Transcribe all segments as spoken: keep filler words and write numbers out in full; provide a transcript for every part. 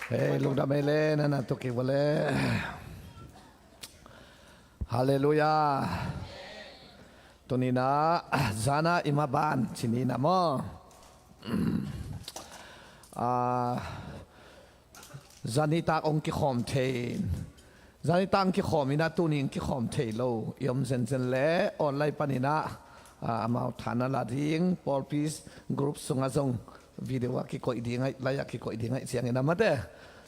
Hei, lungdam ei le, na na tuk i vale. Halleluiah. Tuni-in ah, zan-a i maban cih ni-in ah maw. Ah, zan nitak hong kikhawm thei in, zan nitak hong kikhawm in ah, tuni hong kikhawm thei lo i om zenzen leh online panin ah, ah, amau tha na la ding, pawlpi group sungah zong video a kikoih ding ahih, live a kikoih ding ahih ciangin ah mate,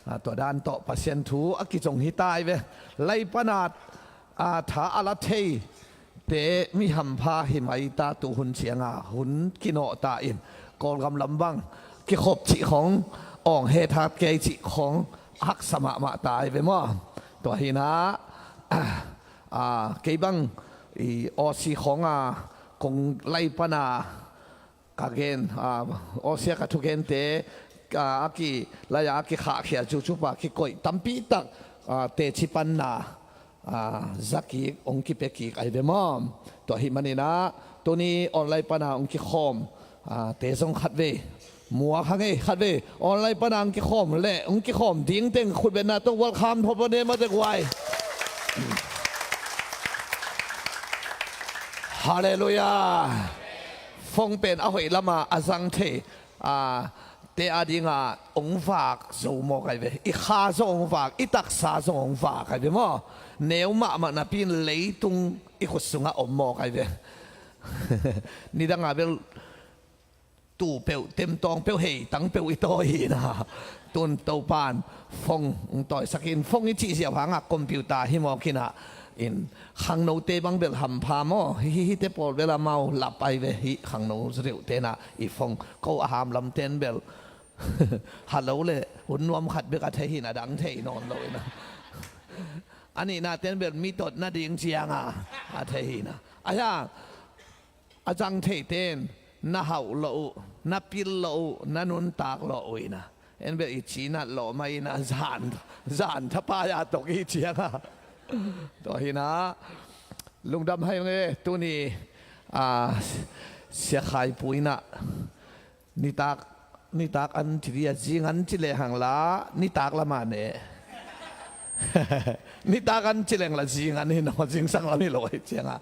ah, tua dan tawh Pasian thu a kizong hi ta hi ve. Live pan a, ah, tha a la thei te mi hampha hi mai ta, tu hun ciang a hun kinawh ta in, Kawlgam lam bang kikhop cih khawng, awng het hat kei cih khawng haksa mahmah ta hi ve maw. Tua hi-in ah, ah, kei bang i Aussie khawng a kong live pan a ka gen, ah, Aussie a ka thugente, ah, a ki, live a kikhahkhia, YouTube a kikoih tampi tak, ah, teci panna, ah, za kik, hong kipia kik ahi ve maw. Tua ahih manin ah, tuni online pan a hong kikhawm, ah, te zong khatvei muak hang ei, khatvei online pan a hong kikhawm leh hong kikhawm ding teng khutbetna tawh welcome thawh pua ne maw te guai. Halleluiah. Phone pen a hoih lam a a zang thei, ah, te a ding a hong vak zo mawk ahi ve. I kha zong hong vak, i taksa zong hong vak ahi ve maw. Neu mahmah napi-in leitung i khut sungah om mawk ahi ve. Nidang a bel tu peuh, temtawng peuh, heitang peuh i tawi hi-in ah, tun Topa'n phone hong tawisak in, phone i cih ziau hang a computer hi mawk hi-in ah, in khangnote bang bel hampha maw, hih, hih, hihte pawl bel amau lap ahi ve, hih khangno zeuhte in ah i phone, ko a ham lamte'n bel, hello leh hun nuam khat bek a thei hi-in ah, a dang thei nawn lo hi-in ah. A nihnate'n bel mi tot nading ciang a, a thei hi-in ah. Ahi hang a zang theite'n na hauh lawh uh, na pil lawh uh, na nuntak lawh uh hi-in ah. En bel i cinat lawh mah hi-in ah, zan, zan thapai a tok i ciang a. Tua hi-in ah, lungdam hai ve, tuni, ah, Sia Khai Pu in ah, nitak, nitak an ci dia, zing an ci lehang la, nitak lam a ne. Nitak an ci leng la zing an hi naw, zingsang lam hi lo ahih ciang a.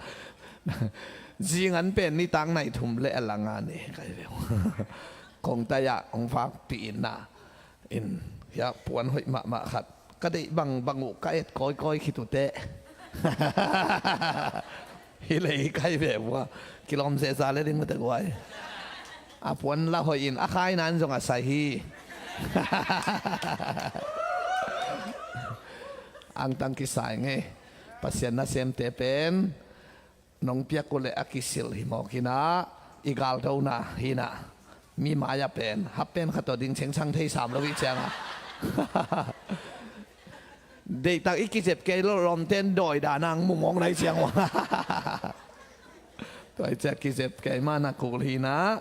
Zing an pen nitak nai thum leh a lang a ne, ka hi ve. Kong tai-ah hong vakpih in ah, in, hia puan hoih mahmah khat ka deih bangbang uh ka et kawikawi khit uh teh. Hi lei ka hi ve vua. Kilawm zehza le ding mate guai. A puan la hoih in a khai nan zong a sai hi. Angtang kisai ngei. Pasian nasemte pen nong piak uh leh a kisil hi mawk hi-in ah, i galdona hi-in ah, mi mai-ah pen hap pen khat tawh ding chengchang thei sam lo i ciang a. Deihtak i kizep kei lo, lawmte'n dawi dan a hong mu mawk na i ciang ua. Tua i ciang kizep kei mah na kul hi-in ah.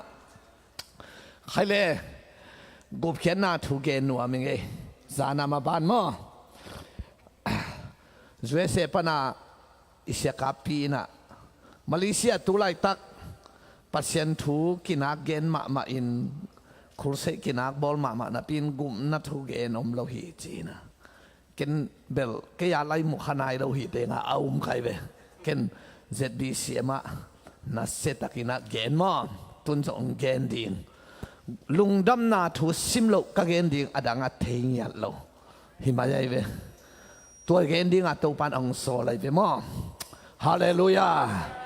Khai le, gupkhiatna thu gen nuam ing ei. Zan-a maban maw. U S A pan a i siakappi in ah, Malaysia tu laitak Pasian thu kinak gen mahmah in, crusade kinak bawl mahmah napi-in gupna thu gen om lo hi ci-in ah. Ken bel kei a lai mu kha nai lo hi teng a, a um khai ve. Ken Z B C M ah nasiatakin ah gen maw. Tun zong gen ding. Lungdamna thu sim loh ka gen ding, a dang a thei ngiat lo. Hi mai ahi ve. Tua gen ding a Topa'n hong sawl ahi ve maw. Halleluiah.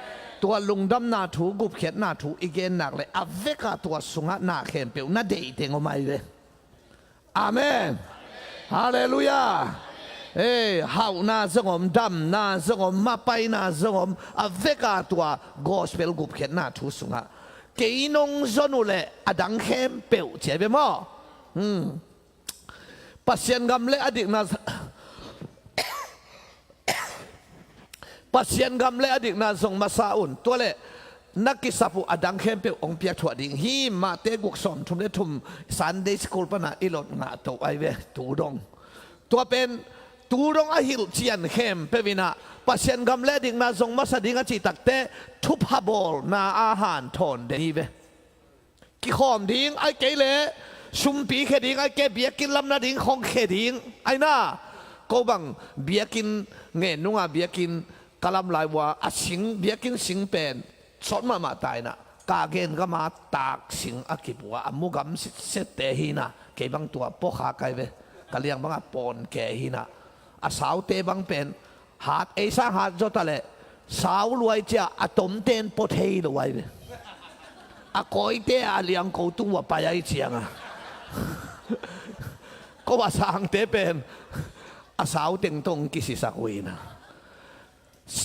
Tua lungdamna thu, gupkhiatna thu i gen nak leh a vek a tua sungah na khempeuh na deih teng om ahi ve. Amen. Halleluiah. Ei, hauhna zong om, damna zong om, mapaina zong om, a vek a tua gospel gupkhiatna thu sungah kei nong zon uh leh a dang khempeuh ci ahi ve maw. Hmm. Pasian gam leh a dikna Pasian gam leh a dikna zong masa un. Tua leh na kisap uh a dang khempeuh hong piakthuah ding hi. Mate guk sawmthum leh thum, Sunday school pan a i lot ngah to ahi ve tu dong. Tua pen tu dong a hilhcian khempeuh in ah Pasian gam leh a dikna zong masa ding a cih takteh thupha bawlna a hanthawn den hi ve. kikhawm ding, ai kei leh sumpi khia ding, ai kei biakinn lam nading khong khia ding. Ai na, ko bang biakinn ngen nunga biakinn ka lam lai ua a sing, biakinn sing pen sawt mahmah ta ina, ka gen gama tak sing a kipua a mu gam sitsette hi na, kei bang tua pawkha kai ve, ka liang banga pawn ke hi na, a saute bang pen hat, ei sang hat zawta leh sau luai cia a tomten pua thei lo ai ve. A kawite a liang ko tung ua pai ai cianga ko a sangte pen a sau tengtong kisisak uh ina.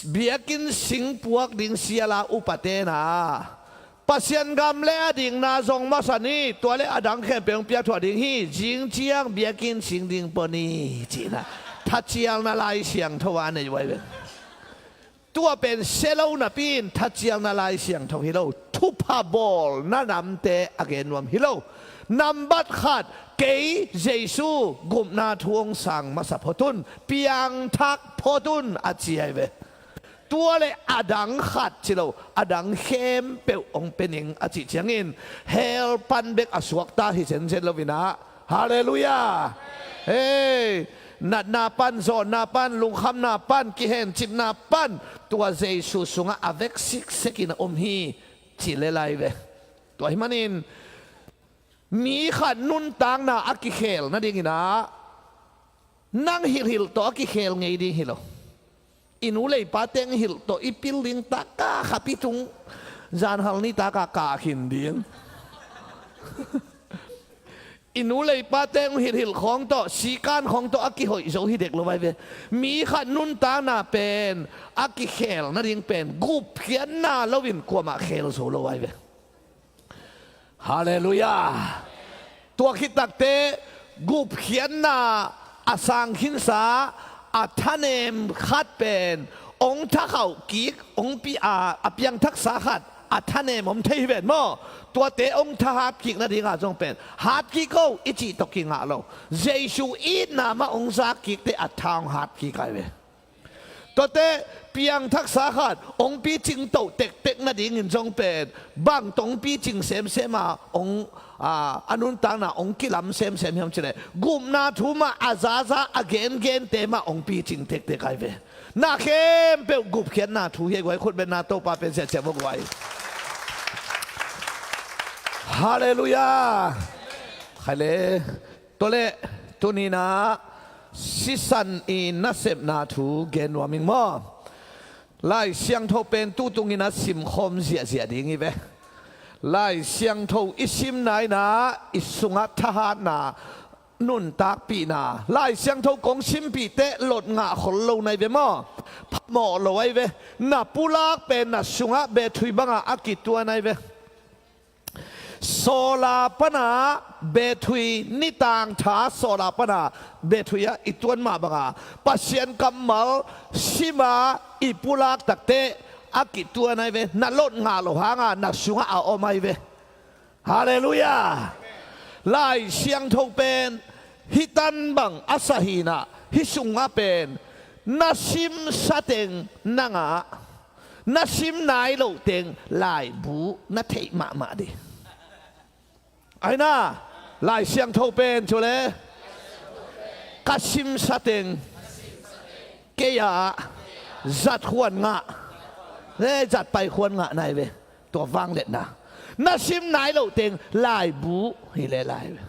Biakinn sing puak ding siala upate na, Pasian gam le a dingna zong masa ni, tua le a dang khempeuh hong piakthuah ding hi, zing ciang biakinn sing ding pua ni, cihna thacialna Lai Siangtho a nei uai ve. Tua pen sia lo napi in thacialna Lai Siangtho hi lo, thupha bawlna namte a gen nuam hi lo. Nambat khat, kei Jesu gupna thu hong sang masa photun, piangthak photun a ci ai ve. Tua le a dang khat ci lo, a dang khempeuh hong pia ning a cih ciangin hell pan bek a suakta hi zenzen lo ina. Halleluiah. Hei, natna pan, zawnna pan, lungkhamna pan, kihencipna pan, tua Jesu sungah a vek siksekin a om hi, ci le lai ve. Tua hi manin mi khat nuntakna a kikhel nadingin ah nang hilhhilh tawh a kikhel ngei ding hi lo. I nu le i pa teng hilh tawh i pil ding taka khapi tung, zanhal ni taka kah khin ding. I nu le i pa teng hilhhilh khawng tawh, sikan khawng tawh a kihoih zo hi dek lo ai ve. Mi khat nuntakna pen a kikhel nading pen gupkhiatna loin kuamah khel zo lo ai ve. Halleluiah. Tua khit takte gupkhiatna a sang khinsa a thanem khat pen hong thakhauh kik, hong pi-, a, a piangthaksa khat a thanem om thei hi ven maw? Tuate hong thahat kik nadinga zong pen hat kik o i cih tawh kingah lo. Jesu itna mah hong zak kikte a tha hong hat kik ai ve. Tuate piangthaksa khat hong picing toh tektek nadingin zong pen bang tawh hong picing semsem a hong, a, a nuntakna hong kilam semsem hiam cileh gupna thu mah a zaza a gengente mah hong picing tektek ai ve. Na khempeuh gupkhiatna thu hi a guai, khutbetna Topa pen siatsiam a guai. Halleluiah. Khai le. Tua leh tuninah sisan i nasepna thu gen nuam ing maw? Lai Siangtho pen tutungin a simkhawm ziahziah ding hi ve. Lai Siangtho i simna inah i sungah thahatna, nuntakpihna, Lai Siangtho kong simpih teh lot ngah khol lo nai ve maw? Phamawh lo ai ve. Na pulak pen na sungah bethui bangah a kituan ai ve. Sawla pana bethui, nitang tha sawla pana bethui ah i tuan mah banga Pasian kammal sima i pulak takte a kituan ai ve. Na lot ngah lo hanga na sungah a om ai ve. Halleluiah. Lai Siangtho pen hih tan bang a sahina hih sungah pen na simsa teng na ngah, na sim nai loh teng laibu na theih mahmah dih. Aina, Lai Siangtho pen cu le ka simsa teng kei ah zat khuan ngah, le zat pai khuan ngah nai ve. Tua vangliatna na sim nai loh teng laibu hi le lai ve.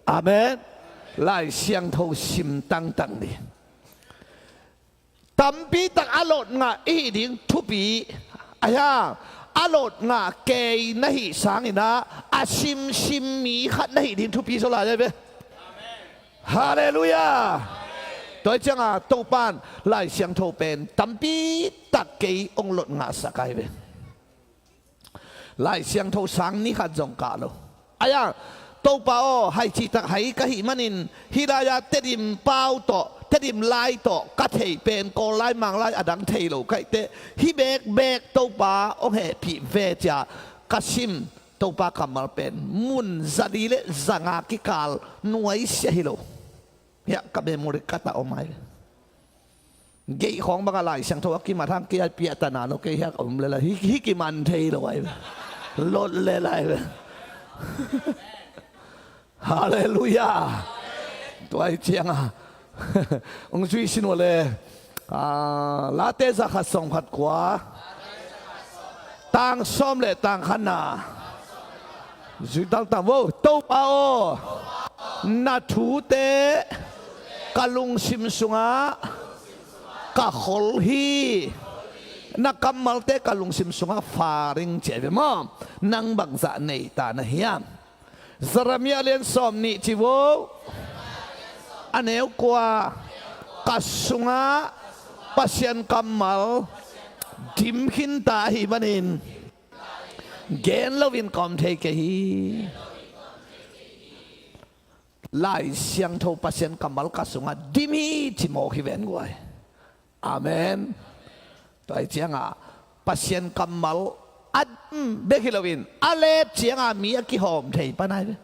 Amen. Lai Siangtho sim tangtang dih. Tampi tak a lot ngah i hih ding thupi a hiang, a lot ngah kei na hih sanginah a simsim mi khat na hih ding thupi zaw lai ve. Halleluiah. Tua hi cianga Topan Lai Siangtho pen tampi tak kei hong lot ngahsak ai ve. Lai Siangtho sang ni khat zong kah lo. Aia, Topa aw, hai cihtak hai ka hih manin hih lai-a Tedim pau tawh, Tedim lai tawh ka theih pen Kawl lai, Mang lai a dang thei lo kaihte hih bekbek Topa hong hehpih ve cia ka sim Topa kammal pen mun zali le zanga kikal nuaisiah hi lo. Hiah ka memory card ah om ai. Geih khawng bangah Lai Siangtho a kimat hang kei a piahtana lo kei hiak om lela hi, hi kiman thei lo ai. Lot le lai ve. Halleluiah. Tua hi cianga ong zui sin uh le, ah, Late zakhat sawmkhat kua, tang sawm le tang khatna. Zui tangtang vo. Topa aw, na thute ka lungsim sungah ka khol hi. Na kammalte ka lungsim sungah fa ring ci ahi ve maw. Nang bangzah nei ta na hiam? Jeremiah lian sawm nih ci vo. A neu kua, ka sungah Pasian kammal dim khin ta ahi manin gen loin ka om thei kei hi. Lai Siangtho Pasian kammal ka sungah dim hi ci mawk hi ven guai. Amen. Tua hi cianga Pasian kammal a dim bek hi loin a let cianga mi a kihawm thei pan ahi ve.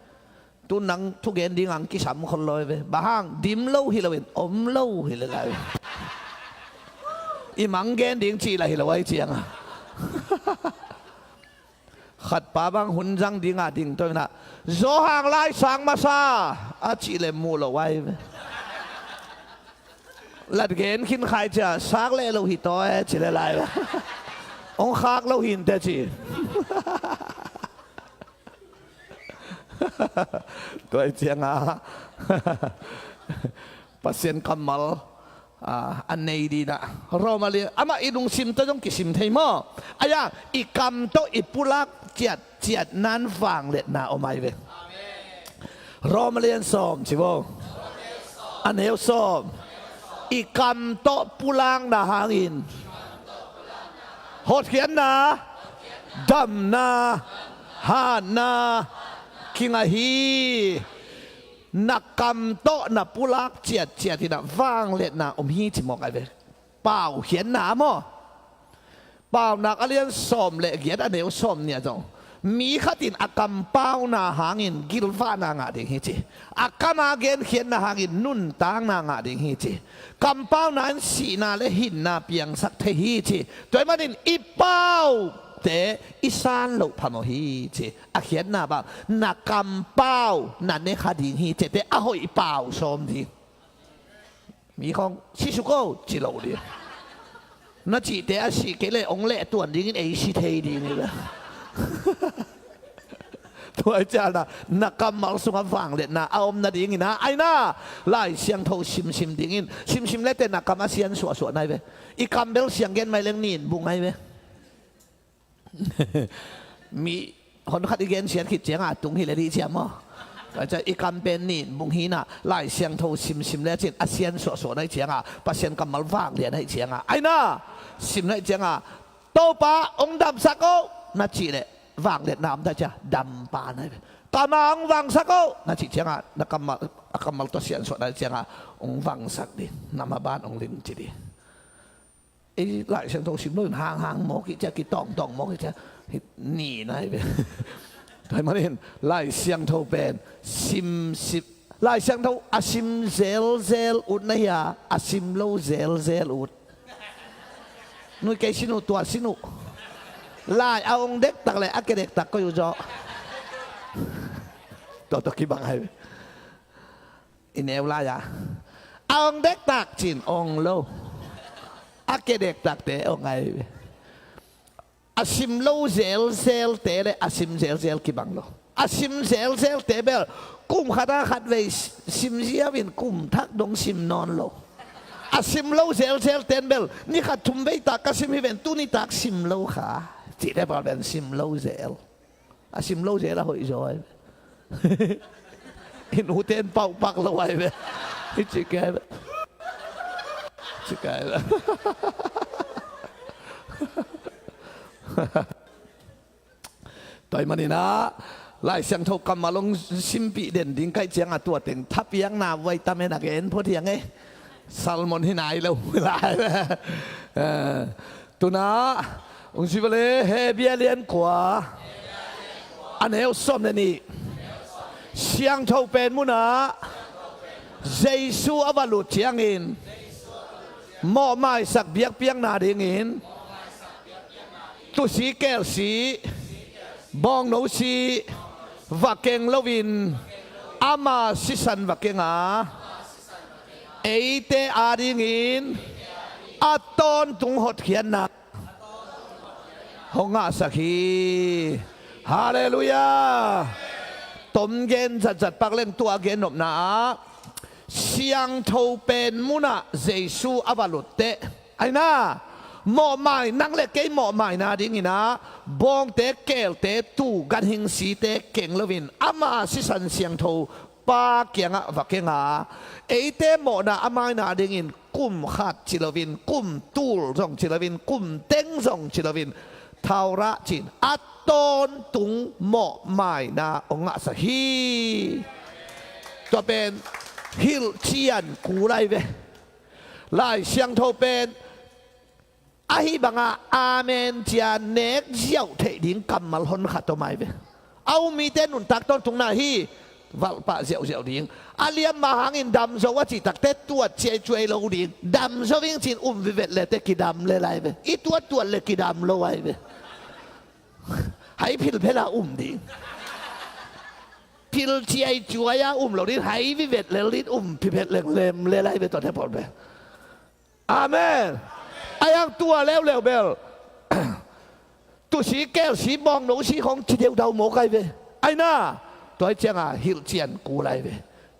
Tu nang thugen ding ang kisam khol lo ahi ve. Bang hang dim lo hi loin om lo hi le lai ve. I mang gen ding cih la hi lo ahi cianga. Khatpa bang hun zang dinga ding tawh inah, Johan lai sang masa a cih le muh lo ahi ve. Lat gen khin khai cia, sak leh lo hi taw e ci le lai ve. Ong khak lo hinte ci. Tua hi cianga Pasian kammal a, a nei dinah Roma lian, amah i lungsim tawh zong kisim thei maw? Aia, i kam tawh i pulak ciatciat nan vangliatna om ahi ve. Roma lian sawm ci vo. A neu sawm. I kam tawh pulakna hangin hotkhiatna, damna, hatna kingah hi. Na kam tawh na pulak ciatciat inah vangliatna om hi ci mawk ahi ve. Paukhiatna maw? Paunak a lian sawm le giat a neu sawm nih ah zong mi khat in a kampauna hangin gilvahna ngah ding hi ci. A kama genkhiatna hangin nuntakna ngah ding hi ci. Kampauna in sihna le hinna piangsak thei hi ci. Tua ahih manin i paute i san loh phamawh hi ci. A khiatna bang, na kampau na ne kha ding hi ci te, a hoih pau sawm ding. Mi khawng sisuk o ci lo ding. Na cihte a sih kei le ong leh tuan dingin ei si thei ding hi ve. Tua hi ciangah na kammal sungah vangliatna a om nadingin ah, aina Lai Siangtho simsim dingin, simsim lete na kam a sian suahsuah nai ve. I kam bel siang gen mai leng nin bung ngai ve. Mi hon khat i gensiat khit ciangah a tung hi le dih ciam maw? Tua ciang i kam pen nin bung hi inah Lai Siangtho simsim le cin a sian suahsuah nai ciangah Pasian kammal vanglian nai ciangah, aina sim nai ciangah, Topa ong damsak o na cih leh vangliatna om ta ciang dampa nai ve. Kama ong vangsak o na cih ciangah na kammal, a kammal tawh siansuah nai ciangah ong vangsak ding, na maban ong lim ci ding. Ei Lai Siangtho sim lo in hanghang mawk ih ciah, kitawngtawng mawk ih ciah, ni nai ve. Tua ahih manin Lai Siangtho pen sim, sim, Lai Siangtho a sim zelzel ut na hia, a sim lo zelzel ut? Nui kei sin uh, tua sin uh. Lai a ong dektak le a ke dektak koi uh zaw? Tua tawh kibang ahi ve. I neu lai-a a ong dektak cin ong lo, a ke dektakte ong ahi ve. A sim lo zelzelte le a sim zelzel kibang lo. A sim zelzelte bel kum khat a khat vei sim ziau in kum thak dong sim nawn lo. A sim lo zelzelten bel ni khat thum vei tak ka sim hi ven, tuni tak sim lo kha cihte bel ven sim lo zel. A sim lo zel a hoih zaw ahi ve. I nute in pauh pak lo ahi ve. I ci kei ahi ve. Ci kei ahi ve. Tua ahih manin ah Lai Siangtho kammal ong simpih den ding ka hih ciangah tua teng thapiakna vitamin a gen phot hiang e. Salmon hi nai lo lai ve. Eh, tu-in ah ong zui vo le, Hebru lian kua, a neu sawm le nih. Siangtho pen munah Jesu a va lut ciangin mawhmaisak biakpiakna dingin tusi kelsi Bawngno si va keng loin ama sisan va keng a, eite adingin a tawntung hotkhiatna hong ngahsak hi. Halleluiah. Tom gen zatzat pak leng tua gen nopna ah siangtho pen munah Jesu a va lut teh, aina, mawhmai, nang le kei mawhmaina dinginah bawngte, keelte, tuu, ganhing site keng loin ama sisan siangtho Pa kiangah va keng a, eite mawhna a maina dingin kum khat ci loin, kum tul zong ci loin, kum teng zong ci loin, thaurah cin a tawntung mawhmaina hong ngahsak hi. Tua pen hilhcian kul lai ve. Lai Siangtho pen ahi banga amen cia nek ziauh theih ding kammal honkhat om ai ve. A um mite nuntak tawntungna hi. Valhpah ziauhziauh ding. A liam mah hangin damzo a cih takte tuat ciaicuai lo ding. Damzo ing cin um vivet le te kidam le lai ve. I tuattuat le kidam lo ai ve. Hai philphela um ding. Phil ciaicuai a um lo ding. Hai vivet le ding um phiphet lenglem le lai ve tuate pawl ve. Amen. Ayang tua leuleu bel tusi kelsi bawngno si khong ci deudau mawk ai ve. Aina, tua hi cianga hilhcian kul ai ve.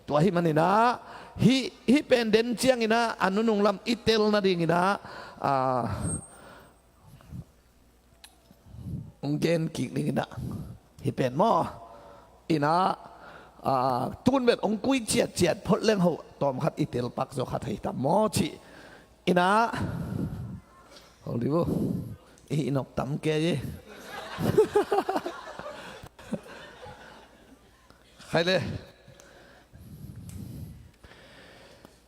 Tua hi maninah hih, hih pen den cianginah a nunung lam i tel nadinginah a, hong gen kik ding inah hih pen maw. Inah a, tun vet hong kui ciatciat phot leng hoh tawmkhat i telpak zaw khat hei tam maw cih. Inah hong dibu i, i nok tam kei. Khai le.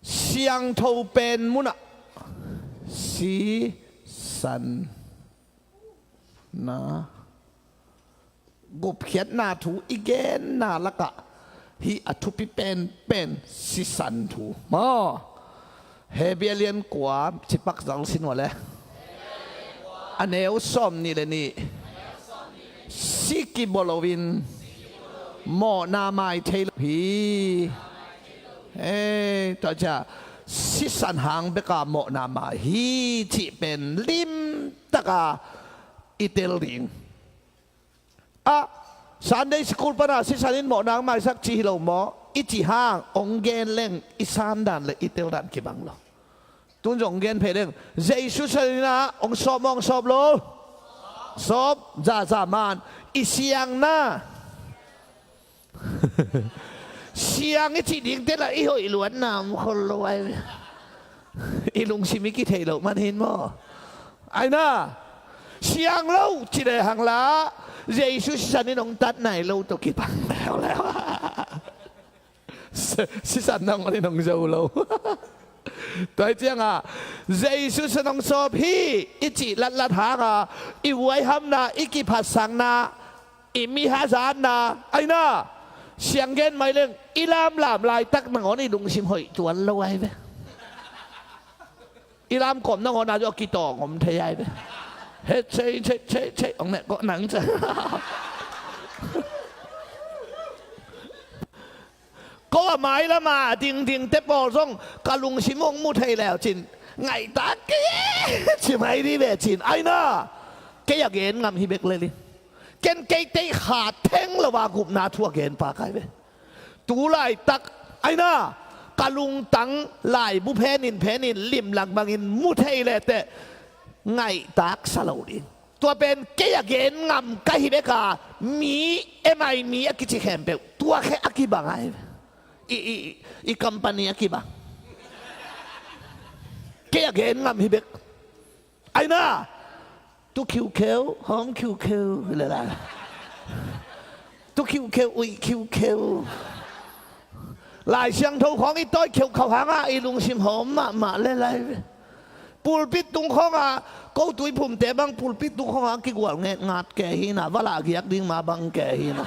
Siangtho pen munah sisan na gupkhiatna thu i genna lakah hih a thupi penpen sisan thu maw. Hebrew lian kua cipak zal sin wale. A neu sawm nih le nih. Si kibawl loin mawhna mai thei lo hi. Hei, tua cia sisan hang beka mawhna mai hi cih pen limtaka i tel ding. A, Sunday school pana sisan in mawhna ang maisak ci hi lo maw? I ci hang hong gen leng i sandan le i teldan kibang lo. Tun zong hong gen phei leng Jesu sisan inah hong sawp maw hong sawp lo? Sawp zaza man i siangna. Siang i cih dingte la i hoih luatna om khol lo ai ve. I lungsim i kithei loh man hin maw? Aina siang lo ci le hang la Jesu sisan in hong tat nai lo tawh kibang leuleu. Sisan nangawn in hong zo lo. Tua hi cianga Jesu sisan hong sawp hi i cih latlat hanga i huaihamna i kiphatsakna i mi hazatna aina siang gen mai leng i lamlam laitak nangawn i lungsim hoih tuan lo ai ve. I lamkawm nangawn a zaw a kitawng om thei ai ve. He cei cei cei cei ong ne kawh nang cei. Ko a mailama dingdingte pawl zong ka lungsim hong mu thei leu cin ngaihtak kei e ci mai dih ve cin aina kei a gen ngam hi bek lel in. Ken kei teih kha theng lo a gupna thu a gen pa kai ve. Tu laitak aina ka lungtang laibu phenin phenin limlang bangin mu thei leteh ngaihtak sa lo ding. Tua pen kei a gen ngam ka hi beka mi emai mi a kici khempeuh tua khe a kibang ai ve. I, i, i company a kibang. Kei a gen ngam hi bek. Aina tu khiukheu hawm khiukheu lela. Tu khiukheu uih khiukheu. Lai Siangtho khawng i tawi kheuh khauh hanga i lungsim hawm mahmah lelai ve. Pulpit tung khawnga ko tuiphumte bang pulpit tung khawnga kigual ngetngat kei hina, va lah giak ding ma bang kei hina.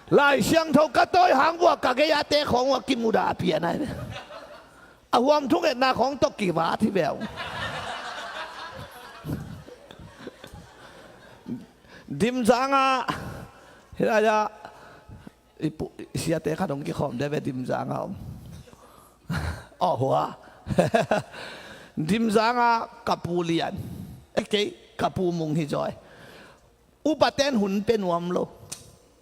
Lai Siangtho ka tawi hang vua ka gei-a te khawng vua kimuda pian ai ve. A huam thungetna khawng tawh kivat hi veu. Dimzang ah, hih lai ah, i pu, i siate khat hong kikhawm deuh ve Dimzang ah om. Aw hua. Dimzang ah ka pu lian. Eh, kei, ka pu mung hi zaw. Upaten hun pe nuam lo.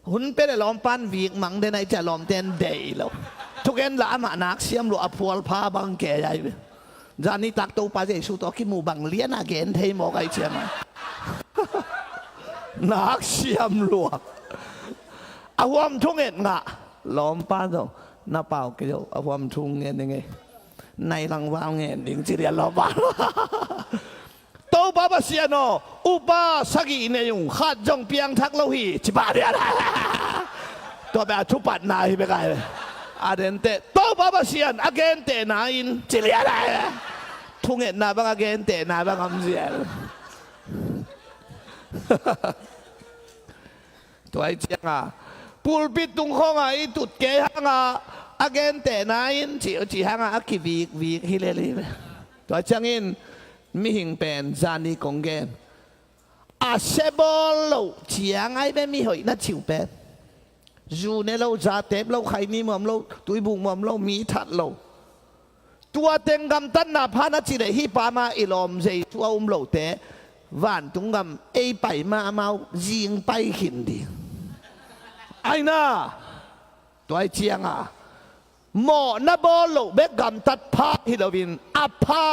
Hun pe le lawmpan vik mang den ai cia lawmten dei lo. Thugen la amah nak siam lo a phual pha bang ke ai ve. Zani tak Topa Jesu tawh kimu bang lian a gen thei mawk ai cia ma. Nak siam lo. A huam thunget ngah. Lawmpan zong na pau ke zo. A huam thung ngen ning ei. Nai lang val ngen ding ci lian lawmpan. Topa Pasian aw, upa sagih nei ung, khat zong piangthak lo hi, ci pah lian. Tua bek a thupatna hi bek ai. A dente, Topa Pasian, a gentehna in, ci lian ai. Thungetna bang a gentehna bang om zial. Tua i cianga, pulpit tung khawngah i tut kei hangah, a gentehna in, ci, ci hangah, a kivikvik hi lel hi. Tua ciangin, mihing pen zani kong gen. A se bawl loh ciang ai ve mi hoih na ciu pen. Zu ne lo, za tep lo, khaini muam lo, tuibuk muam lo, mi that lo. Tua teng gamtatna pha na ci leh hih pa ma i lawm Jesu a um lote. Vantung gam ei pai ma amau zing pai khin ding. Aina. Tua i cianga. Mawh na bawl loh bek gamtat pha hi loin, a pha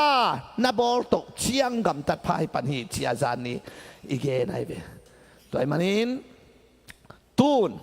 na bawl toh ciang gamtat pha hi pan hi cia zani i gen ai ve. Tua i manin, tun,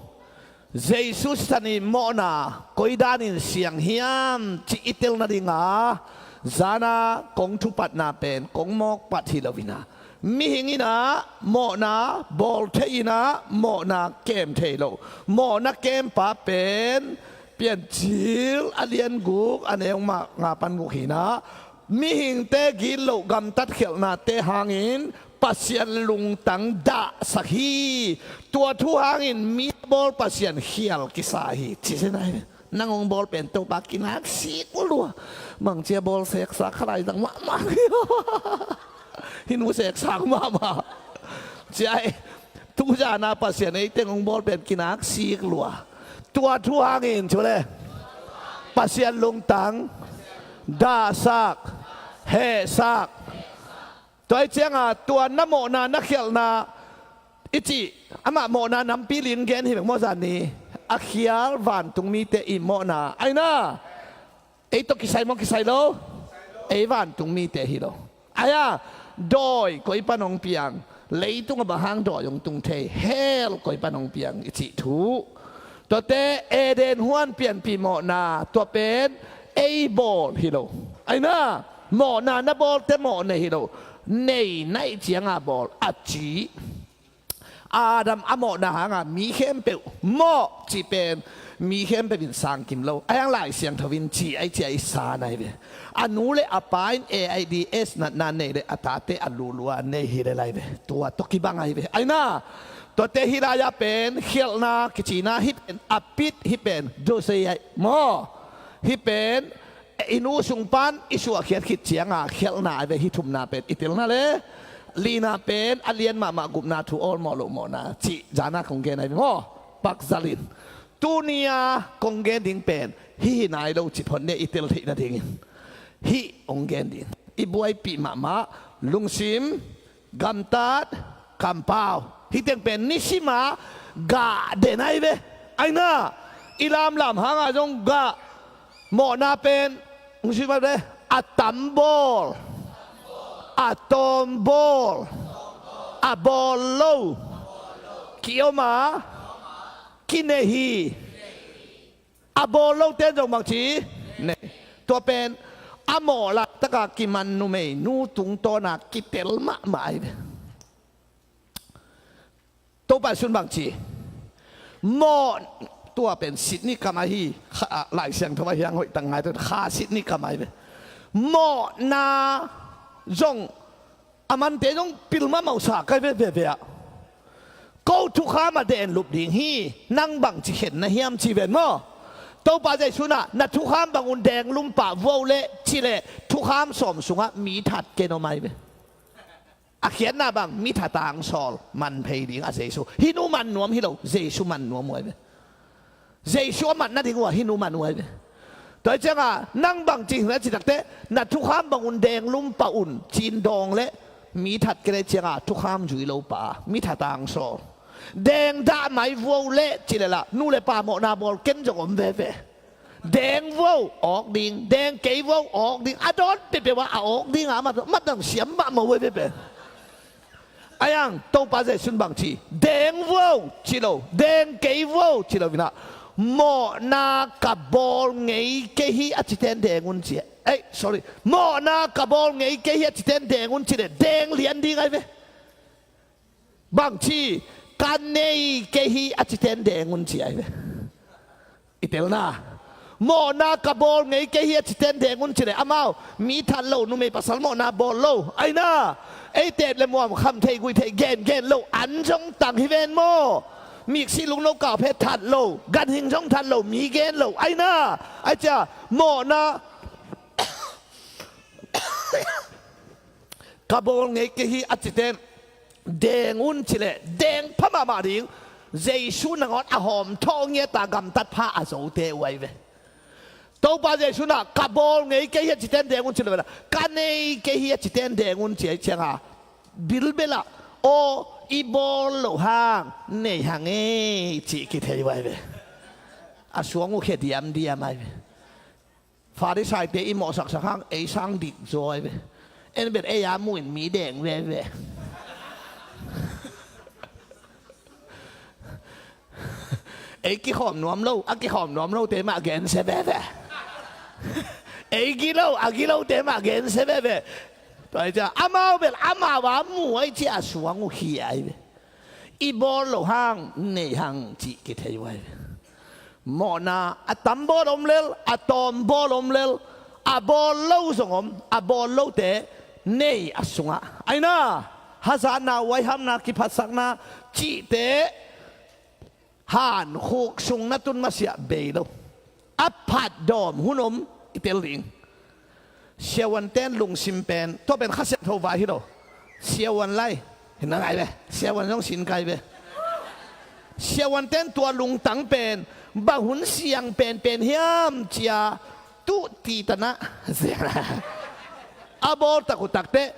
Jesu sisan i mawhna koi danin siang hiam cih i tel nadinga, zana kong thupatna pen, kong mawkpat hi loina. Mihing inah mawhna bawl thei inah mawhna kem thei lo. Mawhna kempa pen Piancil a lian guk a neu mah nga pan guk hinah mihingte gitloh gamtat khialhnate hangin Pasian lungtang dahsak hi. Tua thu hangin mi bawl Pasian khial kisa hi. Ci sena hi. Nang hong bawl pen Topa kinak sik lua. Mangcia bawl seksa khalai zang mahmah. Hinu seksa mahmah. Cia hi. Tuzana Pasian ei teng hong bawl pen kinak sik lua. Tua thu hangin cu le. Pasian lungtang dahsak, hehsak. Tua i cianga tua na mawhna na khialhna i cih amah mawhna nampi lin gen hi bek maw zani. A khial vantung mite i mawhna aina. Ei tawh kisai maw kisai lo? Ei vantung mite hi lo. Aia, dawi koi pan hong piang, leitung a bang hang dawi hong tung thei, hell koi pan hong piang i cih thu. Tuate Eden huan pianpih mawhna tua pen ei bawl hi lo. Aina, mawhna na bawlte mawh nei hi lo. Nei naih cianga bawl a ci. Adam a mawhna hanga mi khempeuh mawh cih pen mi khempeuh in sang kim lo. A hiang Lai Siangtho in ci ai cia i sa nai ve. A nu le a pa in AIDS natna nei le a tate a lulua nei hi le lai ve. Tua tawh kibang ai ve. Aina, tuate hi lai-a pen khialhna kicina hi pen a pit hi pen dosei ai maw? Hi pen i nu sung pan i suahkhiat khit cianga khialhna ai ve hi thumna pen i telna le lina pen a lian mahmah gupna thu awlmawh lohmawhna cih zana kong gen ai ve maw? Pakzalin. Tunia kong gen ding pen hih hi nai lo cih phot ne i tel theih nadingin hih hong gen ding. I buaipih mahmah lungsim gamtat, kampau. Hih teng pen nisima gah den ai ve. Aina, i lamlam hanga zong gah. Mawhna pen hong si vat ve. A tam bawl, a tawm bawl, a bawl lo, kiom a, kinei hi. A bawl lote zong bangci nei. Tua pen a mawh laitaka kiman numei nu tungtawna kitel mahmah ai ve. Topa sun bangci mawh tua pen sitni kam ahi. Kha, Lai Siangtho a hiang hoih tang ngai tua kha sitni kam ai ve. Mawhna zong a mante zong pil mahmah uh sa kai ve veve ah. Ko thukham a den lup ding hi. Nang bangci khen na hiam ci ven maw? Topa Jesu na na thukham bangun deng lumpah vuau le ci le thukham sawm sungah mi that ken om ai ve. A khiatna bang, mi thatang sawl man phei ding a Jesu. Hih nu man nuam hi lo, Jesu man nuam uh ahi ve. Jesu a mat nading uh a hih nu man uh ahi ve. Tua hi cianga nang bangci hi na ci takteh, na thukham bang un deng lum pah un, ci-in dawng leh mi that kei leh cianga thukham zui lo pah a, mi thatang sawl. Deng dah mai vuau leh ci leh lah nu le pa mawhna bawl ken zong om veve. Deng vuau awk ding, deng kei vuau awk ding, a dawn peuhpeuh ah a awk ding a, a mat, mat dang siam mahmah uh ahi ve pen. Ahi hang Topa Jesu in bangci, deng vuau ci lo, deng kei vuau ci lo in ah, mawhna ka bawl ngei kei hi a citen deng un ci. Ei, sorry, mawhna ka bawl ngei kei hi a citen deng un ci leh deng lian ding ahi ve. Bangci, ka nei kei hi a citen deng un ci ahi ve. I telna, mawhna ka bawl ngei kei hi a citen deng un ci leh amau mi that lo, numei pasal mawhna bawl lo ahi na. Ei tep le muam, kham thei gui thei, gen gen lo, an zong tang hi ven maw. Miksi lungno kau phet that lo, ganhing zong that lo, mi gen lo ahi na. Ahi cia mawhna ka bawl ngei kei hi a citen deng un ci leh deng pha mahmah ding. Jesu nangawn a hawm thawh ngiat a gamtat pha a zote uh ahi ve. Topa Jesu in ah ka bawl ngei kei hi a citen deng un ci lo ve lah, ka nei kei hi a citen deng un ci ahi cianga, bilbel ah, aw, i bawl loh hang nei hang ei cih kithei uh ahi ve. A suang uh khia diamdiam ahi ve. Farisaite i mawhsaksak hang ei sang dik zaw ahi ve. En bel ei a muh in mi deng veve. Ei kikhawm nuam lo, a kikhawm nuam lote mah gensia veve. Ei gilo, a gilote mah gensia veve. Tua hi ciah amau bel amau a mu ahi ciah a suang uh khia ahi ve. I bawl loh hang nei hang cih kithei uh ahi ve. Mawhna a tam bawl om lel, a tawm bawl om lel, a bawl lo zong om, a bawl lote nei a sungah ahi na, hazatna, huaihamna, kiphatsakna cihte hankhuk sung na tun masiah bei lo. A phatdawm hun om i tel ding. Siavuanten lungsim pen, tua pen Kha Siangtho vai hi lo. Siavuan lai hi na ngai ve. Siavuan zong sin kai ve. Siavuanten tua lungtang pen bang hun siang penpen hiam cia tuh ti tanah a bawl tak uh takteh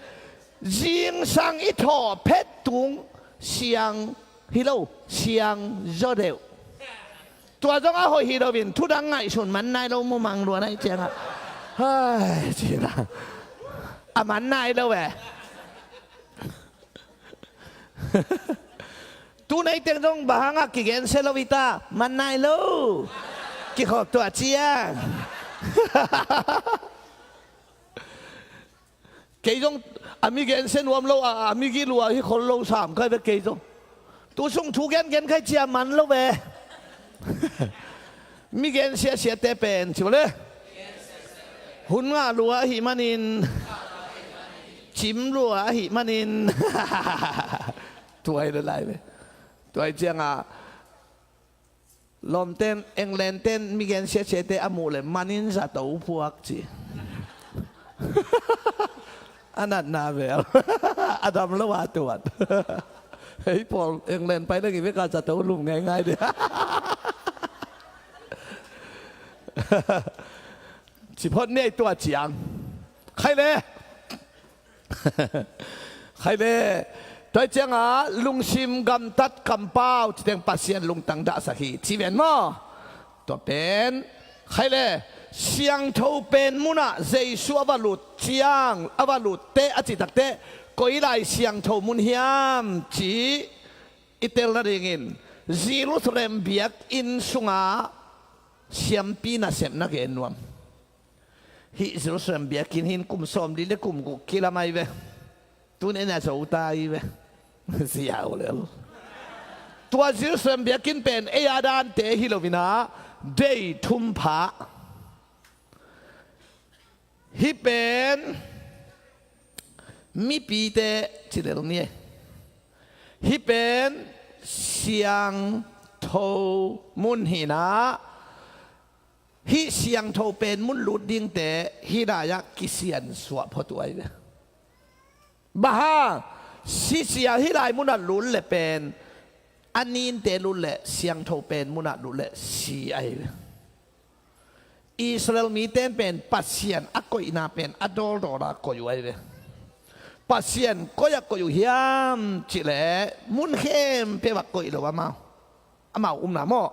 zingsang i thawh phet tung siang hi lo, siang zaw deuh. Tua zong a hoih hi loin thudang ngaihsun man nai lo, mumang lua nai ciangah, hai, cina a man nai lo eh. Tu neiteng zong bang hangah kigensia lo hi ta, man nai lo. Kikhop tuah ciang. Kei zong a mi gensia nuam lo, a, a mi gih lua hi khol lo sam kai ve kei zong. Tu sung thu gengen kai cia man lo ve. Mi gensia siate pen ci le hun ngah lua ahi manin, cim lua ahi manin. Tuai le lai ve. Tuai ciangah lawmten, England ten mi gensia siate a muh le manin zato puak ci. A natna vel a dam lo a tuat. Hei pawl, England pai leng i veka zato lum ngaingai de. Ci phot ni ei tua ciang. Khai le. Khai le. Tua ciangah lungsim gamtat kampau citeng Pasian lungtang dahsak hi ci ven maw? Tua pen khai le, siangtho pen munah Jesu a va lut ciang, a va lutte a cih takteh koi lai siangtho mun hiam ci i tel nadingin Jerusalem biakinn sungah siampi nasepna gen nuam. Hih Jerusalem biakinn hin kum sawmli le kum guk kilam ahi ve. Tun en a zo ta ahi ve. Ziau lel. Tua Jerusalem biakinn pen ei a dante hi loinah dei thum pha. Hih pen mipite ci lel ni. Hih pen siangtho mun hinah, hih siangtho pen mun lut dingte hih lai-ah kisiansuah phot uh ahi ve. Bang hang? Sisia hih lai munah lut le pen, a ninte lut le siangtho pen munah lut le si ahi ve. Israel mite in pen Pasian a koihna pen a dawldawla koih uh ahi ve. Pasian koi-ah koih uh hiam cihleh mun khempeuh ah koih lo amau. Amau umna maw?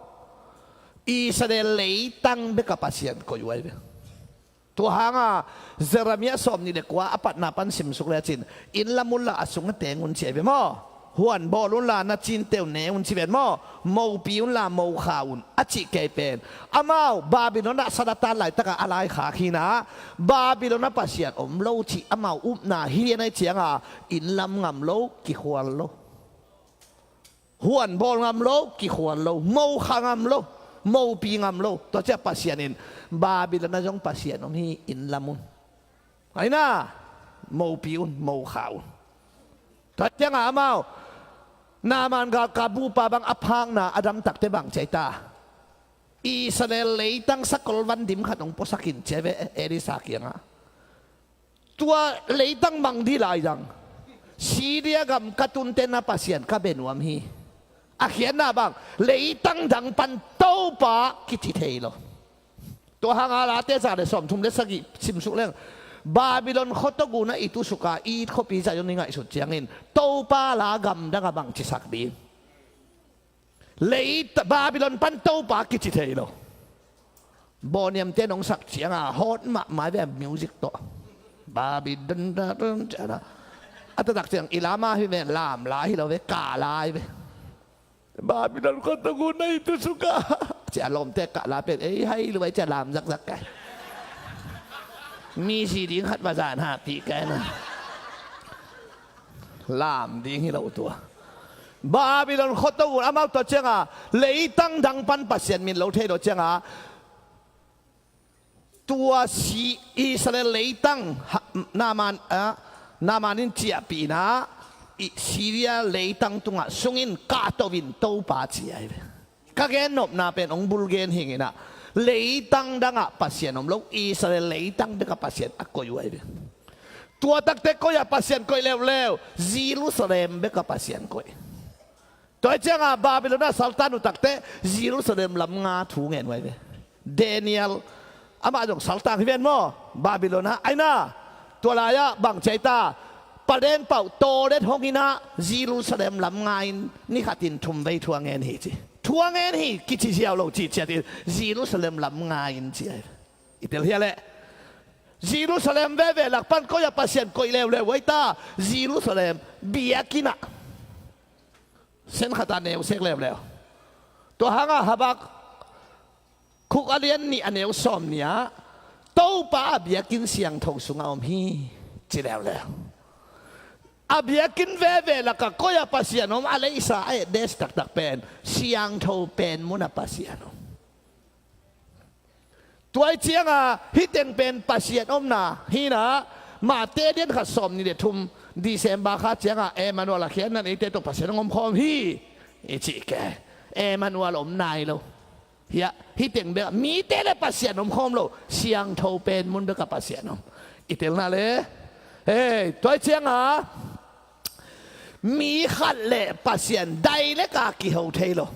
Israel leitang bekah Pasian koih uh ahi ve. Tua hanga Jeremiah sawmnih le kua a patna pan simsuk lecin, inn lam unla a sung a teng un ci ahi ve maw? Huan bawl unla na cinte uh ne un ci ven maw? Mopi unla mokha un a cih kei pen, amau Babylon ah sat a tan laitakah a laikhak hinah, Babylon ah Pasian om lo cih amau upna hi lian ahi cianga, inn lam ngam lo, kikhual lo. Huan bawl ngam lo, kikhual lo, mokha ngam lo, mopi ngam lo. Tua ciah Pasian in, Babylon ah zong Pasian om hi, inn lam un. Aina, mopi un, mokha un. Tua ciangah amau, Naaman galkap bupa bang a phakna a damtakte bang ci ahi ta? Israel leitang sakol van dim khat hong puasakin ci ahi ve, Elisha kiangah. Tua leitang bang dih lai dang, Syria gam ka tunte na Pasian ka be nuam hi. A khiatna bang, leitang dang pan Topa kici thei lo. Tua hanga Late za le sawmthum le sagih simsuk leng, Babylon khuatok unah i tusuka, i it khuapi Zion i ngaihsut ciangin Topa la gamdang a bang cisak ding? Lei Babylon pan Topa kici thei lo. Bawniamte nong sak cianga hawt mahmah ve music tawh. Babylon da dun ciana. A taktak ciang i lama hi ve, lam la hi lo ve, kah la hi ve. Babylon khuatok unah i tusuka. Cia lawmte kah la pen ei hai luai cia lam zakzak kai. Mi si ding khat va zan hapih kai na. Lam ding hi lo tua. Babylon khuatok un amau tua cianga leitang dang pan Pasian min lo thei lo cianga, tua si Israel leitang ha, Naaman, ah, Naaman in ciahpihna, i Syria leitang tungah sungin kahtoh in Topa ci ahi ve. Ka gennopna pen hong bulgen hinginah, leitang dangah Pasian om lo, Israel leitang bekah Pasian a koih uh ahi ve. Tua takte koi-ah Pasian koih leuleu, Jerusalem bekah Pasian koih. Tua hi cianga Babylon ah saltan uh takte Jerusalem lam nga thu ngen uh ahi ve. Daniel amah zong saltang hi ven maw? Babylon ah aina, tua lai-ah bang ci ahi ta? Palen pauh tawlet hong inah Jerusalem lam nga in nikhatin thumvei thu a ngen hi ci. Thu a ngen hi kici ziau lo cihciatin Jerusalem lam nga in ci ahi. I tel hia leh Jerusalem veve lak pan koi-ah Pasian koih leuleu uh ahi ta? Jerusalem biakinnah. Sen khatah neu sek leuleu. Tua hangah Habakkuk a lian nih a neu sawm nih ah, Topa a biakinn siangtho sungah om hi ci leuleu. A biakinn veve lakah koi-ah Pasian om? A leisa a et des taktak pen siangtho pen munah Pasian om. Tua hi cianga hih teng pen Pasian omna hinah, Mate lian khat sawm nih le thum, December kha cianga Emmanuel a khiatna in eite tawh Pasian hong omkhawm hi i cih ke. Emmanuel om nai lo. Hiah hih teng bekah mite le Pasian omkhawm lo, siangtho pen mun bekah Pasian om. I telna le, hei, tua hi cianga mi khat le Pasian daileka kiho thei lo.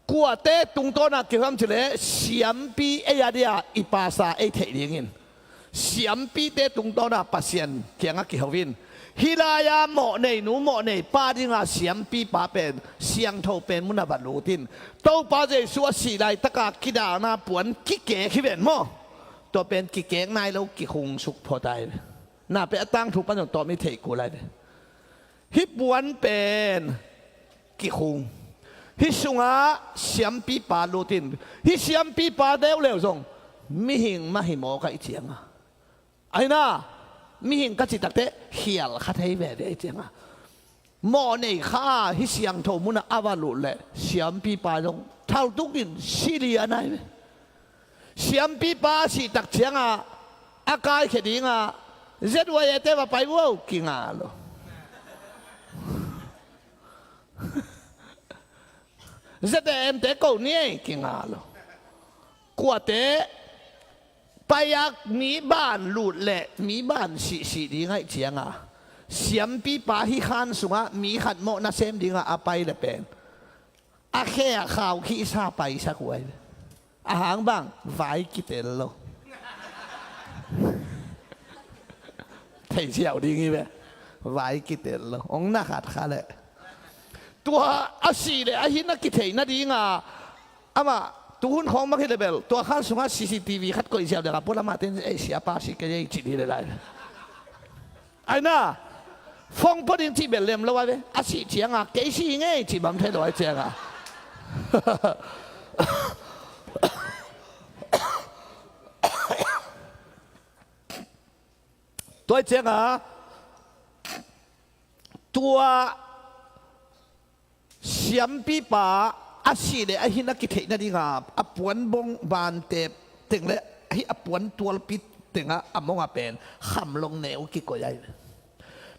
Kuate tungtawnah kiho hiam cileh siampi ei a dia i pasa ei theih dingin siampite tungtawnah Pasian kiangah kiho in. Hih lai-a mawhnei nu mawhnei pa dinga siampipa pen siangtho pen munah va lut in. Topa Jesu a sih laitaka kidalna puan kikek hi ven maw? Tua pen kikek nai lo, kikhungsuk phot ai ve. Na pen a tangthu pan zong tawm i theih kul ai ve. Hih puan pen kikhung. Hih sungah siampipa lut in. Hih siampipa leuleu zong mihing mah hi mawk ahi cianga, aina, mihing ka cih takte khial kha thei veve ahi cianga, mawhnei kha a hih siangtho munah a va lut leh siampipa zong thaltukin si lian ai ve. Siampipa a sih tak cianga a kaikhia dinga Z Y A te va pai uh aw, kinga lo. Z A M te ko ni ei, kinga lo. Kuate paiak mi ban lut leh mi ban sihsih ding ahi cianga, Siampipa hih khan sungah mi khat mawh nasem dingah a pai le pen a khe a khau khihsa paisak uh ahi ve. A hang bang vai kitel lo. Thei siau ding hi ve. Vai kitel lo. Ong na khat kha leh tua a sih le ahi na kithei nadinga amah tuhun khawng mah hi le bel tua khan sungah C C T V khat koih siau dek a pualamah ten ei siapa si kei ei cih hi le lai. Ai na, fong pua ding cih bel lem lo ai ve. A sih cianga kei si hi ngei cih bang thei lo ai cianga. Tua ai cianga tua siampipa a sih le ahi na kitheih nadinga a puan bong bantep teng le ahi a puan tualpi tengah a monga pen khamlong neu kikoih ai.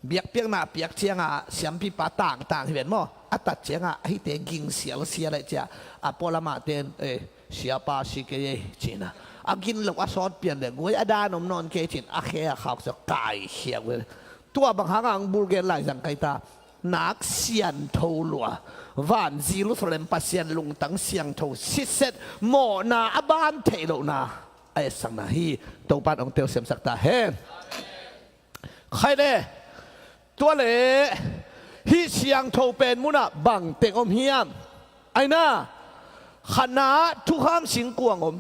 Biakpiakna a piak cianga siampipa tangtang hi ven maw? A tat cianga ahite ging sialsial ai cia a pualamah ten eh siapa si kei ei cina a gin lo a sawt pian le guai a dan om nawn kei cin a khe a khauk sia kaikhiak ve. Tua bang hanga ang bulgen lai zang kai ta. Nak siantho lua van Jerusalem Pasian lungtang siangtho sitset mawhna a ban theih lohna a etsakna hi. Topan ong telsiamsak ta hen. Khai le tua le hih siangtho pen munah bang teng om hiam? Aina khatna thukham singkuang om.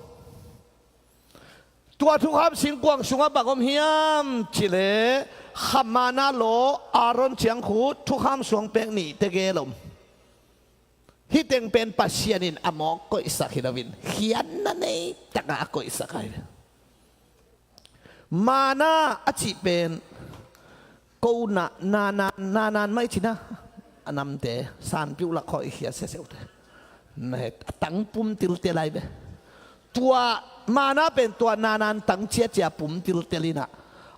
Tua thukham singkuang sungah bang om hiam cileh khamana law Aaron ciangkhut thukham suang pek nih tegel om. Hih teng pen Pasian in a mawk koihsak hi loin khiatna nei takah a koihsak ahi. Mana a cih pen ko na nanan nanan mai cina a namte sanpiuh lak khawh i khiat siaseute na het a tang pum tiltel ai ve. Tua mana pen tua nanan tang ciacia pum tiltel inah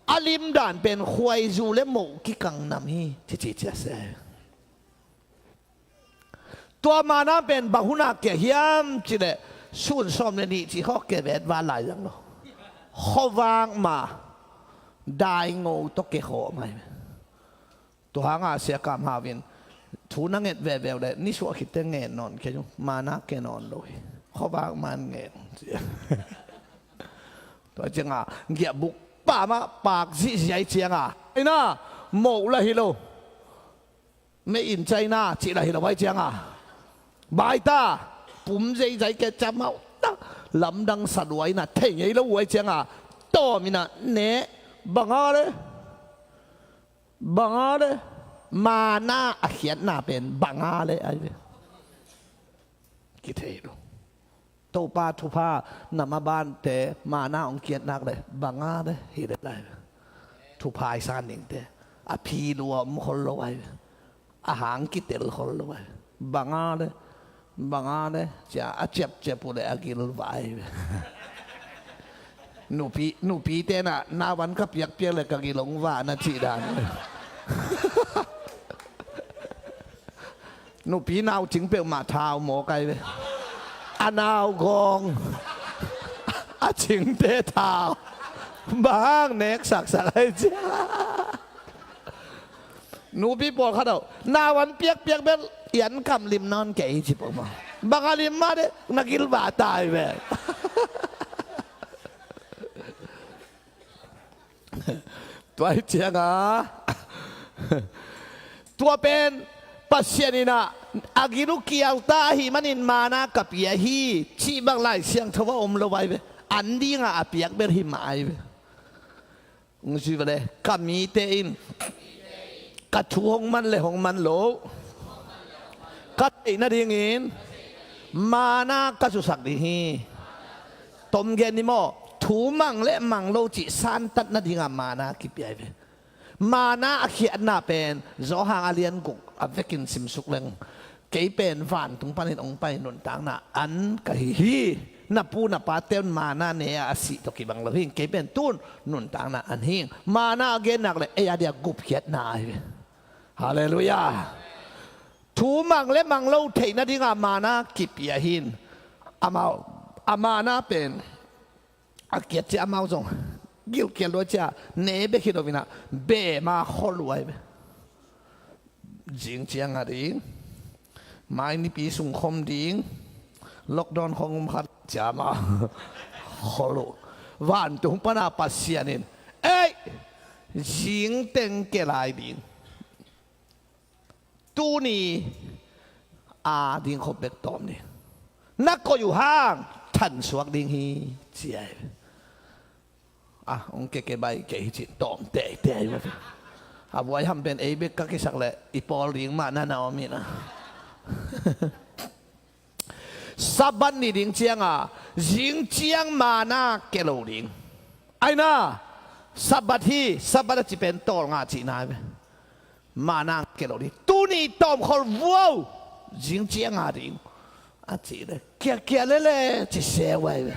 a limdan pen khuaizu le moh kikang nam hi cici ciase. Tua mana pen bang huna kia hiam cileh sun sawm le nih cih khawh kia vet val lai zang lo. Khuavak ma daingo tawh kia khawh mai. Tua hanga siakam hau in thu na nget veveu le nisuah khitte ngen nawn kei uh mana kia nawn lo hi. Khuavak man ngen. Tua cianga giahbuk pamah pak zihziai cianga ina moh la hi lo. Made in China cih la hi lo ai cianga baita pum zeizai ke camauh ta lamdang saluai na thei ngei lo uai cianga tawm ina ne banga le banga le mana a khiatna pen banga le ai ve. Kithei lo. Topa thupha na ma bante mana ong kiat nak le banga le hi le lai. Thupha i san dingte a phi lua om khol lo ai. A hang kitel khol lo ai. Banga le banga le cia a ciapciap uh le a gil vai. Nupi nupi tena navan ka piakpiak le ka gil ong va na cih dan. Nupi nau cing peuhmah thau maw kai ve. A nau gawng a cingte thau bang nek saksak ai cia. Nupi pawlkhat au nau an piakpiak bel ian kam lim nawn kei ci pawh maw. Bang a lim mah de na gilvah tai ve. Tua hi cianga tua pen Pasian inah a gil uh kiauta ahi manin mana ka pia hi cih bang Lai Siangtho a om lo ai ve. An dinga a piak bel hi mah ai ve. Ung zui vele ka mite in ka thu hong man le hong man lo ka theih nadingin mana ka zusak ding hi. Tom gen ni maw? Thu mang le mang lo cih santat nadinga mana kipia hi ve. Mana a khiatna pen Johan a lian guk a vekin simsuk leng kei pen vantung panin ong pai nuntakna an ka hi hi. Na pu na pate un mana ne a a sih tawh kibang lo hing kei pen tun nuntakna an hing. Mana a gennak le ei a dia gupkhiatna ahi ve. Halleluiah. Thu mang le mang lo theih nadinga mana kipia hin. Amau a mana pen a kiat cia amau zong Gilkial lua cia, ne bek hi lo inah, bema khol uh ai ve. Zing cianga ding, mai nipi sung khom ding, lockdown khong um khat ciama khol uh. Vantung pana Pasian in, ei, zing teng ke lai ding. Tuni a ding khop bek tawm ding. Na koih uh hang thansuak ding hi, ci ai. A, hong keke bai kei hi cin tawm teitei mah. A buai ham pen ei bek ka kisak leh i pawl ding mah na na om hi na. Sabbath ni ding cianga zing ciang mana ke lo ding. Aina, Sabbath hi, Sabbath a ci pen tawlnga cihna hi ve. Mana ke lo ding. Tuni tawmkhol vuau, zing cianga ding a ci le, kiakia lele ci seu ai ve.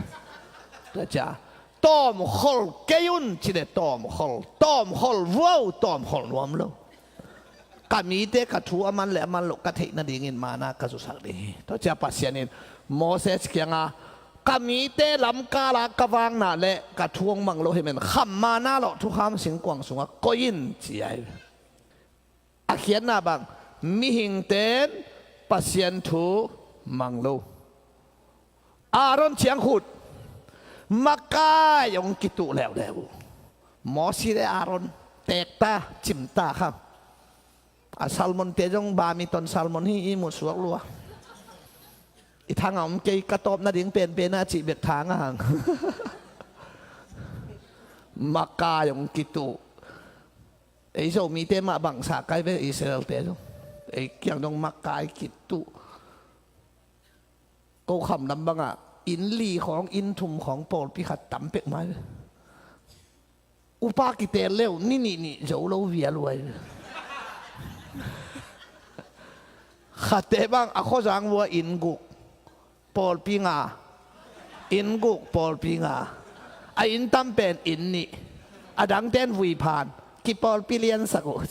Tua cia tawmkhol kei un ci le tawmkhol, tawmkhol vuau, tawmkhol nuam lo. Ka mite ka thu a man le a man loh ka theih nadingin mana ka zusak ding hi. Tua cia Pasian in Moses kianga, ka mite lamkala ka vakna le ka thu hong mang lo hi men kham mana lawh thukham singkuang sungah koih in, ci ai. A khiatna bang, mihingten Pasian thu mang lo. Aaron ciangkhut makai hong kituh leuleu uh. Mosi le Aaron tekta, cimta kha. A salmon te zong bamiton salmon hi i musuak lua. I thanga om kei ka tawp nading penpen a cih bek thang a hang. Makai hong kituh. Ei Zomite mah bangsa kai ve Israel te zong. Ei kiang zong makai kituh. Ko kham lam bangah inn li khawng, inn thum khawng pawlpi khat tam pek mai ve. Upa kitel leu ni nih nih zo lo vial uh ai ve. Khate bang a khuazang vua inn guk pawlpi nga, inn guk pawlpi nga, a inn tam pen inn nih, a dangten vui phan, kipawlpi liansak uh.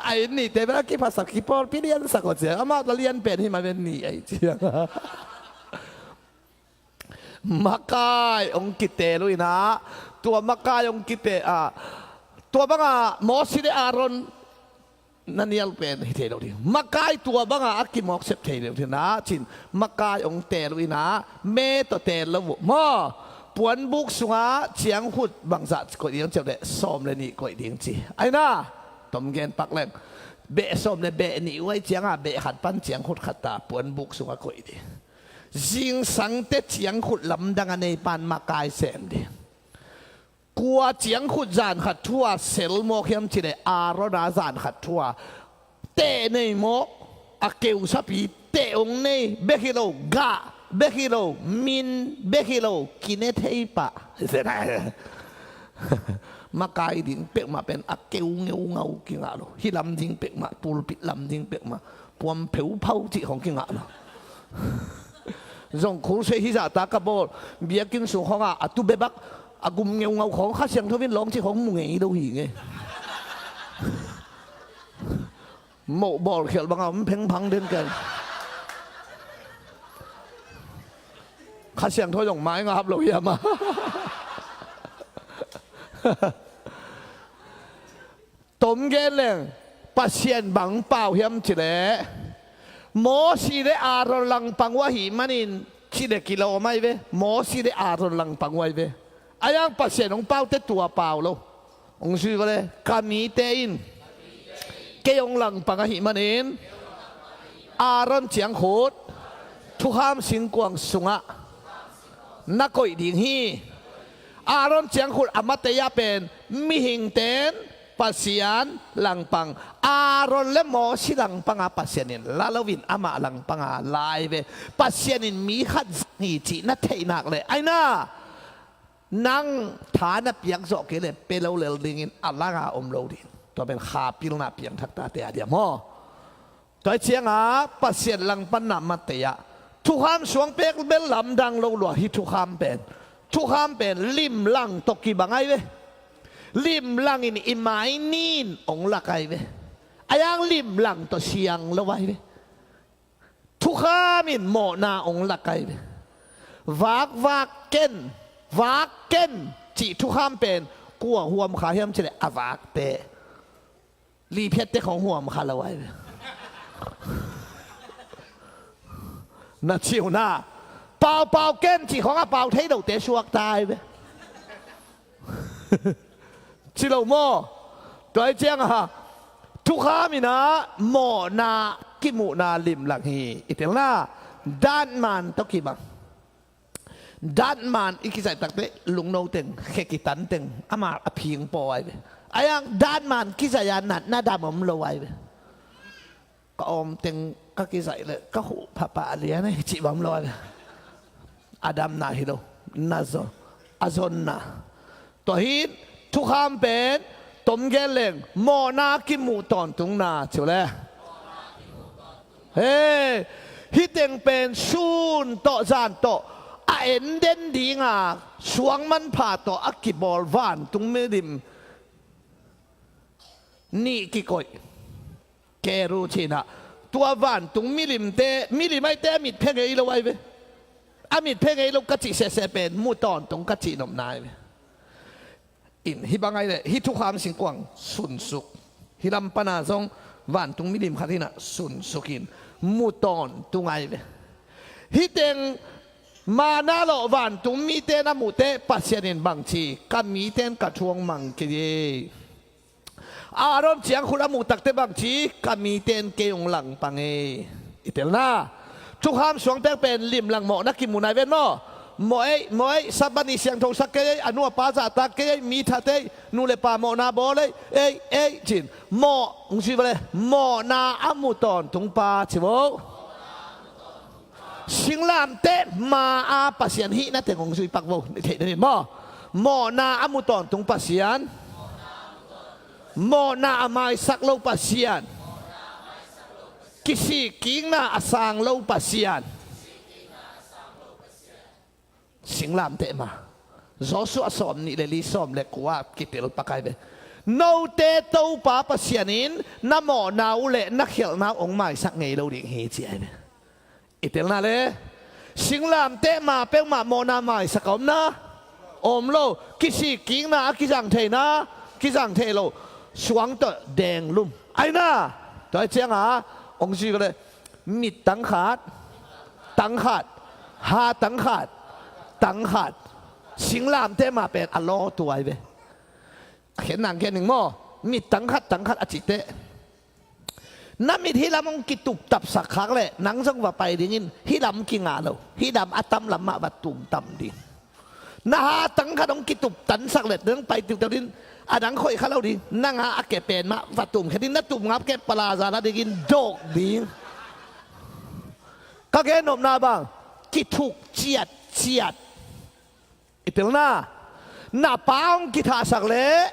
A inn nihte pen a kiphasak, kipawlpi liansak uh cia, amau ta lian pen hi mah pen nih ai cia. Makai hong kitel uh inah, tua makai hong kitel a, tua banga Mosi le Aaron na nial pen hi thei lo ding. Makai tua banga a kimawk sep thei lo ding na cin, makai hong tel uh inah, me tawh tel lo uh maw. Puanbuk sungah ciangkhut bangzah koih ding ciau le sawm le nih koih ding ci. Aina, tom gen pak leng. Beh sawm le beh nih uh ai cianga beh khat pan ciangkhut khat ta puanbuk sungah koih ding. Zingsangte ciangkhut lamdang a nei pan makai sem ding. Kua ciangkhut zan khat thu-a sel mawk hiam cileh Aaron-a zan khat thu-a teh nei mawk, a keusapi teh hong nei bek hi lo, gah bek hi lo, min bek hi lo, kine thei pah. Makai ding pekmah pen a keu ngeungau kingah lo, hih lam ding pekmah, pulpit lam ding pekmah, puam pheuphau cih khong kingah lo. Zong khulsei hizahta ka bawl, biakinn sung khongah a tu bebak, a gum ngeungau khong Kha Siangtho in lawng cih khong mu ngei lo hi ngei. Moh bawlkhialh bangah om phengphang den ken. Kha Siangtho zong mai ngap lo hiam a. Tom gen leng, Pasian bang pau hiam cileh Mosi le Aaron langpang uh ahih manin cileh kilawm ahi ve. Mosi le Aaron langpang uh ahi ve. Ayang Pasian hong paute tua pau lo. Hong zui vale, ka mite in kei hong langpang ahih manin Aaron ciangkhut thukham singkuang sungah na koih ding hi. Aaron ciangkhut a matei ah pen mihingten Pasian langpang, Aaron le Mosi langpanga Pasian in la loin amah langpanga lai ve. Pasian in mi khat zang hi cih na theih nak le aina, nang tha na piak zawh kei le pe lo lel dingin a langa om lo ding. Tua pen kha pilna piangthak tate a diam maw? Tua cianga Pasian langpanna matei ah thukham suang pek bel lamdang lo lua hi. Thukham pen, thukham pen limlang tawh kibang ahi ve. Limlang in i mai nin hong lak ahi ve. Ayang limlang tawh siang lo ahi ve. Thukham in mawhna hong lak ahi ve. Vak, vak ken, vak ken cih thukham pen kua huam kha hiam cih leh a vakte, liphiatte khong huam kha lo ai ve. Na ciu na, pau, pau ken cih khong a pau thei lote suak ta ai ve. Ci lo maw? Tua hi ciang a, thukham in a mawhna kimuhna limlang hi. I telna, datman tawh kibang. Datman i kizaih takte lungno teng, khe kitan teng, ama a phing paw ai ve. A yang datman kizaih a natna dam om lo ai ve. Ka awm teng ka kizaih leh ka huh phapha lian a hi cih bang om lo ai ve. A damna hi lo, na zon, a zonna. Tua hi in thukham pen tom gen leng mawhna kimuh tawntungna ci uh le. He, hih teng pen sun tawh zan tawh a en den ding a, suang manpha tawh a kibawl vantung milim nih kikoih. Keru cih na, tua vantung milimte, milim aite a mitphe ngei lo ai ve. A mitphe ngei lo ka cih sehseh pen mu tawntung ka cih nopna ai ve. In, hih bang ai leh hih thukham singkuang sunsuk. Hih lam pan a zong vantung milim khat hi na, sunsuk in mu tawntung ai ve. Hih teng manna lawh vantung mite na muh teh Pasian in bangci, ka mite in ka thu hong mang kei hi. Aaron ciangkhut a muh takte bangci, ka mite in kei hong langpang hi. I telna, thukham suang pekpen limlang mawhna kimuh nai ven maw? Mawh ei, mawh ei, Sabbath ni siangthosak kei ei, a nu a pa zahtak kei ei, mi that ei, nu le pa mawhna bawl ei, ei, ei, ci-in. Mawh, hong ci vo le, mawhna a mu tawntung pa ci vo. Singlamteh ma-a Pasian hihna teng hong zui pak vo. Theih na ni maw? Mawhna a mu tawntung Pasian. Mawhna a maisak lo Pasian. Kisikkikna a sang lo Pasian. Singlamteh ma. Joshua sawm nih le li, sawm le kua kitel pak ai ve. Note Topa Pasian in na mawhna uh le na khialhna uh hong maisak ngei lo ding hi ci ai ve. I telna le, singlamteh ma peuhmah mawhna maisak a om na? Om lo. Kisikkikna a kizang thei na? Kizang thei lo. Suang tawh denglum ai na. Tua hi ciang a, hong ci ko le, mit tang khat, tang khat, ha tang khat, tang khat. Singlamteh ma pen a lawtu ai ve. A khen nang khen ning maw? Mit tang khat, tang khat a cih teh, na mit hih lam hong kituptapsak khak leh nang zong va pai ding in, hih lam kinga lo, hih lam a tam lam mah va tumtam ding. Na ha tang khat hong kituptansak leh nang pai tiuhteu ding, a dang khoih kha lo ding, nang ha a ke pen mah va tumkhia ding, na tum ngap kei palaza la ding in dawk ding. Ka gen nopna bang, kithuk ciatciat. I telna, na pa hong kithahsak leh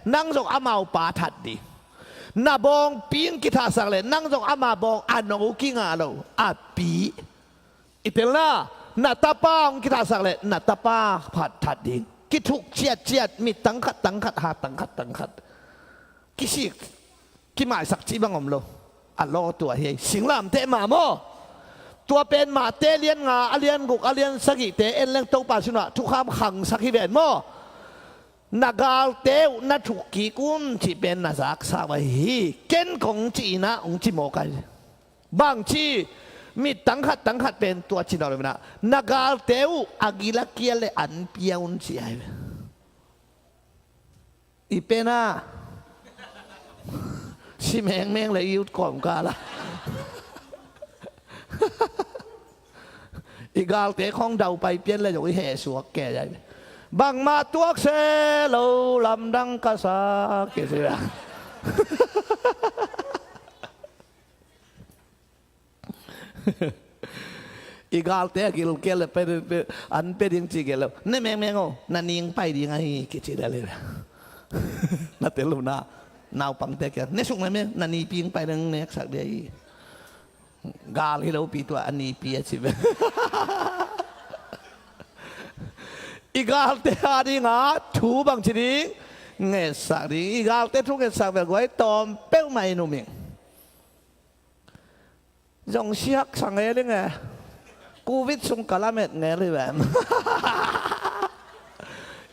nang zong amau pa that ding. Na bawngpi hong kithahsak leh nang zong ama bawng, a no kinga lo, a pi. I telna, na tapa hong kithahsak leh na tapa phat that ding. Kithuk ciatciat, mit tang khat, tang khat, ha tang khat, tang khat. Kisik, kimaisak cih bang om lo. A lawtu ahi, singlamteh ma maw? Tua pen Mate lian nga, a lian guk, a lian sagihte en leng Topa sunah thukham khangsak hi ven maw? Na galte uh na thukkik un cih pen na zaksa uh ahi hi. Ken kong cih in ah hong ci mawk ai. Bangci, mit tang khat, tang khat pen tua ci nawn lo in ah, na galte uh a gil a kial le an pia un ci ai. I pen ah si mengmeng le i ut kawmkal ah i galte khong daupai pian le zong i hehsuak kei ai. Bangmah tuak se lo lamdang ka sa kei si a. I galte a gilkial le pen, pen, an pe ding ci gel lo. Ne mengmeng aw, na ning pai ding ahi kici le le. Na tel lo na, naupangte kiang. Ne suk mengmeng, na nipi pai ding neksak ding ahi. Gal hi lopi tua a nipi a ci ve. I galte a ding a thu bangci ding ngetsak ding. I galte thu ngetsak ve guai tawm peuhmah i numing. Zong siak sang e ling e. Covid sung ka lamet ngel hi vem.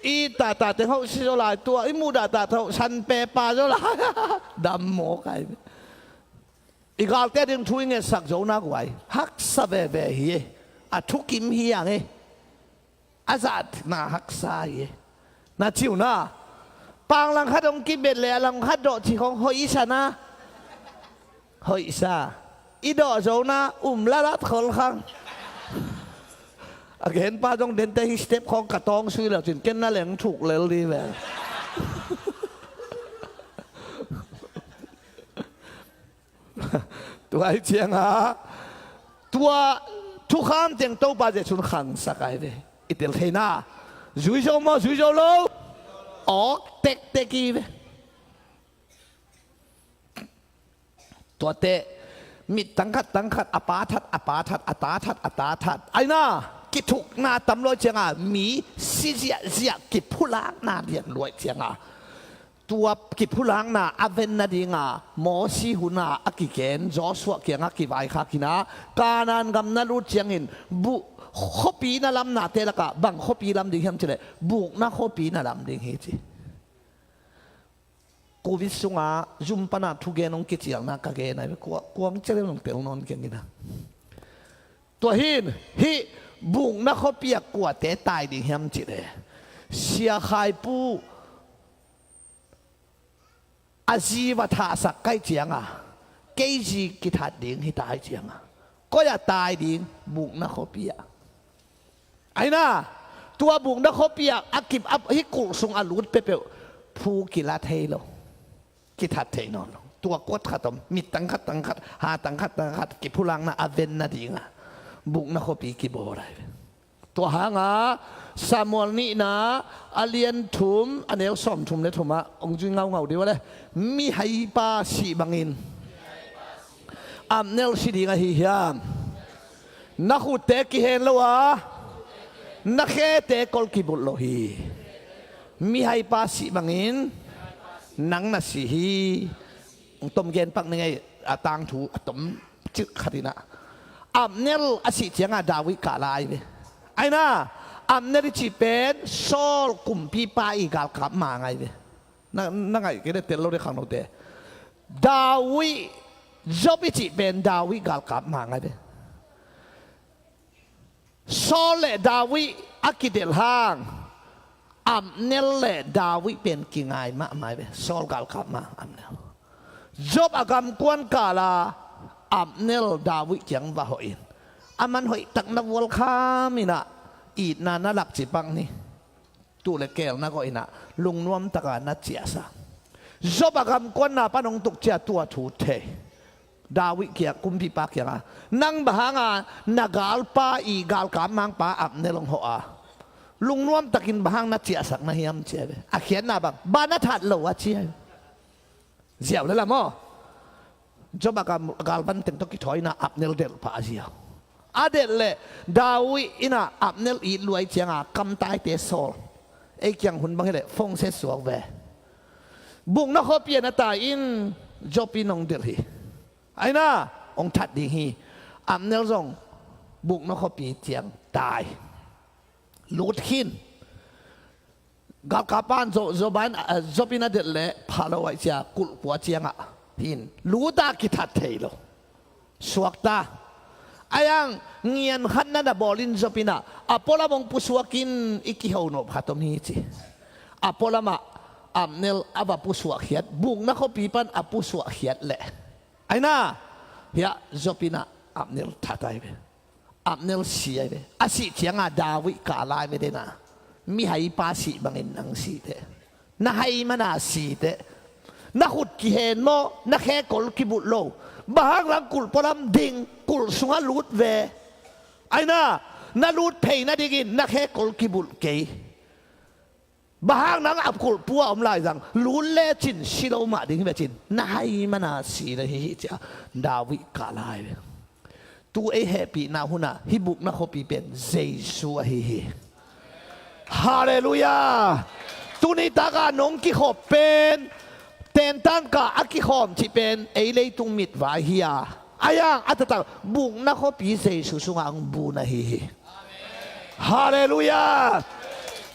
I tahtah teng hoh si zaw lai tua, i muh dahtah teng hoh san pepa zaw lai. Dam maw kai. I galte a ding thu i ngetsak zo na guai. Haksa veve hi e. A thukim hi ang e. A zahna haksa hi e. Na ciu na. Pang langkhat hong kibet le a langkhat dawh ci khong hoih i sa na. Hoih sa. I dawh zo na um lalat khol khang. A genpa zong dente hi step khong ka tawng sui lo cin ken na leng thuk lel di ve. Tua hi cianga tua thukham teng Topa Jesu'n khangsak ai ve. I tel theina zui zo maw zui zo lo? Awk tektek i ve. Tuate mit tangkhat tangkhat a pa that a pa that a ta that a ta that aina kithukna tam luai cianga mi si ziahziah kiphulakna lian luai cianga tua kiphulakna a ven nadinga Mosi huna a kigen Joshua kianga kivaikhakina Kanaan gam na lut ciangin buh khuapi na lamnate lakah bang khuapi lam ding hiam cileh bukna khuapi na lam ding hi ci. Covid sunga zum pana thugen hong kicialna ka gen ai kuang cialin hong tel nawn kengina. Tua hin hih bukna khuapi a kuate tai ding hiam cileh siakhaipu a zi va thahsak kai cianga kei zi kithat ding hi tai cianga koi a tai ding bukna khuapi ah. Aina tua bukna khuapi ah a kip a hi kulh sung a lut peuhpeuh phu kila thei lo. Kithat thei nawn lo tua kuat khat om mit tangkhat tangkhat ha tangkhat tangkhat kiphulakna a ven nadinga bukna khuapi kibawl ai ve. Tua hanga Samuel nihna a lian thum a neu sawm thum le thumah hong zui ngaungau dih uh a le mihaipa sih bangin Abner si ding ahi hiam? Na khutte kihen lo a na khete kol kibulh lo hi. Mihaipa sih bangin nang na si hi. Hong tom gen pak ning ei a tangthu a tom cik khatinah Abner a sih cianga David kah lai ve. Aina Abner i cih pen Saul kumpipa i galkap mang ai ve. Na ngaih kei le tel lo de khang lote. David Job i cih pen David galkap mang ai ve. Saul le David a kidelh hang Abner le David pen kingai mahmah ai ve. Saul galkap mang Abner. Job a gamkuan kala Abner David kiang va hoih in a man hoih tak na vualkham inah itna na lakci pak ni. Tuh le keel na gawh inah lungnuam taka na ciahsa. Job a gamkuanna pan hong tukcia tua thu thei. David kiang kumpipa kianga nang bang hanga na galpa i galkap mangpa Abner hong hawh a lungnuam takin bang hang na ciahsak na hiam cia ve. A khiatna bang bang na that lo a cia ve. Ziau le la maw? Job a galvan teng tawh kithawi inah Abner delh pah a ziau. A delh leh David inah Abner it luai cianga kamtaite sawl. Ei kiang hun bang hileh fongse suak ve. Bukna khuapi a na tai in Job in hong delh hi. Aina hong that ding hi. Abner zong bukna khuapi ciang tai. Lut khin. Galkapa in Job in a delh leh pha lo aih cia kulhpua ciangah hin luta kithat thei lo. Suakta. Aiang ngian khat na na bawl in Job inah a pualam hong pusuak in i kiho nop khat om hi ci. A pualamah Abner a va pusuak khiat bukna khuapi pan a pusuak khiat leh aina hiah Job inah Abner that ai ve. Abner si ai ve. A sih cianga David kah lai ve dena. Mihaipa sih bangin nang si teh. Na hai mana si teh. Na khut kihen maw na khe kol kibulh lo. Bang hang lang kulh pualam ding kulh sungah lut ve. Aina na lut phei nadingin na khe kol kibulh kei. Bang hang nang a kulhpua om lai zang lut lecin si lo mah ding hi vecin na hai mana si na hi hi cia David kah lai ve. Tu ei hehpihna huna hih bukna khuapi pen Jesu ahi hi. Halleluiah. Tuni taka nong kikhop pen tentan kah a kikhawm cih pen ei leitung mitvai hi a Ahi hang a taktak bukna khuapi Jesu sungah hong bu na hi hi. Halleluiah.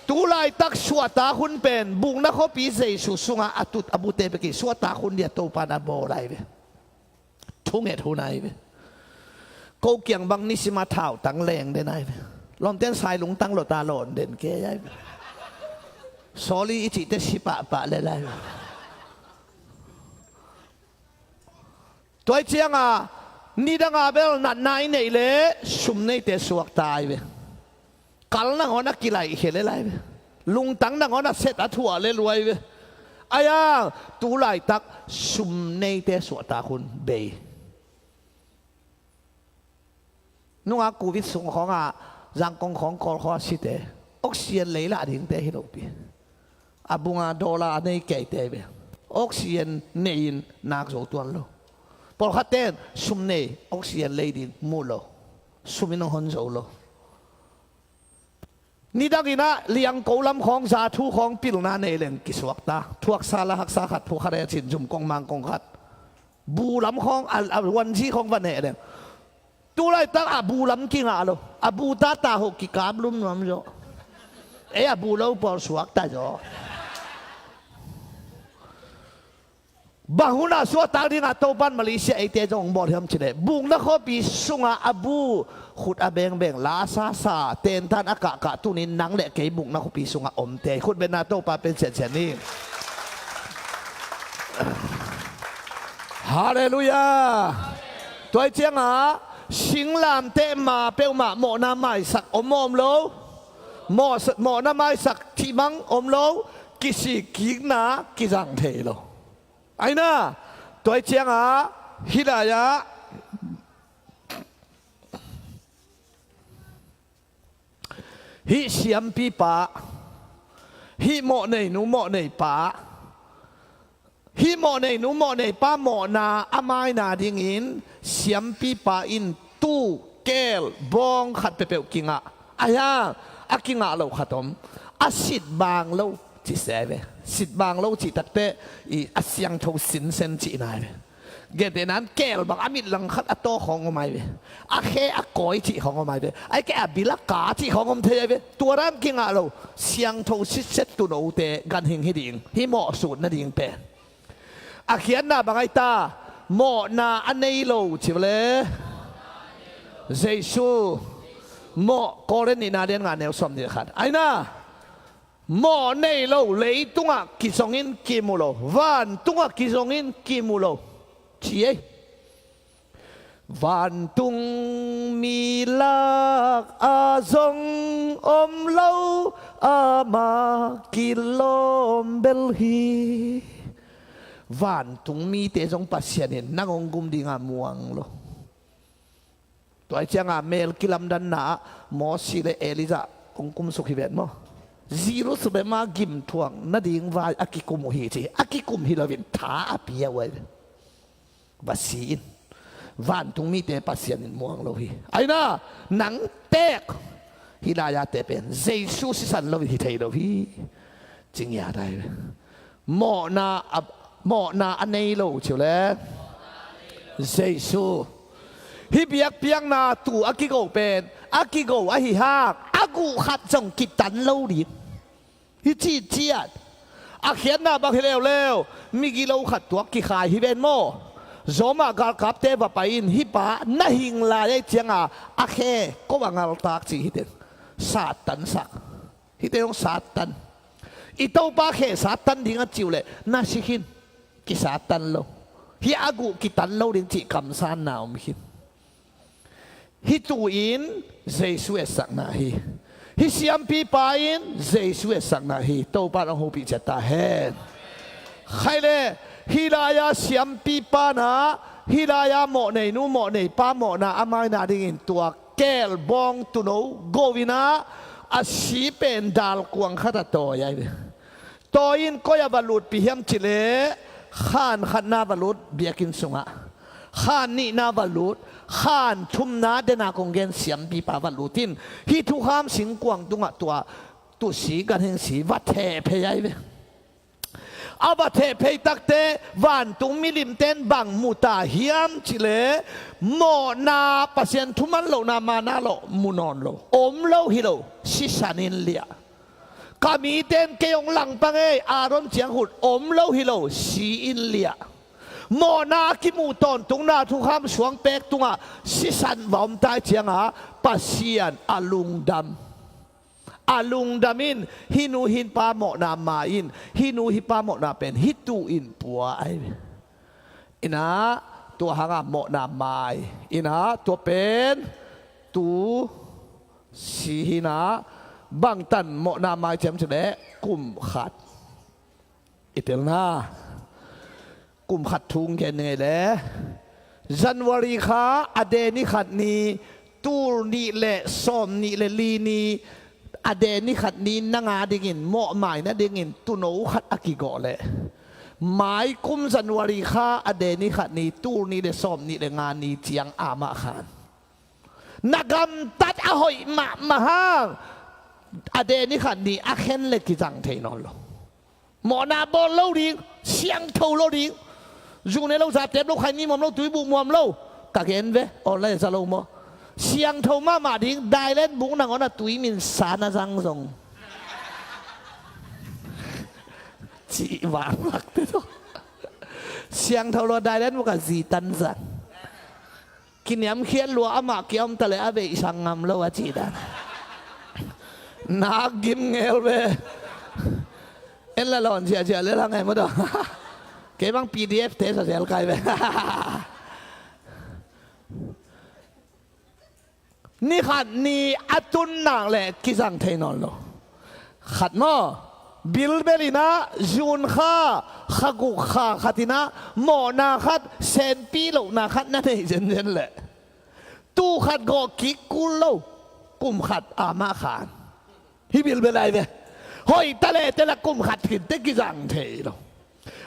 Tu laitak suahtak hun pen bukna khuapi Jesu sungah a tut a bute bek hi. Suahtak hun dia Topa na bawl ahi ve. Thunget hun ahi ve. Ko kiang bang nisim a thautang leng den ahi ve. Lawmten sai lungtang lota lawn den kei ahi ve. Sorry i cihte si pahpah lel ahi ve. Tua hi cianga nidanga bel natna i neih leh sum neite suakta ahi ve. Kal nangawn a kilaihkhia lel ahi ve. Lungtang nangawn a set a thuah lel uh ahi ve. Ahi hang tu laitak sum neite suahtak hun bei. Nunga covid sung khawngah Zangkong khawng Kawl khawng a site oxygen lei lah dingte hi lopi. A bunga dollar a nei keite ve. Oxygen nei-in nak zo tuan lo. Pawlkhatte in sum nei oxygen lei ding mu lo. Sum in hong hon zo lo. Nidangin ah liangko lam khawng zathu khawng pilna nei leng kisuakta. Thuaksa la haksa khat, phukhat e cin, zum kong mang kong khat. Bu lam khawng a, a wanzi khawng va neh leng. Tu laitak a bu lam kingah lo. A bu tata ho kikap lumluam zaw. Ei a bu lo pawl suakta zaw. Bang hunah suahtak dingah Topan Malaysia eite zong hong bawl hiam cileh bukna khuapi sungah a bu khut a bengbeng la a sasa tentan a kahkah tunin nang le kei bukna khuapi sungah omte khut benna Topa pen siansian ni. Halleluiah. Tua hi ciangah singlamteh ma peuhmah mawhna maisak om maw om lo? Mawh, mawhna maisak cih bang om lo. Kisikkikna kizang thei lo. Aina tua hi ciangah hih lai-ah hih siampipa, hih mawhneinu mawhneipa, hih mawhneinu mawhneipa mawhna a maina dingin siampipa in tuu, keel, bawng khat peuhpeuh kingah. Ahi hang a kingah lo khat om. A sitbang lo cih se ve. Sitbang lo cih takteh i a siangtho sinsen cihna ve. Gentehna in keel bang a mit lang khat a taw khawng om ahi ve. A khe a kawi cih khawng om ahi ve. Ahih kei a bil a ka cih khawng om thei ahi ve. Tua dan kingah lo. Siangtho sitset tunote ganhing hi ding. Hih mawh sut nading pen a khiatna bang ahi ta? Mawhna a nei lo ci le Jesu. Mawh Korin nihna lian nga neu sawm nih khat. Aina mawh nei lo, leitungah kizongin kimu lo, vantungah kizongin kimu lo ci ei. Vantung mi lak a zong om lo, ama kilawm bel hi. Vantung mite zong Pasian in nang hong gum dinga muang lo. Tua hi cianga mel kilamdanna ah Mosi le Elijah hong kumsuk hi ven maw? Jerusalem a gimthuak nading vai a kikum uh hi ci. A kikum hi loin tha a pia uh ahi ve. Va si in. Vantung mite Pasian in muang lo hi. Aina nang tek hih lai-ate pen Jesu sisan loin hi thei lo hi. Ci ngiat ahi ve. Mawhna a, mawhna a nei lo ci uh le Jesu. Hih biakpiakna tuu a kigo pen a kigo ahi hang a guh khat zong kitan lo ding. Hi cihciat a khiatna bang hi leuleu, migilo khat tuak kikhai hi ven maw? Zawmah galkapte va pai in, hih pa na hing lai ahi cianga a khe ko a ngaltak ci hi teng. Sattan sak. Hihte hong sattan. I Topa khe sattan ding a ci uh leh na si khin. Kisattan lo. Hih a guh kitan lo ding cih kamsanna om khin. Hih tuu in Jesu etsakna hi. Hih siampipa in Jesu etsakna hi. Topa in hong hopih ciat ta hen. Khaile hih lai-a siampipa na, hih lai-a mawhneinu mawhneipa mawhna a maina dingin tua keel bawng tuuno go-in ah a si pen dalkuang khat a tawi ahi ve. Tawi in koi ah va lutpih hiam cih leh khan khatna va lut biakinn sungah, khan nihna va lut, khan thumna dena kong gen siampipa va lut in hih thukham singkuang tungah tua tuusi ganhingsi va theh phei ahi ve. A va theh phei takte vantung milimte in bang mu ta hiam cih leh, mawhna, Pasian thuman lohna, manna lawh mu nawn lo. Om lo hi lo, sisan in liah. Ka mite in kei hong langpang ei, Aaron ciang khut om lo hi lo, si in liah. Mawhna a kimuh tawntungna thukham suang pek tungah sisan va om tai ciangah Pasian a lungdam. A lungdam in, hih nu hih pa mawhna ma in, hih nu hih pa mawhna pen hih tu in pua ahi ve. Inah, tua hangah mawhna mai. Inah, tua pen tu si hi inah, bangtan mawhna mai ciam cih leh kum khat. I telna, kum khat thu gen ngei le. January kha a de ni khat ni, tul nih le sawm nih le li ni, a de ni khat ni nang a dingin mawhmai nadingin tuuno khat a kigawh leh, mai kum January kha a de ni khat ni, tul nih le sawm nih le nga ni ciang amah khan na gamtat a hoih mahmah hang, a de ni khat ni a khen le kizang thei nawn lo. Mawhna bawl lo ding, siangtho lo ding. Zu ne lo, za tep lo, khaini muam lo, tuibuh muam lo. Ka gen ve, aw, lai za lo maw. Siangtho mahmah ding, dailen bung nangawn a tui min sa na zang zong. Cih vang lak te tawh. Siangtho lo, dailen bung a zi tan zang. Kiniamkhiat lua, amah kia om ta leh a veih sang ngam lo a cih dan. Nak gim ngel ve. En la lawn ziahziah le la ngai maw daw. Kei bang P D F te sa zel kai ve. Ni khat ni a tun nak leh kizang thei nawn lo. Khat maw, bilbel inah June kha, kha guk kha khat inah mawhna khat, senpi lohna khat na neih zenzen leh, tu khat gawh kik kul lo, kum khat amah khan. Hih bilbel ahi ve. Hoih ta leh te la kum khat khin te kizang thei lo.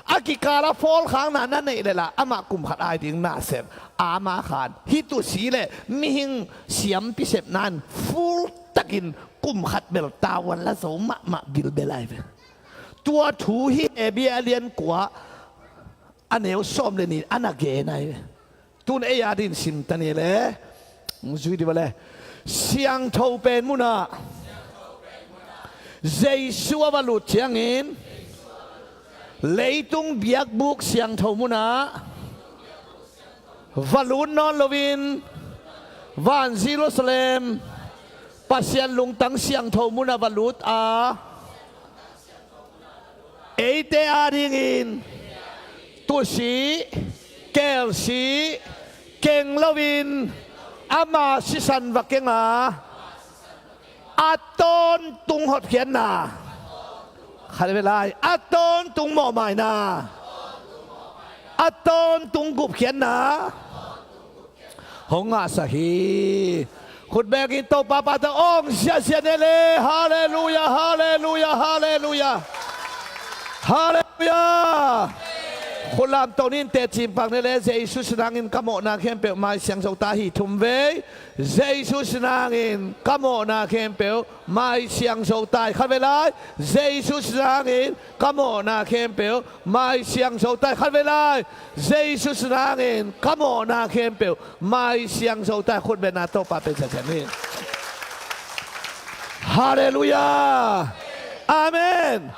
A kikal a fawlkhakna na neih leh la, amah kum khat ai ding nasep amah khan. Hih tu si leh mihing siampi sepna in full takin kum khat bel tavuan la zo mahmah bilbel ahi ve. Tua thu hih Hebru a lian kua, a neu sawm le nih a na gen ahi ve. Tun ei a din sim ta ni le. Zui di ba le. Siangtho pen munah Jesu a va lut ciangin, leitung biakbuk siangtho munah va lut nawn loin, van Jerusalem, Pasian lungtang siangtho munah va lut a, eite adingin tusih, kelsih keng loin, ama sisan va keng a, a tawntung hotkhiatna, khat ve lai, a tawntung mawhmaina, a tawntung gupkhiatna hong ngahsak hi. Khut bekin Topa pata awng ziahziah ni le. Halleluiah, halleluiah, halleluiah. Halleluiah. Khut lamto ni in, teci in pak ni le. Jesu sin nangin ka mawhna khempeuh mai siang zo ta hi, thum vei. Jesu sin nangin ka mawhna khempeuh mai siang zo ta hi, khat ve lai. Jesu sin nangin ka mawhna khempeuh mai siang zo ta hi, khat ve lai. Jesu sin nangin ka mawhna khempeuh mai siang zo ta hi. Khut beng a, Topa pen siangsiang ni. Halleluiah. Amen.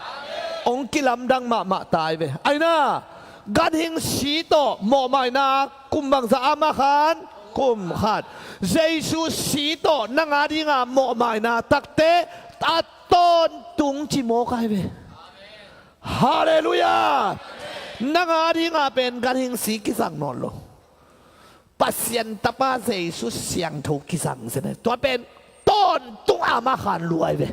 Hong kilamdang mahmah ta hi ve. Aina, ganhing si tawh mawhmaina kum bangzah amah khan? Kum khat. Jesu si tawh nang a dinga mawhmaina takte a tawntung ci mawk a hi ve. Halleluiah. Nang a dinga pen ganhing si kizang nawn lo. Pasian Tapa Jesu siangtho kizang zen hi. Tua pen tawntung amah khan lua hi ve.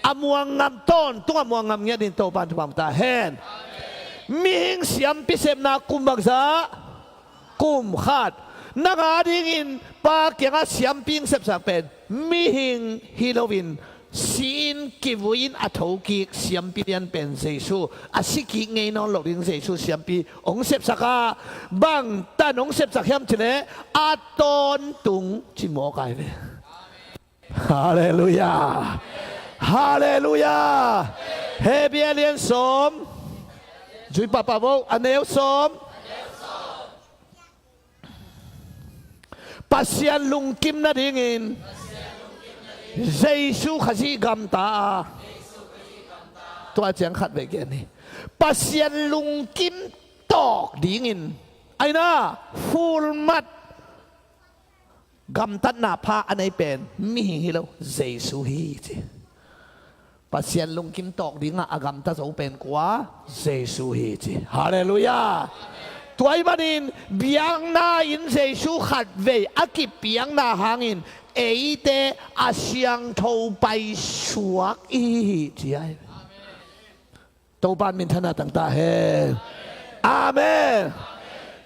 A muang ngam, tawntung a muang ngam ngiat in Topa in thupha ta hen. Mihing siampi sepna kum bangzah? Kum khat. Nang a dingin Pa kiangah siampi hong sepsak pen mihing hi loin, si-in kivui-in a thokik siampi lian pen Jesu, a sikik ngei nawn loh ding Jesu siampi hong sepsak a, bangtan hong sepsak hiam cih leh a tawntung ci mawk a hi ve. Halleluiah. Halleluiah. Hebru a lian sawm, Zui pahpah vo, a neu sawm. Pasian lungkim nadingin Jesu Khazih gamta a. Tua ciang khat vei gen hi. Pasian lungkim tawk dingin, aina, fulmat gamtatna pha a nei pen mihing hi lo, Jesu hi ci. Pasian lungkim tawk dingah a gamta zo pen kua? Jesu hi ci. Halleluiah. Tua ahih manin biakna in Jesu khat vei a kipiakna hangin eite a siangtho paisuak i hi hi ci ahi. Topa in minthanna tangta hen. Amen.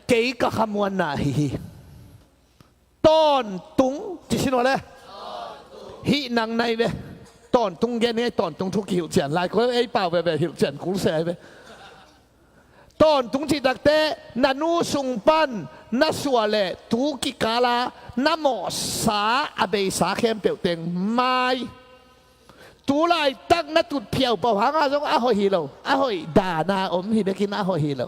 Kei ka khamuanna hi hi. Tawntung ci sin uh le. Hih nang nai ve. Tawntung gen hi, tawntung thu kihilh cian lai ko ei pau veve hilh cian kul se ai ve. Tawntung cih takte na nu sung pan na suah le tu kikala na mawhsa a beisa khempeuh teng mai. Tu laitak na tutphiau pau hanga zong a hoih hi lo, a hoih dana om hi bekin a hoih hi lo.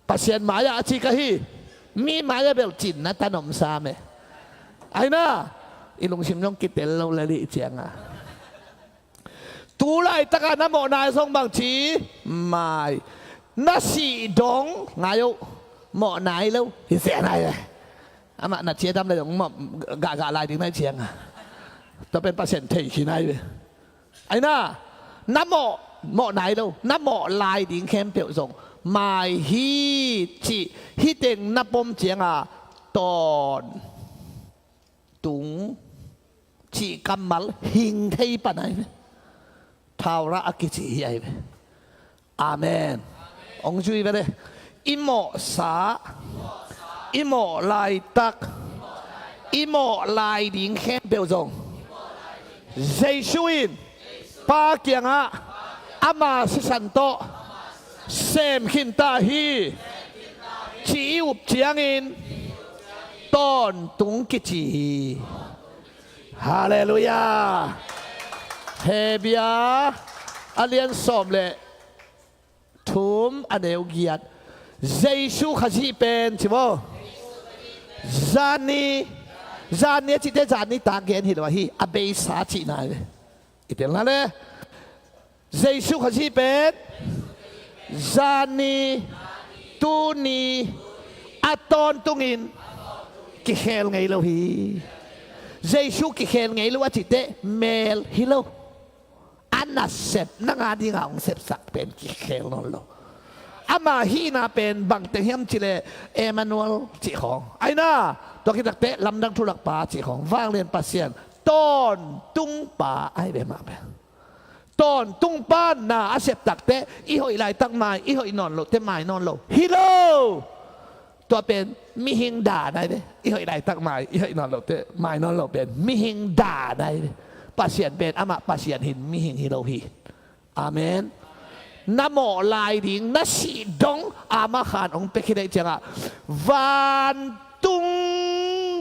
Pasian mai-ah a ci ka hi. Mi mai-ah bel cinna tan om sam e. Aina, i lungsim zong kitel lo lel i cianga. Tu laitaka na mawhna zong bang ci mai. Na sih dong ngai uh. Mawhna i lo hi sia nai e. Amah na cia dam le dong mawh gahgah lai ding nai cianga. Tua pen Pasian thei khi nai ve. Aina, na mawh, mawh nai lo, na mawh lai ding khempeuh zong mai hi cih, hih teng na pom cianga tawntung cih kammal hing thei pan ai ve. Thaura a kici hi ai ve. Amen. Ong zui ve le. I mawhsa, i mawh laitak, i mawh lai ding khempeuh zong Jesu in Pa kiangah ama sisan tawh sem khinta hi ci i up ciangin tawntung kici hi. Halleluiah. Hebia a lian sawm le thum a neu giat. Jesu Khazih pen ci maw? Zanni, zanni a cihte zanni tak gen hi lo ahi, a beisa cihna hi ve. I telna le Jesu Khazih pen zanni, tuni a tawntungin kikhel ngei lo hi. Jesu kikhel ngei lo a cihte mel hi lo. A nasep nanga dinga hong sepsak pen kikhel nawn lo. Ama hihna pen bangteng hiam cih leh Emmanuel cih khawng. Aina, tua khit takte lamdang thulakpa cih khawng. Vanglian Pasian tawntungpa ahi ve mah pen. Tawntung pan na a sep takte i hoih laitak mai, i hoih nawn lote mai nawn lo. Hi lo! Tua pen mihing dan ai ve. I hoih laitak mai, i hoih nawn lote mai nawn lo pen mihing dan ai ve. Pasian pen amah Pasian hi in mihing hi lo hi. Amen. Na mawh lai ding na sih dong ama khan hong pia khit ahih ciangah vantung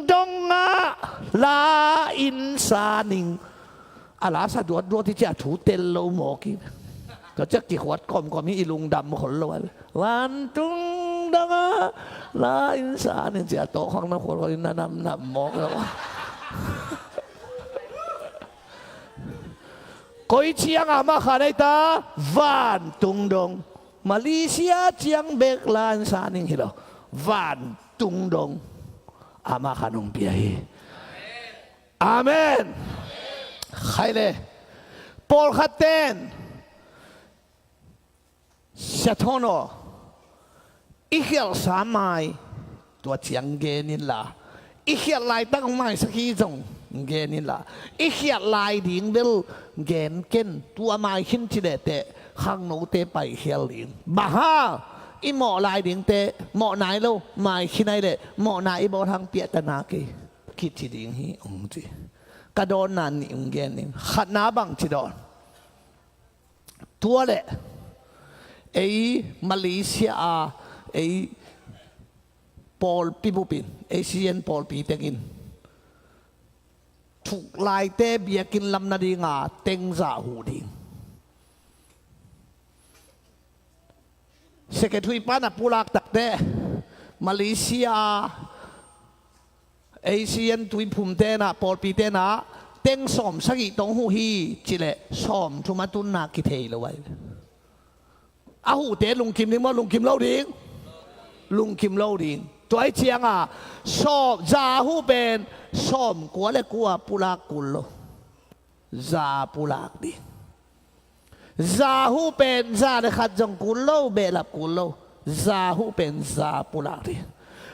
dongah la in sa ning. A la sa duatduat hi ciah thu tel lo mawk hi. Tua ciah kikhuat kawmkawm hi, i lungdam khol lo a. Vantung dongah la in sa ning ciah tawh khang na khuat khuat in na namnam mawk lo. Koi ciang amah khan ai ta? Vantung dong. Malaysia ciang bek la in sa ning hi lo. Vantung dong amah khan hong pia hi. Amen. Khai le. Pawlkhat ten, Sia Thawn aw, i khialhsa mai tua ciang gen inla, i khialh laitak maisak hi zong gen inla, i khialh lai ding bel gen ken, tua mai khin ci lehteh khangnote pai khial ding. Bang hang? I mawh lai dingte mawh nai lo, mai khin ai leh mawhna i bawl hang piahta na kei kici ding hi ong ci. Ka dawnna nih ong gen ning. Khatna bang ci dawn? Tua leh ei Malaysia a ei pawlpi bupin, ei Sian pawlpi tengin thuk laite biakinn lam nadinga tengzah huh ding. Secretary pa na pulak takte, Malaysia, Asian tuiphum tenah, pawlpi tenah teng sawm sagih tong huh hi cileh sawm thum a tunna kithei lo ai. A huhte lungkim ding maw, lungkim lo ding? Lungkim lo ding. Tua ih cianga sawm za huh pen sawm kua le kua pulak kul lo. Za pulak ding. Za huh pen za le khat zong kul lo, behlap kul lo. Za huh pen za pulak ding.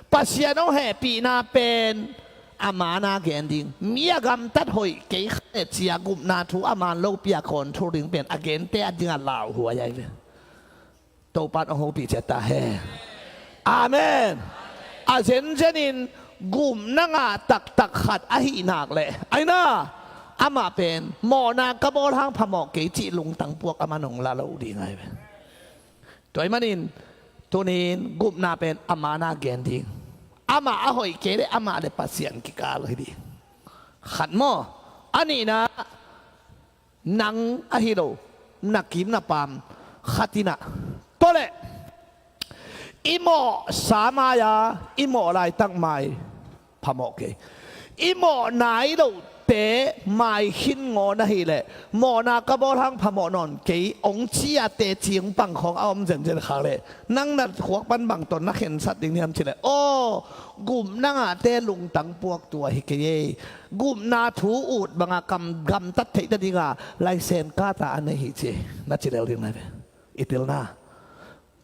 Pasian hong hehpihna pen a mana gen ding. Mi a gamtat hoih kei khat le cia gupna thu a man lopi a control ding pen a gente a dingah lauhuai ai ve. Topan hong hopih ciat ta hen. Amen. A zenzenin gupna ngah taktak khat ahih nak leh aina amah pen mawhna ka bawl hang phamawh kei cih lungtang puak a man hong la lo ding ai ve. Tua ih manin tunin gupna pen a mana gen ding. Amah a hoih kei le amah le Pasian kikal hi ding. Khat maw? A nihna nang ahi lo, na kim na pam khatinah tawleh i mawhsa mai-a i mawh laitak mai phamawh kei. I mawh nai lohte mai khin ngawn ahileh mawhna ka bawl hang phamawh nawn kei hong ciate cingpang khawng a om zenzen khak leh nang na khuak pan bang ton na khensat ding hiam cileh aw, gupna ngahte lungtang puak tua hi kei ei. Gupna thu ut banga kam gamtat theih nadinga laisen kata a nei hi ci na ci lel ding lai ve. I tilna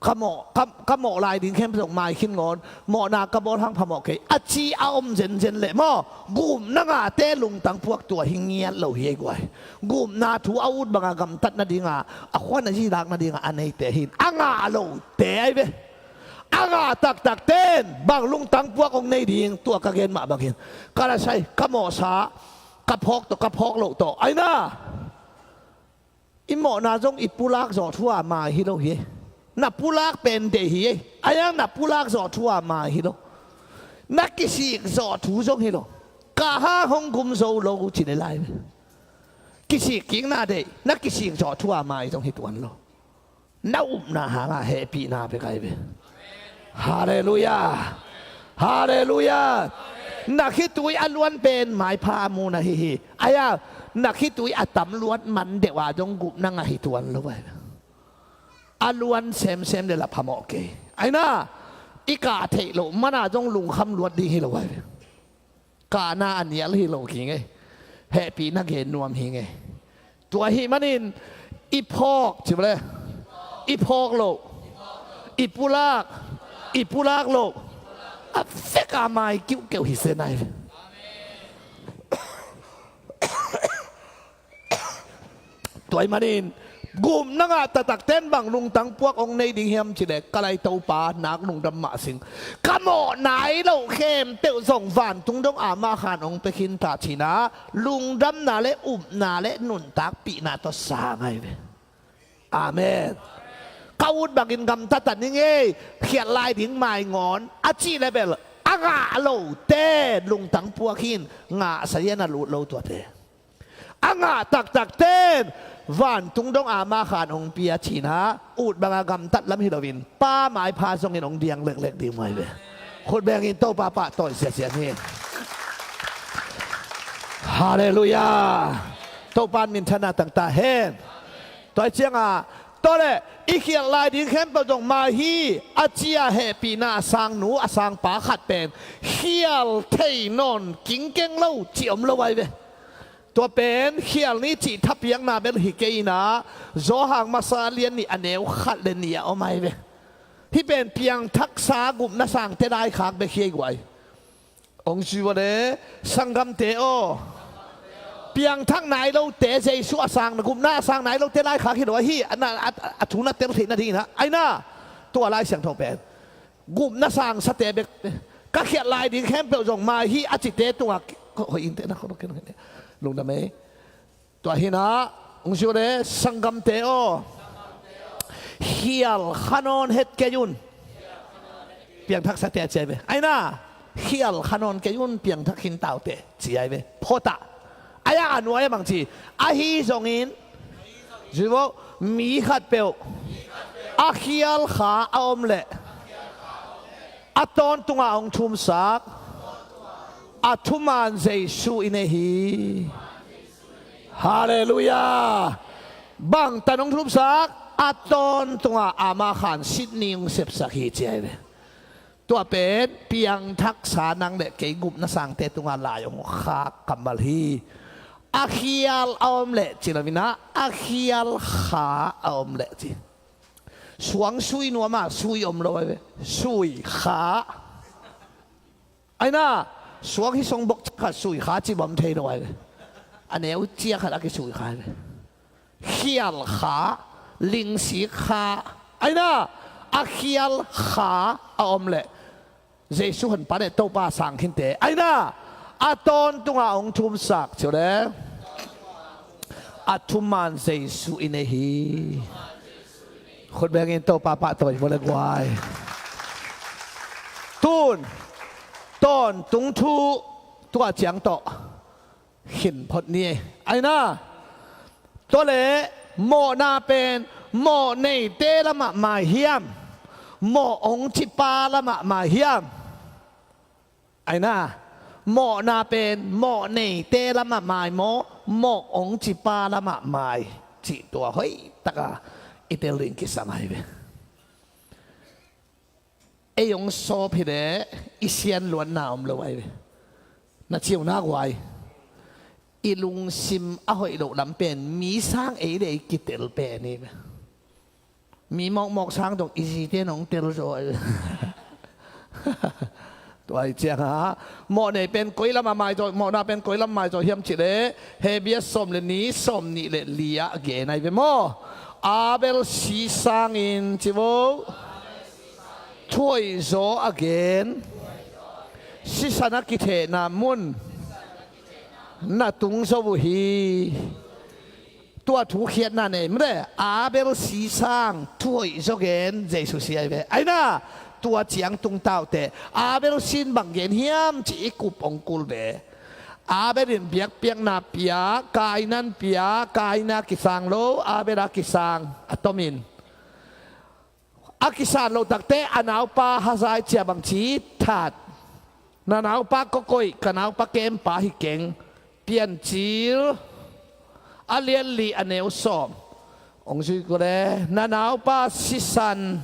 ka mawh, ka, ka mawh lai ding khempeuh zong mai khin ngawn, mawhna ka bawl hang phamawh kei a ci a om zenzen leh maw, gupna ngahte lungtang puak tua hi ngiat lo hi ei guai. Gupna thu a ut banga gamtat nadinga a khuan a zilak nadinga a neite hin a ngah lote ai ve. A ngah taktakten bang lungtang puak hong nei ding tua ka gen mah bangin ka la sai, ka mawhsa ka phawk tawh ka phawk loh tawh aina. I mawhna zong i pulak zawh thu a mai hi lo hi ei. Na pulak pen deih hi ei. Aiang na pulak zawh thu a mai hi lo. Na kisik zawh thu zong hi lo. Kah hang hong gum zo lo ci le lai ve. Kisik kikna deih, na kisik zawh thu a mai zong hi tuan lo. Na upna hanga hehpihna pia kai ve. Halleluiah. Halleluiah. Na khitui a luan pen maipha a mu na hi hi. Aia na khitui a tam luat man deuh a zong gupna ngah hi tuan lo ai ve. A luan semsem le la phamawh kei. Aina i kah theih loh mana zong lungkham luat ding hi lo ai ve. Kahna a nial hi lo hi ngei. Hehpihna gen nuam hi ngei. Tua hi manin i phawk ci bale, i phawk loh, i pulak, i pulak loh a veka mai kiuhkeuh hi se nai. Tua ih manin gupna ngah taktakten bang lungtang puak hong nei ding hiam cileh ka lai Topa nak lungdam mah sing. Ka mawh nai loh khempeuh zong vantung dong a mah khan hong pia khin ta cina lungdamna le upna le nuntakpihna tawh sang ai ve. Amen. Ka ut bangin gamtat a ning ei, khiat lai ding mai ngawn a cih le bel a ngah lote lungtang puak hin ngah sayan a lut lo tuate. A ngah taktakten vantung dong a mah khan hong pia cina ut banga gamtat lam hi loin pa maipha zongin hong diang leklek ding mai ve. Khut bengin Topa pahtawi siasian hi. Halleluiah. Topan minthanna tangta hen. Tua ih cianga tawleh i khialh lai ding khempeuh zong mai hi a cia hehpihna a sangnu a sangpa khat pen khial thei nawn kingkeng lo ci om lo ai ve. Tua pen khial ni cih thapiakna bel hi kei inah Zawhang masa lian nih a neu khat le nih a om ai ve. Hih pen piangthaksa gupna sangte laikhak bek hi ei guai. Hong ci vua le sanggamte aw, piangthak nai lote Jesu a sang, gupna a sang nai lote laikhak hi lo ahi a, a, a thu na tel theih nading inah aina tua Lai Siangtho pen gupna sangsate bek, ka khialh lai ding khempeuh zong mai hi a cite tungah hoih inte na khawh lungdam ei. Tua hinah hong ci vua le sanggamte aw, khial kha nawn het kei un. Piangthaksate a ci ai ve. Aina khial kha nawn kei un, piangthak khin taute ci ai ve. Phota aia a nuai a bang ci ahi zongin, ci vua, mi khatpeuh A khial kha a om leh a tawntunga hong thumsak a thuman Jesu i nei hi. Halleluiah. Bangtan hong thumsak? A tawntunga ama khan Sydney hong sepsak hi ci ahi ve. Tua pen piangthaksa nang le kei gupna sangte tunga lai hong khak kammal hi. A khial a om leh ci lo-in ah, a khial kha a om leh ci. Suang sui nuam a, sui om lo ahi ve. Sui kha. Aina, suang hi song bok ciang khat sui kha ci bang thei lo ahi ve. A neu ciang khat a kisui kha ahi ve. Khial kha, lingsik kha. Aina, a khial kha a om leh Jesu honpa le Topa sang khinte. Aina, a tawntunga hong thumsak ci uh leh a thuman Jesu i nei hi. Khut bengin Topa pahtawi vua le guai. Tun tawntung thu tua ciang tawh khin phot ni. Aina, tua leh mawhna pen mawh neite lamah mai hiam, mawh hong cipa lamah mai hiam? Aina, mawhna pen mawh neite lamah mai maw, mawh hong cipa lamah mai? Cih tua hoihtaka i tel ding kisam ahi ve. Ei hong sawp hi leh i sian luatna om lo ahi ve. Na ciu na guai. I lungsim a hoih loh lam pen mi sang ei le ei kitel pen hi ve. Mi mawkmawk sang dong i zite in hong tel zaw ahi ve. Tua hi ciangah mawh nei pen koi lamah mai zaw, mawhna pen koi lam mai zaw hiam cih leh Hebru sawm le nih, sawm nih le li ah gen ahi ve maw? Abel si sangin ci vo. Thuhoih zaw a gen, sisan a kithehna mun na tung zo uh hi. Tua thukhiatna nei mule, Abel si sang thuhoih zaw gen Jesu si ahi ve. Aina, tua ciang tungtaute Abel sin bang gen hiam cih i kup hong kul ve. Abel in biakpiakna pia, Kaina in pia, Kaina kisang lo, Abel a kisang a tomin. A kisan loh takte a naupa hazai cia bangci that. Na naupa kawkoih, ka naupa kempa hi keng. Piancil a lianli a neu sawm. Hong zui kule, na naupa sisan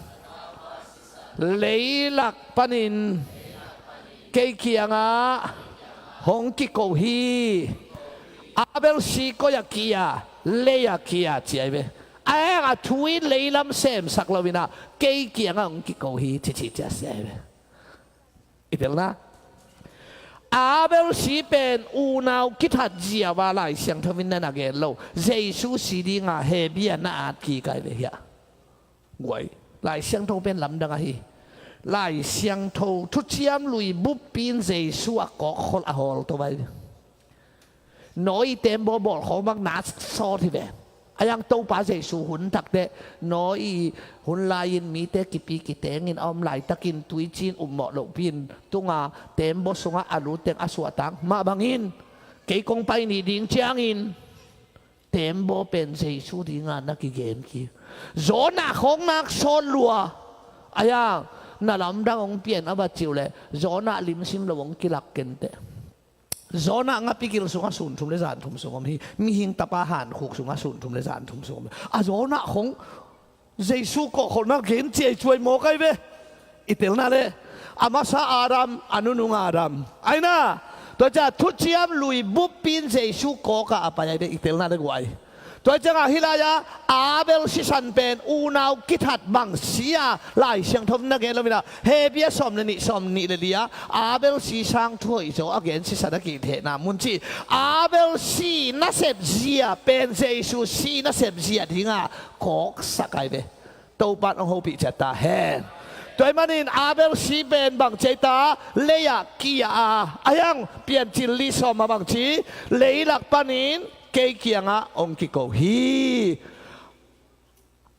leilak panin kei kiangah hong kiko hi. Abel si koi a kia, lei a kia ci ahi ve. A eng a thu in leilam semsak lo-in ah kei kiangah hong kiko hi, cici cia si ahi ve. I telna, Abel si pen unau kithat ziau a Lai Siangtho in na na gen lo. Jesu si dinga Hebia na at kik ahi ve hiah. Guai, Lai Siangtho pen lamdang ahi. Lai Siangtho thuciam lui buppi in Jesu a kawkkhol a hawl to vai. Nawi tembaw bawlkhawm bang na sawt hi ve. A yang Topa Jesu hun takteh Nawi hun lai-in mite kipi kitengin a om laitakin tuicin upmawh lohpi-in tunga tembaw sungah a lutteng a suahtang mah bangin kei kong pai nih ding ciangin tembaw pen Jesu dinga na kigen ki. Jonah khawng nak sawt lua. A yang na lamdang hong pian a va ciu leh Jonah limsim lo hong kilak kenteh. Jonah ngapi gil sungah sun thum le zan thum sung om hi. Mihing tapa hankhuk sungah sun thum le zan thum sung om hi. A Jonah khawng Jesu kawhkholhna gen ciai cuai mawk ahi ve. I telna le a masa Adam, a nunung Adam. Aina, tua cia thuciam lui buppi in Jesu kawkah a pai ahi ve. I telna le guai. Tua ciangah hih lai-ah Abel sisan pen unau kithat bang si-a Lai Siangtho na gen lo-in ah Hebia sawm le nih, sawm nih le li-ah Abel si sang thuhoih zaw a gen sisan a kithehna mun ci. Abel si nasep zia pen Jesu si nasep zia dinga kawksak ahi ve. Topan hong hopih ciat ta hen. Tua ahih manin Abel si pen bang ci ahi ta, lei-ah kia a, a hiang Piancil li sawm a bang ci, leilak panin kei kiangah hong kiko hi.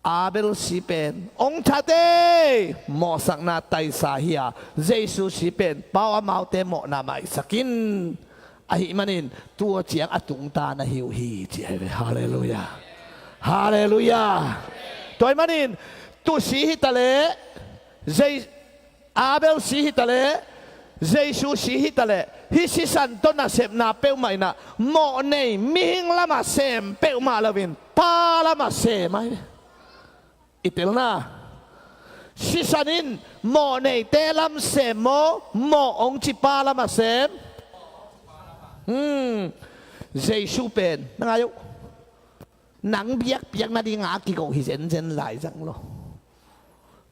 Abel si pen hong that ei, mawhsakna taisa hi a, Jesu si pen pau amaute mawhna maisak in. Ahih manin tua ciang a tungta na hi uh hi ci ahi ve. Halleluiah. Halleluiah. Tua ahih manin Tuu si hi taleh, Abel si hi taleh, Jesu si hi taleh, hih sisan tawh nasepna peuhmah in ah mawh nei, mihing lamah sem peuhmah loin Pa lamah sem ahi. I telna, sisan in mawh neite lam sem maw, mawh hong ci Pa lamah sem? Hmm. Jesu pen na ngai uh, nang biakpiak nadingah a kigo hi zenzen lai zang lo.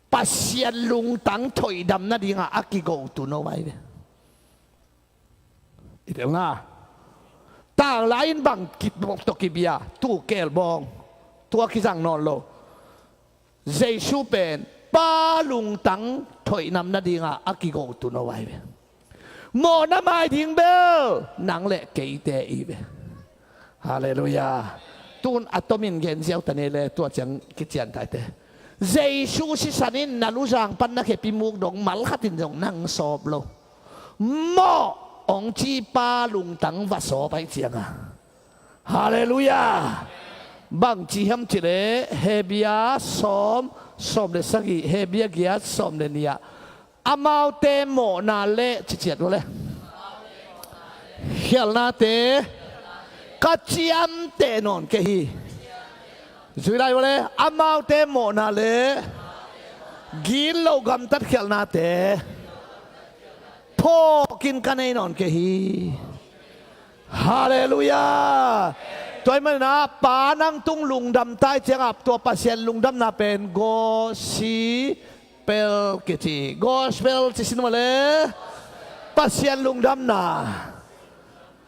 Pasian lungtang thoihdam nadingah a kigo tun ahi ve. I telna, tanglai in bang kibawk tawh kibia, tuu kelbawng, tua kizang nawn lo. Jesu pen Pa lungtang thoihdam nadingah a kigo tun ahi ve. Mawhna mai ding bel nang le keite i ve. Halleluiah. Tun a tomin gen ziau ta ni le, tua ciang kician taite. Jesu sisan in na luzang pan na khepi muk dong mal khat in zong nang sawp lo. Mawh hong ci Pa lungtang va sawp ahih cianga. Halleluiah. Bang ci hiam cih leh Hebru sawm, sawm le sagih, Hebru giat sawm le nih ah, amaute mawhna le, ciciat uh le, khialhnate ka ciamteh nawn kei hi. Zui lai uh le, amaute mawhna le gitloh gamtat khialhnate phawkin ka nei nawn kei hi. Halleluiah. Tua ahih manin ah Pa nang tung lungdam ta ahih ciangah, tua Pasian lungdamna pen gospel kici. Gospel ci sin mah le, Pasian lungdamna.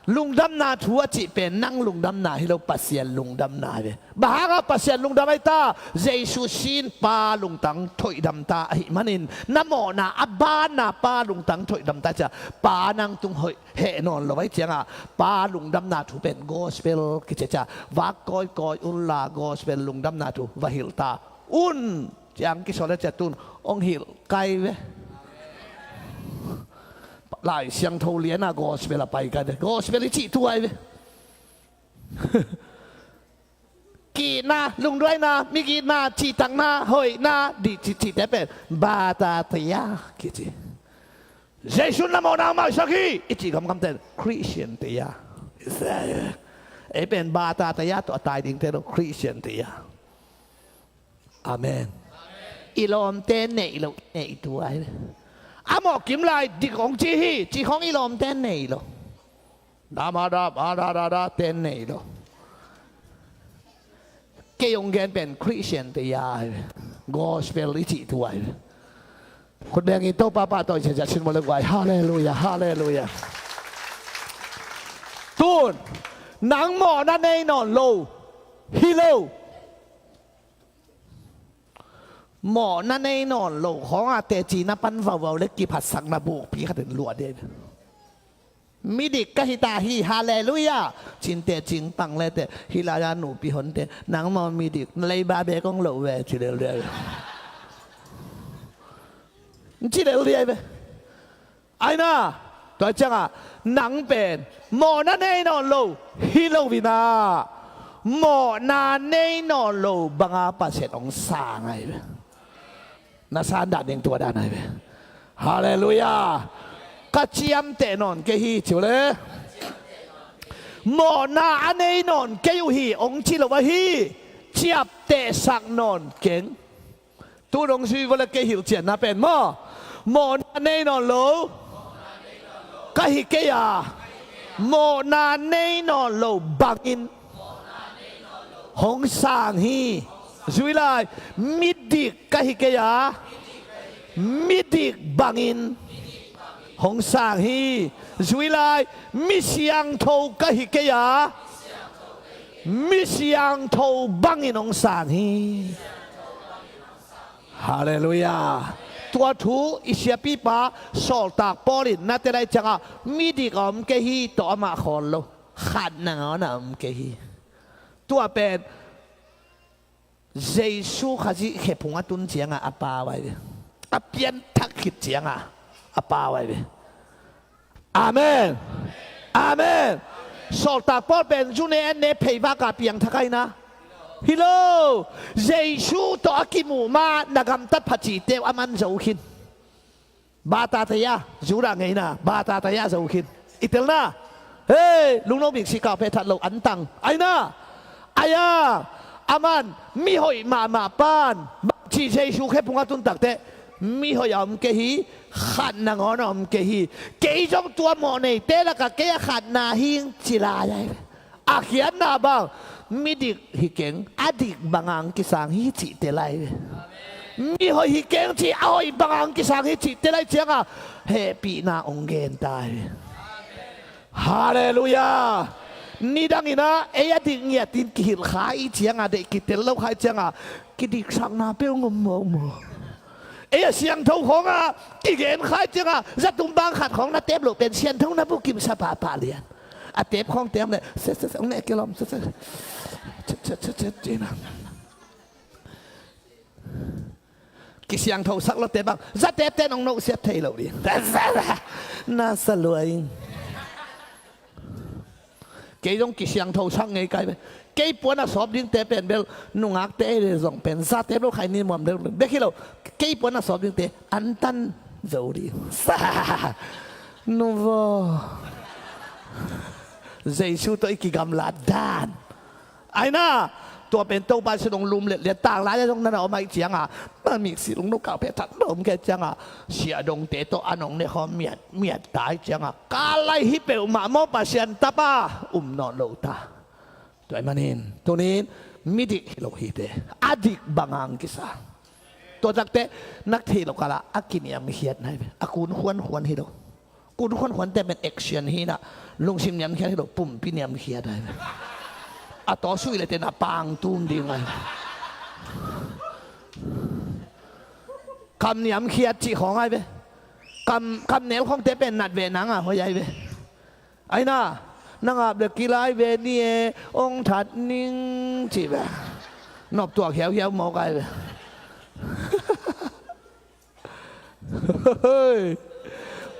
Lungdamna thu a cih pen nang lungdamna hi lo, Pasian lungdamna hi ve. Bang hangah Pasian lungdam ahi ta? Jesu si in Pa lungtang thoihdam ta ahih manin, na mawhna a banna Pa lungtang thoihdam ta ciah, Pa nang tung hoih heh nawn lo ahih ciangah, Pa lungdamna thu pen gospel kici ciah, vak kawikawi unla gospel lungdamna thu va hilh ta un. Ciang kisawl le ciah tun hong hilh kai ve. Lai Siangtho liana gospel a pai kai ve. Gospel i cih thu ahi ve. Ki-itna, lungduaina, migitna, cihtakna, hoihna, dih cih, cihte pen baptisia kici. Jesu na mawhna maisak hi i cih gamgamte Christian tia. Ei pen baptisia tawh a tai dingte lo, Christian tia. Amen. I lawmte neih lo, neih tua hi. A mawh kim lai dik hong ci hi, ci khong i lawmte neih lo. Dama da ba da da da te neih lo. Kei hong gen pen Christian tia hi. Gospel i cih tua hi. Khut bengin Topa pahtawi ciaciah sin mawh le guai. Halleluiah, halleluiah. Tun nang mawhna nei nawn lo hi lo. Mawhna nei nawn lo khawngah teci na pan vauvau le kiphatsakna bukpi khat in luah dih. Midik ka hi ta hi, halleluiah. Cin teci pang le teh hih lai-a nupi honte, nang maw midik, na leiba bek hong loh ve, ci lel dih. Ci lel dih ve. Aina, tua ciangah nang pen mawhna nei nawn lo hi lo inah, mawhna nei nawn lo banga Pasian hong sang ahi ve. Na san dan ding tua dan ahi ve. Halleluiah. Ka ciamteh nawn kei hi, ci uh le. Mawhna a nei nawn kei uh hi hong ci lo ahi. Ciaptehsak nawn keng. Tu dong sui vawlek kei hilhcianna pen maw, mawhna nei nawn lo ka hi kei a, mawhna nei nawn lo bangin hong sang hi. Zui lai, midik ka hi kei a, midik bangin hong sang hi. Zui lai, mi siangtho ka hi kei a, mi siangtho bangin hong sang hi. Halleluiah. Tua thu i siapipa sawltak Paul in na telai ciangah midik a om kei hi tawh amah khawl lo, khat nangawn a om kei hi. Tua pen Jesu Khazih khephung a tun ciangah a pau ahi ve. A pianthak khit ciangah a pau ahi ve. Amen. Amen. Sawltak Paul pen zu ne an ne pheivak a piangthak ahi na. Hi lo. Jesu tawh a kimuh ma na gamtat pha cihte uh a man zo khin. Bata taya, Judah ngeina, bata taya zo khin. I telna. Hei, lungno bik si kau phe that lo antang. Aina. Aya. Aman, mihoih mahmah pan. Bangci Jesu khe pung a tun takteh. Mihoih a om kei hi, khat nangawn a om kei hi. Kei zong tua mawh neite lakah kei a khatna hing ci lai ai. A khiatna bang, midik hi keng, a dik banga hong kisang hi cihte lai ve. Mihoih hi keng ci, a hoih banga hong kisang hi cihte lai cianga hehpihna hong gen ta hi ve. Halleluiah. Nidang inah ei a dik ngiatin kihilh kha i cianga, deih kitel lo kha i cianga, kidiksakna peuh hong om mawkmawk. Ei a siangtho khawngah kigen kha i cianga, zatum bang khat khawng na tep loh pen siangtho na bukim sa pahpah lian. A tep khawng tep le, set set set, hong neh kilawm, set set set set cina. Kisiangtho sak lo tep bang, za tep ten hong noh siat thei lo ding. Na sa luai. Kei zong kisiangtho sak ngei kai ve. Kei puan a sawp dingte pen bel nungakte ei le zong pen za tep lo khai ni muam deuh bek hi lo. Kei puan a sawp dingte an tan zo ding. Sa. Nuvo. Jesu tawh i kigamlat dan. Aina. Tua pen Topa sin hong lum letliat tak lai a zong nana om aih cianga. Mamik si lungno kau phe that lo om kei cianga. Siahdongte tawh an hong ne khawm miat miat tai cianga. Ka lai hi peuhmah maw Pasian tapa um nawn lo ta. Tua ahih manin tunin midik hi lo hite. A dik banga hong kisa. Tua takteh nak theih lo kala a kiniamkhiat nai ve. A kun khuankhuan hi lo. Kun khuankhuante pen action hi na. Lungsim niamkhiat hi lo, pumpi niamkhiat nai ve. A tawsuih le tena pang tum ding nai ve. Kam niamkhiat cih khawng ai ve. Kam, kam nel khawngte pen nat ve nanga hoih ai ve. Aina, na ngap le kilai ve ni e, ong that ning cih ve. Nop tuak hiauhiau mawk ai ve.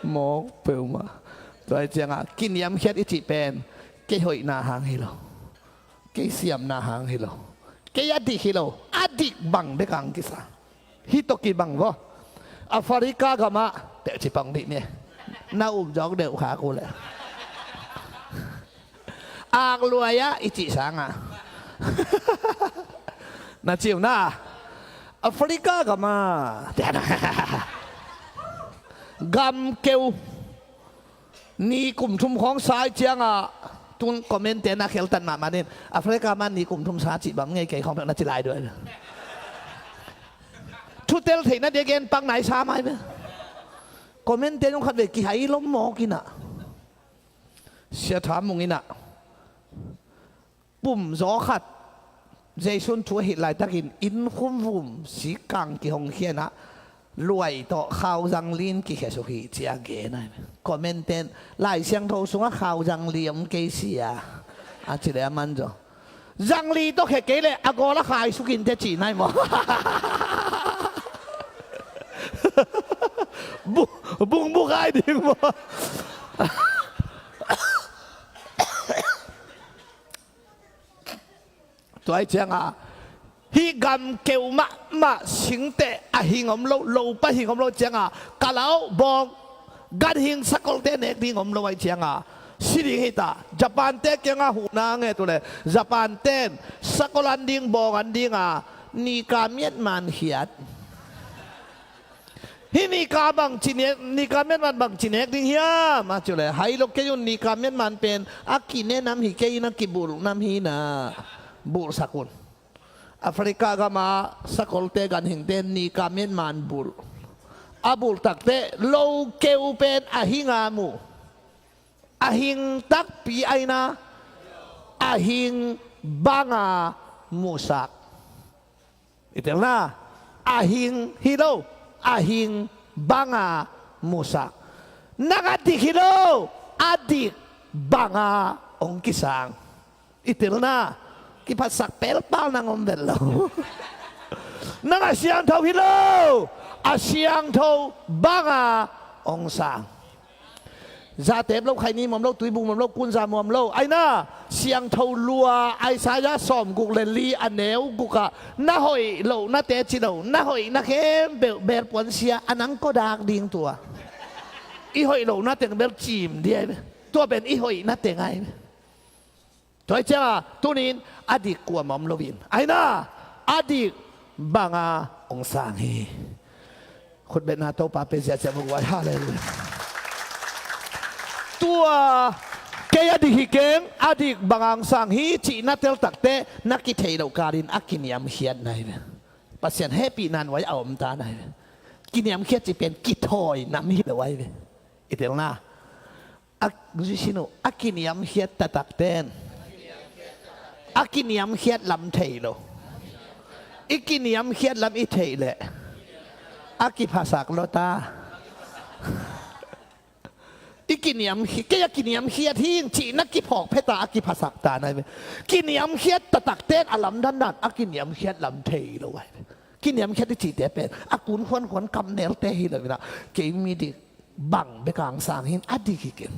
Mawk peuhmah. Tua hi cianga kiniamkhiat i cih pen kei hoihna hang hi lo. Kei siamna hang hi lo. Kei a dik hi lo. A dik bang bek hang kisa. Hih tawh kibang vaw. Africa gamah teh cipang dih ni. Na um zawk deuh khak uh leh. Ak luai ah i cih sangah. Na ciu na. Africa gamah. Gam keu. Ni kum thum khawng sa i ciangah tun comment-te na kheltan mahmah nin Africa man ni kum thum sa cih bang ngei kei khawng peuh na ci lai duai. Thutel theihna dia gen pak nai sa mai ve. Comment-te nung khat ve kihai lom mawk inah. Sia Tha Mung inah. Pum zaw khat Jesu'n thu a hilh laitakin inn khum vum sikkang kihong khianah luai tawh khau zangli in kikhiasuk hi ci a gen a. Comment-ten Lai Siangtho sungah khau zangli om kei sia a ci leh a man zaw. Zangli tawh khia kei leh a gawl a khaisuk in teh ci nai maw? Bung, bung bu khai ding maw? Tua hi ciangah hih gam keu mahmah singteh a hing om lo, lopa hing om lo ciangah kalau bawng ganhing sakolte nek ding om lo ahi ciangah si ding hita. Japan-te kiangah huhna nget uhleh Japan-ten sakol an ding, bawng an dinga nika miatman khiat. Hih nika bang ci nek, nika miatman bang ci nek ding hiam a ci uhleh hai lo kei un, nika miatman pen a kine nam hi kei in a kibulh nam hi na. Bulhsak un. Africa gama sakolte ganhingte nika miatman bulh. A bulh takteh lo keu pen a hinga mu. A hing takpi aina a hing banga musak. I telna a hing hi lo, a hing banga musak. Nang a dik hi lo, a dik banga hong kisang. I telna kiphatsak pelpal nang om vet lo. Nang a siangtho hi lo, a siangtho banga hong sang. Zatep lo, khaini muam lo, tuibuk muam lo, kunza muam lo. Aina, siangtho lua, Isaiah sawmguk le li a neu gukah, na hoih lohnate ci lo, na hoihna khempeuh belpuansia a nang kawdak ding tua. I hoih lohna teng bel cim dia hi ve. Tua pen i hoihna teng ahi ve. Tua hi cianga tunin a dik kuamah om loin, aina, a dik banga hong sang hi. Khutbetna Topa pe ziahziah vua guai. Halleluiah. Tua kei a dik hi keng, a dik banga hong sang hi cihna teltakte na kitheih loh kalin a kiniamkhiatna hi ve. Pasian hehpihna nuai a omtana hi ve. Kiniamkhiat cih pen kithawi nam hi lo ahi ve. I telna a, zuisin uh, a kiniamkhiat taktakten a kiniamkhiat lam thei lo. I kiniamkhiat lam i theih leh a kiphasak lo ta. I kiniamkhiat, kei a kiniamkhiat hing cihna kiphawk pheta a kiphasak ta nai ve. Kiniamkhiat taktakten a lam dandan a kiniamkhiat lam thei lo ai ve. Kiniamkhiat i cihte pen a kun khuankhuan kamnelte hi lo inah, kei mi dik bang bek ang sang hin a dik hi keng.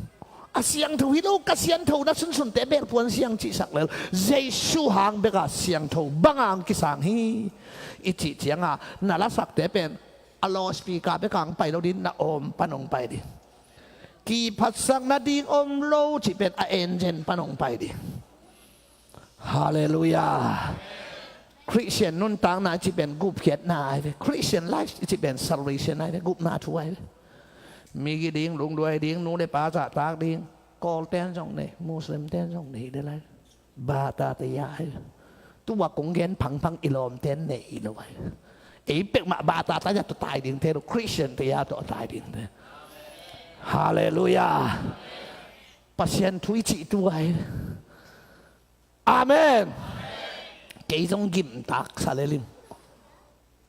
A siangtho hi lo, ka siangtho na sunsunte belpuan siang cihsak lel. Jesu hang beka siangtho banga ang kisang hi. I cih cianga na lasakte pen a loudspeaker beka ang pai lo din, na om pan hong pai din. Kiphatsak nading om lo cih pen a engine pan hong pai din. Halleluiah. Christian nuntakna i cih pen gupkhiatna ai ve. Christian life i cih pen salvation ai ve. Gupna thu ai ve. Migi ding, lungduai ding, nu le pa zahtak ding. Kawlten zong nei, Muslimten zong nei de lai. Bata te ya ai ve. Tua kong gen phangphang i lawmten nei lo ai ve. Ei pekmah bata ta ya tawh tai dingte lo, Christian te ya tawh tai dingte. Halleluiah. Pasian thu i cih tu ai ve. Amen. Kei zong gimtak sa lelim.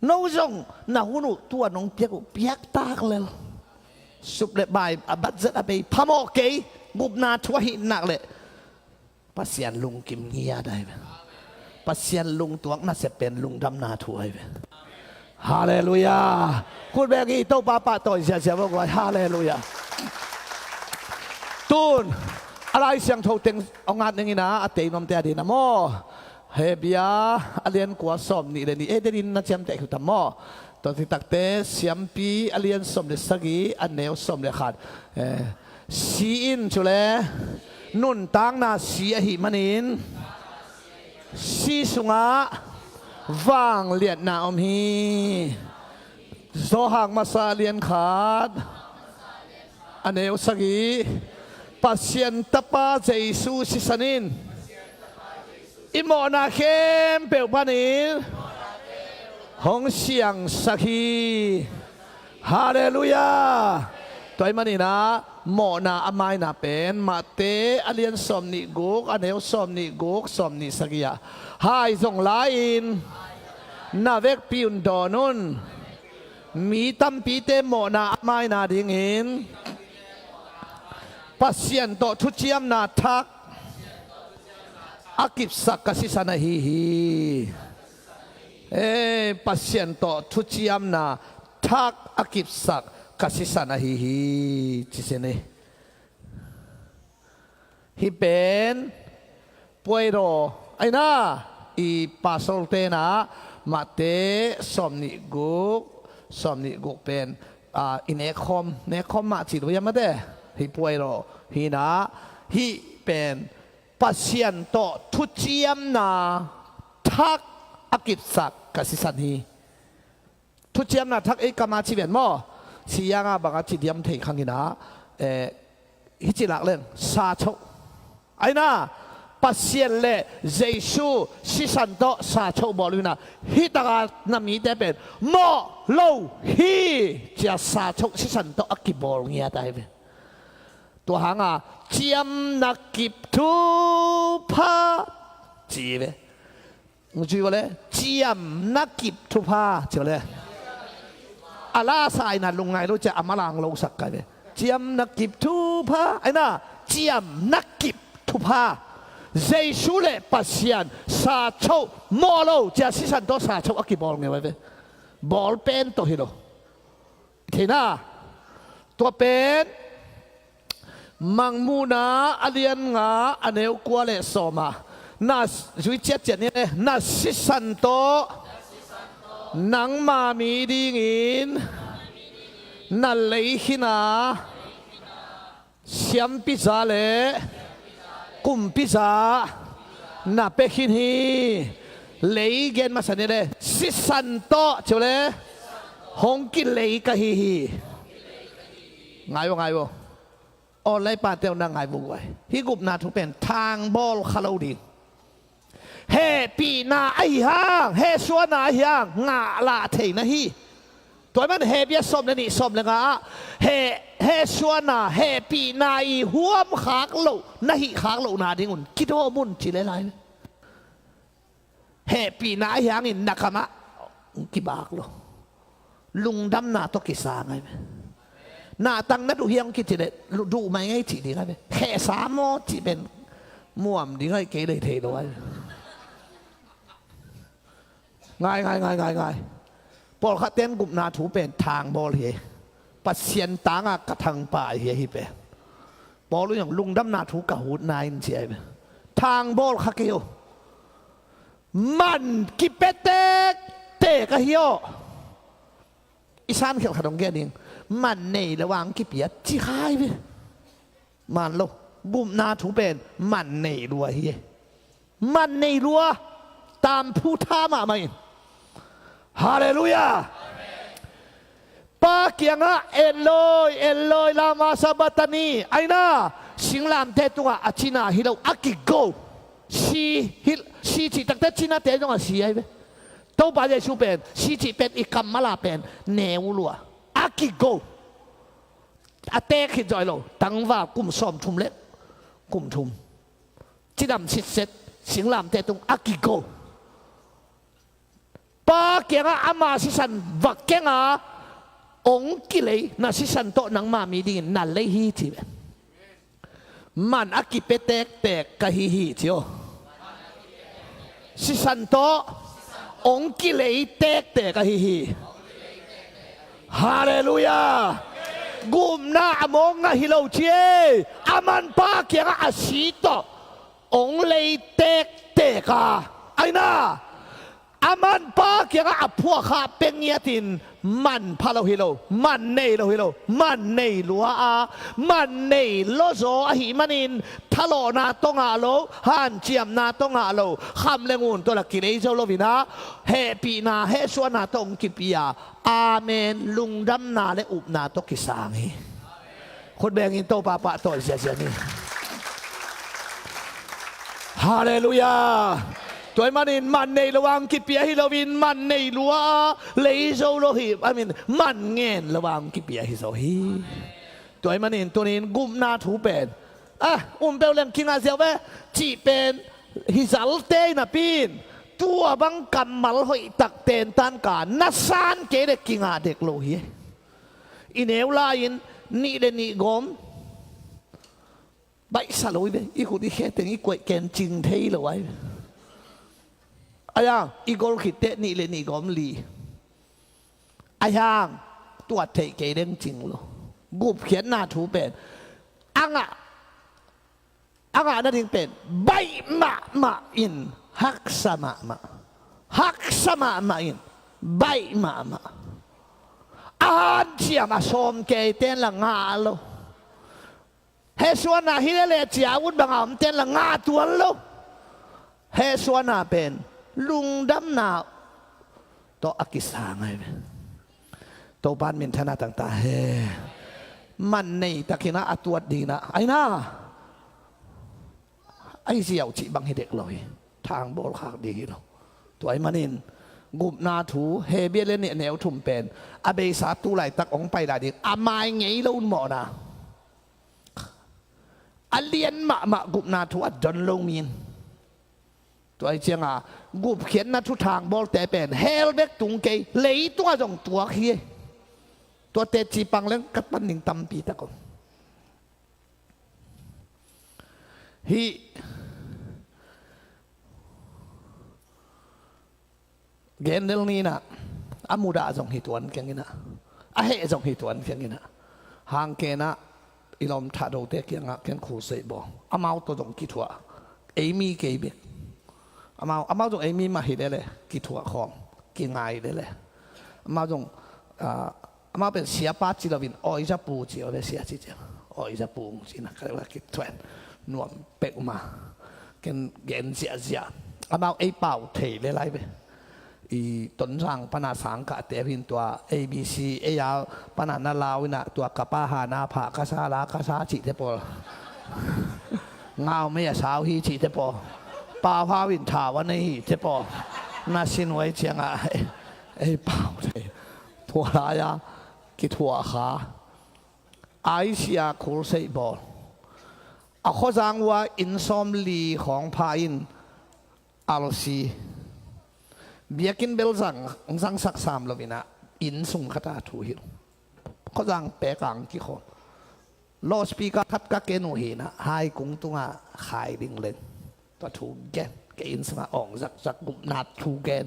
No zong na hun uh tua nong piak uh piaktak lel. Sup le bai a budget a bei phamawh kei, gupna thu ahih nak leh Pasian lungkim ngiat ai ve. Pasian lungtuak nasep pen lungdamna thu ai ve. Halleluiah. Khut beng hi, Topa pahtawi ziahziah vua guai. Halleluiah. Tun a Lai Siangtho teng hong at ning inah a tei nuamte a dina maw? Hebia a lian kua sawm nih le nih, eh, denin na ciamteh khiutam maw? Tua citakte Siampi a lian sawm le sagih a neu sawm le khat. Eh, si in cule nuntakna si ahih manin si sungah vangliatna om hi. Zawhang masa a lian khat a neu sagih, Pasian Tapa Jesu sisan in i mawhna khempeuh panin hong siangsak hi. Halleluiah. Tua ahih maninah mawhna a maina pen Mate a lian sawm nih guk a neu sawm nih guk, sawm nih sagih ah, hai zong la-in na vekpi un dawn un. Mi tampite mawhna a maina dingin Pasian tawh thuciamna thak a kipsak ka sisan ahi hi. Eh, Pasian tawh thuciamna thak a kipsak ka sisan ahi hi, ci sin hi. Hih pen puairaw aina, i pastor tenah Mate sawm nih guk, sawm nih guk pen, ah, i nekkhawm, nekkhawm mah ci lo hiam Mate? Hih puairaw hinah, hih pen Pasian tawh thuciamna thak a kipsak ka sisan hi. Thuciamna thak ei kama ci ven maw? Siyanga banga ci diam thei khanginah, eh, hici lak leng sa choh. Aina, Pasian le Jesu sisan tawh sa choh bawl uh inah, hih taka na mite pen mawh lo hi cia sa choh sisan tawh a kibawl ngiat ahi ve. Tua hanga ciamna kip thupha ci ve. Zui vale, ciamna kip thupha ci vale. A lasa aina lungngai lo cia a malang lo sak kai ve. Ciamna kip thupha aina, ciamna kip thupha. Jesu le Pasian sa choh mawh lo cia sisan tawh sa choh a kibawl ngei ve. Bawl pen tawh hi lo. Theina, tua pen Mangmuhna a lian nga a neu kua le sawm ah, na zui ciatciat ni le, na sisan tawh nangma mi dingin na lei khin a, siampiza le kumpiza na pia khin hi. Lei gen masa ni le, sisan tawh ci uh le, hong kilei ka hi hi. Ngai uh, ngai uh. Online pate uh na ngai uh guai. Hih gupna thu pen thangbawl kha lo ding. Hehpihna ahi hang, hehsuana ahi hang, ngah lah theina hi. Tua ahih man Hebru sawm le nih, sawm le nga ah, heh, hehsuana, hehpihna i huam khak loh, na hih khak lohna ding un kidawm un ci le lai. Hehpihna ahi hangin na kamah kibak lo. Lungdamna tawh kisang ahi ve. Nahtang na duh hiam kici le, duh mai ngai cih ding ahi ve. Khehsa maw cih pen muam ding ahi kei lei thei lo ahi ve. Ngai, ngai, ngai, ngai, ngai. Pawlkhat ten gupna thu pen thangbawl hi. Pasian tanga ka thangpa hi, hi pen. Paul in lungdamna thu ka hutna in ci ahi ve. Thangbawl kha kei uh. Man kipia tektek ahi aw. I san khial khat hong gen ding. Man nei lo ang kipia ci khai ve. Man lo. Gupna thu pen man nei lua hi. Man nei lua. Tamphu tha mahmah in. Halleluiah. Pa kiangah Eloi, Eloi, lama sabachthani, aina, singlamteh tungah a cina hi lo, a kigo. Si, hi, si cih takte cinate zong a si ahi ve. Topa Jesu pen, si cih pen i kammal a pen neu lua. A kigo. A teek khit zaw hi lo, tangval kum sawmthum le kum thum. Cidam sitset, singlamteh tung a kigo. Pa kiangah ama sisan va keng a, hong kilei, na sisan tawh nangma mi dingin na lei hi ci ve. Man a kipia tektek ka hi hi ci aw. Sisan tawh hong kilei tektek ka hi hi. Halleluiah. Gupna a mawng ngah hi lo ci e. A man Pa kiangah a si tawh hong lei tektek a, aina, a man Pa kiangah a phuahkhah pia ngiatin man pha lo hi lo, man nei lo hi lo, man nei lua a, man nei lua zaw ahih manin thalawhna tawh ngah lo, hanciamna tawh ngah lo, kham le ngun tawh la kilei zo lo in a, hehpihna, hehsuahna tawh hong kipia, amen, lungdamna le upna tawh kisang hi. Khut bengin Topa pahtawi ziazia ni. Halleluiah. Tua ahih manin man nei lo ang kipia hi loin man nei lua a, lei zo lo hi, I mean, man ngen lo ang kipia hi zo hi. Tua ahih manin tunin gupna thu pen, ah, um peuh leng kingah ziau ve cih pen hi zalte in a pin, tua bang kammal hoih tak tentan ka na san kei le kingah dek lo hi. I neu lai-in nih le nih gawm baihsa lo hi ve. I khut i khe teng i kuaih ken cing thei lo ahi ve. Ahi hang i gol khit teh nih le nih gawm li. Ahi hang tuat theih kei deng cing lo. Gupkhiatna thu pen a ngah a ngah nading pen baih mahmah in haksa mahmah. Haksa mahmah in baih mahmah. A hanciam a sawm kei ten la ngah lo. Hehsuahna hi lele cia ut banga om ten la ngah tuan lo. Hehsuahna pen lungdamna tawh a kisang ahi ve. Topan minthanna tangta he. Man nei takin a tuat dingin a aina. Ahi ziau cih bang hi dek lo hi. Thangbawl khak ding hi lo. Tua ahih manin gupna thu Hebru le nih neu thum pen a beisa tu laitak hong pai lai ding a mai ngei lo un mawhna. A lian mahmah gupna thu a don lo mi in. Tua hi cianga gupkhiatna thu thangbawlte pen hell bek tung kei, leitungah zong tuak hi. Tuate cipang leng ka pan ning tampi tak om. Hih Gen lel ni inah, a mudah zong hi tuan keng inah, a heh zong hi tuan keng inah, hangkenah i lawm Thahdote kiangah ken crusade bawl. Amau tawh zong kithuah. Ei mi kei bek. Amau, amau zong ei mi mah hi lele, kithuah khawm, kingai lele. Amau zong, ah, amau pen siapa ci loin, awizapu ci, awi sia ci ciang. Awizapu ci na, ka lek la kithuah. Nuam pek ma. Ken gen ziahziah. Amau ei pau thei le lai ve. I Tonzang pana sangkah te hin tua A B C, ei a pana na lau ina tua ka pa ha na pha ka sa la ka sa cih te pawl. Ngau mei a sau hi cih te paw. Pau hau in thau a nei hi te paw. Na sin huai ciangah ei pau thei. Tua lai-a kithuah kha. Aisia khul seih bawl. A khuazang ua inn sawm li khawng pha in alsi. Biakinn bel zang, zangsak sam lo ina inn sung khata thu hi lo. Khuazang pek ang kikhawl. Loudspeaker khat ka ken uh hi na, hai kung tunga khai ding leng. Tua thu gen, kei inn sungah awng zakzak gupna thu gen.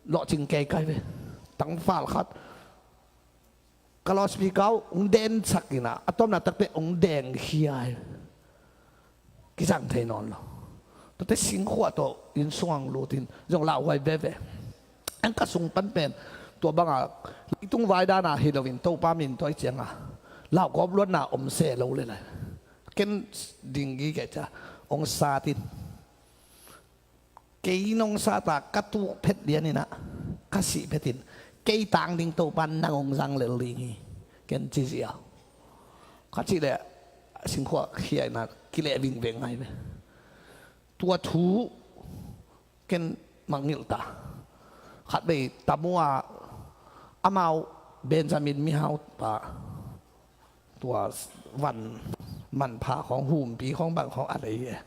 Lawhcing kei kai ve. Tangfal khat. Ka loudspeaker uh, ung den sak ina, a tomna takte ung deng hiai. Kizang thei nawn lo. Tuate singkhuah tawh inn sungah lutin zong lauhuai veve. An ka sung pan pen tua banga leitung vai dana hi loin Topa min tawh i cianga lauhuai luatna om se lo le lai. Ken dinggi kei ca ong satin. Kei nong sata ka tuk phet lian ina ka sih phetin kei tang ding Topa nang ong zang lel ding hi. Ken ci ziau. Ka cih leh singkhuah khiaina kileh vingveng ngai ve. Tua thu ken mangngilh ta. Khat vei tamu a amau Benjamin mihau pa tua van manpha khawng humpi khawng bang khawng a lei e.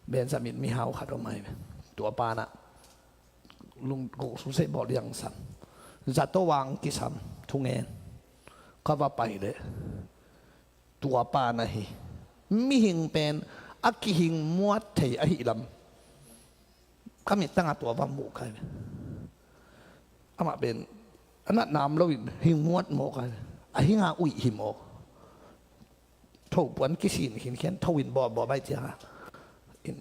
Benjamin mihau khat om ai ve. Tua pana lungkuk susei bawh liangsan zato wang kisam thungen ka va pai leh tua pana hi. Mihing pen a kihing muat thei ahi lam ka mittanga tua va muh kai ve. Amah pen a natnam loin hing muat mawk a, a hinga uih hi mawk. Thopuan kisin khinkhian thoin bawbawb ai cianga in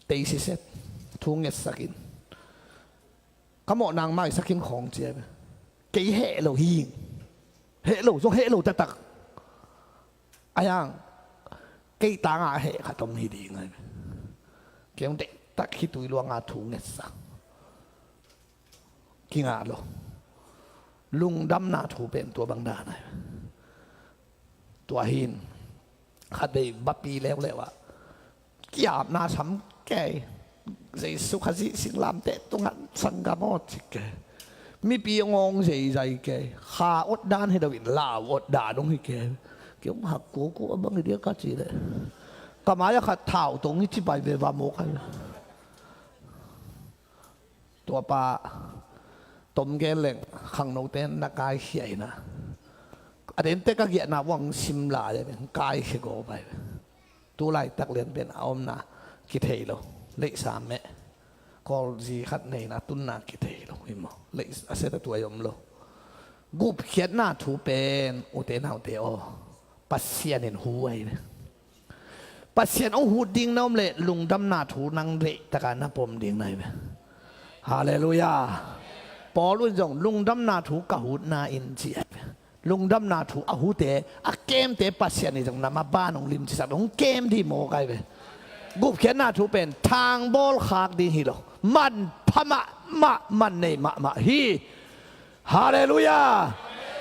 teisiset thu ngetsakin ka mawh nang maisakin khawng cia ve. Kei heh lo hi. Heh lo zong heh lo taktak. Ayang kei tanga heh khat om hi ding ai ve. Kei hong deihtak hi tui luanga thu ngetsak. Kingah lo. Lungdamna thu pen tua bang dan ai. Tua hin khat vei bapi leuleu ah kiapna sam kei. Jesu Khazih singlamteh tungah sanggam aw ci kei. Mipi ngawng zeizai kei. Kha awt dan hi loin lau awt dan hong hi kei. Kei hong hak kuakua a bang hi dia ka ci leh ka mai a khat thau tong hi ci pai ve va mawk ai. Tuapa tom gen leng khangnote na kaikhia ina a dente ka giahna uang sim lai a kaikhia go pai ve. Tu laitak lian pen a omna kithei lo. Leihsa meh kawlzi khat neina tunna kithei lo hi maw? Leih a set a tuai om lo. Gupkhiatna thu pen ute naute aw Pasian in hu ai ve. Pasian hong hut ding na om leh lungdamna thu nang leihtaka na pom ding na hi ve. Halleluiah. Paul un zong lungdamna thu ka hutna in ci ai ve. Lungdamna thu a hute a kemte Pasian i zong nama ban hong limcisak hong kem dih mawk ai ve. Gupkhiatna thu pen thangbawl khak ding hi lo. Manpha mahmah man nei mahmah hi. Halleluiah.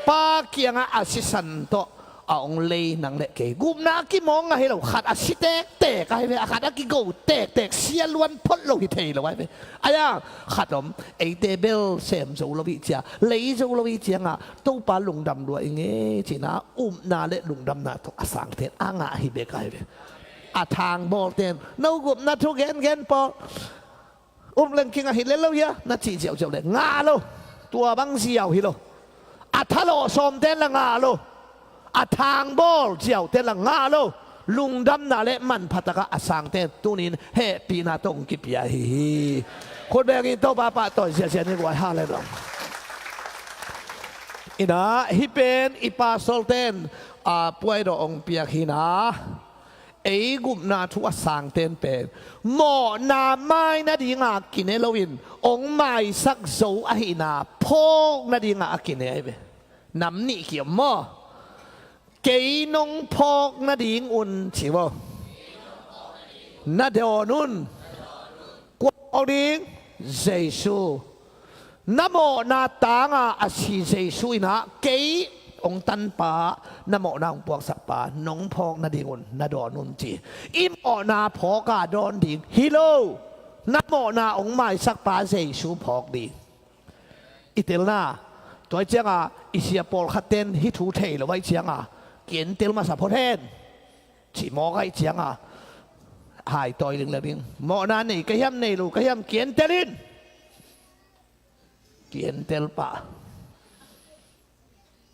Pa kiangah a sisan tawh a ong lei nang le kei gupna a kimawng ahi lo. Khat a si tektek ahi ve, a khat a kigo tektek, sia luan phot lo hi thei lo ahi ve. Aia khat om eite bel sem zo lo ih cia lei zo lo ih cianga Topa lungdam lua i ngei cina upna le lungdamna tawh a sangten a ngah hi bek ahi ve. A thangbawlten no gupna thu gengen pawl um leng kingah hi le lo hia na cih ziauziau le ngah lo. Tua bang ziau hi lo. A thalawh sawmten la ngah lo. A thangbawl ziauten la ngah lo. Lungdamna le manphataka a sangten tunin hehpihna tawh hong kipia hi hi. Khut bengin Topa pahtawi ziahziah ni guai. Halleluiah. Inah hih pen i pastorten a puaidawh hong piak hi na, ei gupna thu a sangten pen mawhna mai nadinga kine loin hong maisak zo ahihna phawk nadinga a kine ahi ve. Nam nih ki-om maw? Kei nong phawk nadingun ci maw? Na dawn un. Kua phawk ding? Jesu. Na mawhna tanga a si Jesu in ah kei hong tanpa na mawhna hong puaksakpa nong phawk nadingun na dawn un ci. I mawhna phawka dawn ding hi lo. Na mawhna hong maisakpa Jesu phawk ding. I telna, tua ahih cianga i sia pawlkhatten hih thu thei lo ahih cianga kientel masa phot hen. Cih mawk ahih cianga haitawi lingla ding. Mawhna nei ka hiam nei lo ka hiam kientel in. Kientel pah.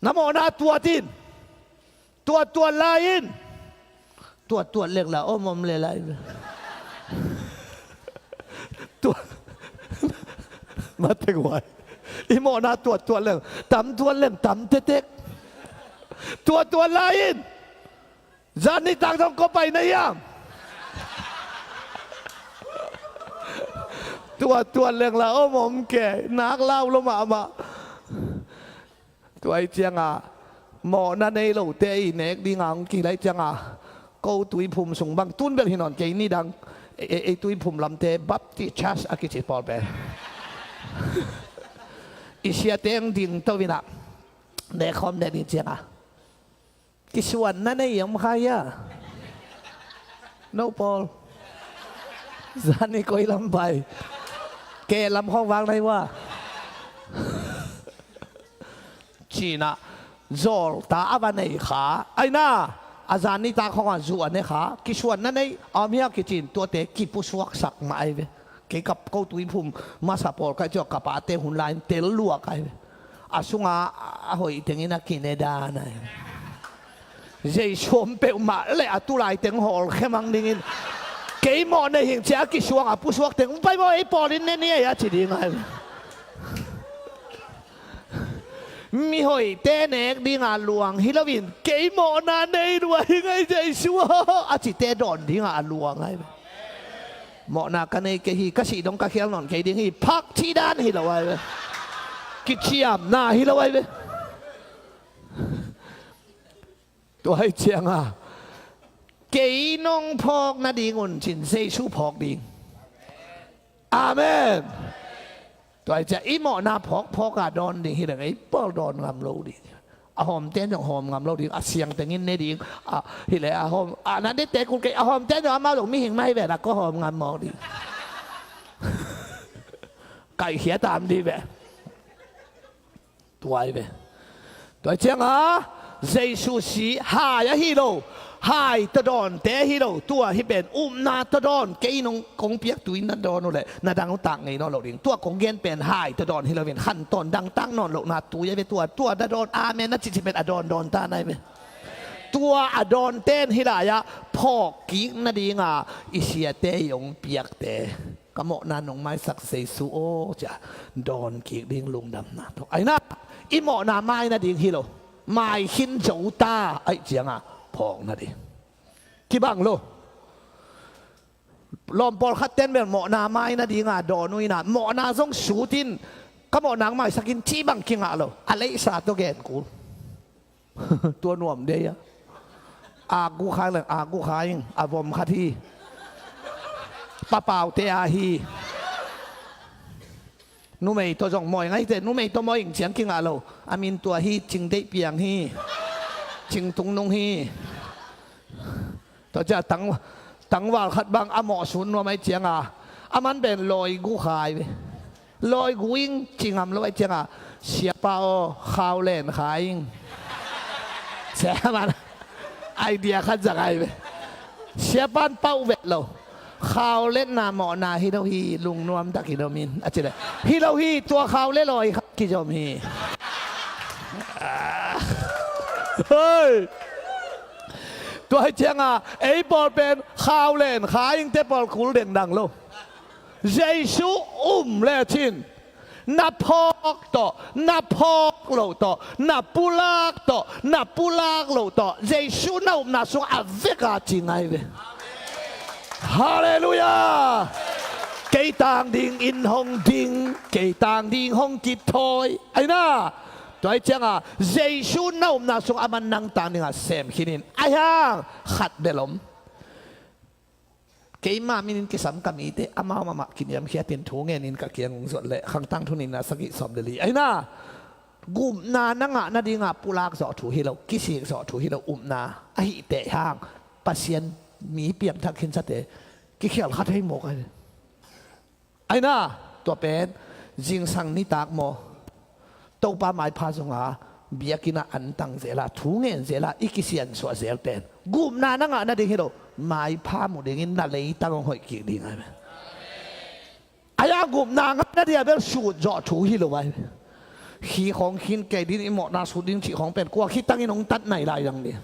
Na mawhna tuat in. Tuat tuat lai in. Tuat tuat lengla om om le lai. Tuat. Matek huai. I mawhna tuat tuat leng. Tam tuat leng tam tetek. Tuat tuat lai in. Zan nitak zong ko pai na hiam? Tuat tuat lengla om om ke. Nak lau lo mahmah. Tua ahih cianga mawhna nei lote i nek dinga hong kila ahih cianga ko tuiphum sung bang tun bel hi nawn kei nidang ei, ei, ei tuiphum lamte Baptist Church a kici pawl pen i siate hong dingto in ah nek khawm nek ding cianga kisuanna nei om kha hia? No pawl. Zani koi lam pai? Ke lam khawng vang nai ua. Ci-in ah zawlta a va nei kha. Aina a zan nitak khawngah zu a ne kha. Kisuanna nei a om hia kici-in tuate kipusuaksak mah ahi ve. Kei ka ko tuiphum masa pawl ka hih ciang ka pate hun lai-in tel luak ahi ve. A sunga a hoih tengin a kine dan ahi ve. Jesu om peuhmah le a tu lai teng hawlkhia mang dingin kei mawh nei hing ci-a kisuang a pusuak teng pai maw ei pawlin ne ni ei a ci ding ahi ve. Mihoihte nek dinga luang hi loin kei mawhna nei lua hi ngei Jesu aw a cite dawn dinga a luang ahi ve. Mawhna ka nei kei hi, ka sih dong ka khial nawn kei ding hi, phak cih dan hi lo ahi ve. Kiciamna hi lo ahi ve. Tua ahih cianga kei nong phawk nadingun cin Jesu phawk ding. Amen. Tua ahih ciang i mawhna phawk phawka dawn ding hi leng ei pawl dawn ngam lo ding. A hawmte zong hawm ngam lo ding, a siang tengin ne ding. A, hi le a hawm a na dite kul kei a hawmte zong amau zong mihing mah hi ve la ko hawm ngam mawk ding. Kaihkhia tam dih ve. Tua ahi ve. Tua cianga Jesu si hai ahi lo, hai tawdawnte ahi lo, tua hi pen upna tawdawn kei nong kong piak tui na dawn uh leh na dang uh tak ngei nawn lo ding. Tua kong gen pen hai tawdawn hi loin khantawn dangtak nawn lohna tui ahi ve. Tua tua na dawn amen na cihcih pen a dawndawn ta na ahi ve. Tua a dawnten hih lai-ah phawk kik nadinga i siate i hong piakte ka mawhna nong maisak Jesu aw cia dawn kik ding lungdamna tawh aina i mawhna mai nading hi lo. Mai khin zo ta aih cianga phawk nading kibang lo. Lawm pawlkhatten bel mawhna mai nadinga dawn uh ina mawhna zong sutin ka mawhna maisakin cih bang kingah lo. A leihsa tawh gen kul. Tua nuam dei a. Aa gu khai leng aa gu khai ing a vom khat hi. Papaute a hi. Numei tawh zong mawi ngaite numei tawh mawi ing ciang kingah lo. A min tua hi cing deih piang hi. Cing tungnung hi. Tua cia tang tangval khat bang a mawh sun nuam aih cianga a man pen lawi gu khai ve. Lawi gu ing ci ngam lo aih cianga siapa aw khau len khai ing. Siapa man idea khat zak ai ve. Siapan pauh vet lo. Khau letna mawhna hi lo hi lungnuam tak hi lo min a ci le hi lo hi tua khau le lawi khat kizom hi. Hei. Tua hi cianga ei pawl pen khau len kha ingte pawl kul dengdang lo. Jesu um le cin Na phawk tawh, na phawk loh tawh, na pulak tawh, na pulak loh tawh, Jesu na upna sung a vek a ci ngai ve. Halleluiah. Kei tang ding in hong ding, kei tang ding hong kithawi. Aina, tua hi cianga Jesu na upna sung a man nang tang dinga sem khinin. Aihang khat bel om. Keima minin kisam ka mite amau mahmah kiniamkhiatin thu ngenin ka kiang hong zuat leh Khangtang Thu nihna sagih sawm le li. Aina, gupna na ngah nadinga pulak zawh thu hi lo, kisik zawh thu hi lo, upna ahi teh hang Pasian mi piangthak khinsate kikhial kha thei mawk ahi. Aina, tua pen zingsang nitak maw, Topa maipha zonga biakinn ah antang zela, thu ngen zela, i kisiansuah zel pen gupna na ngah nading hi lo, maipha mu dingin na leitang hong hoih kik ding ahi. Aia gupna ngah nadia bel sut zawh thu hi lo ahi. Khi khawng khin kei din i mawhna sut ding cih khawng pen kua khitangin hong tat nai lai dang ding.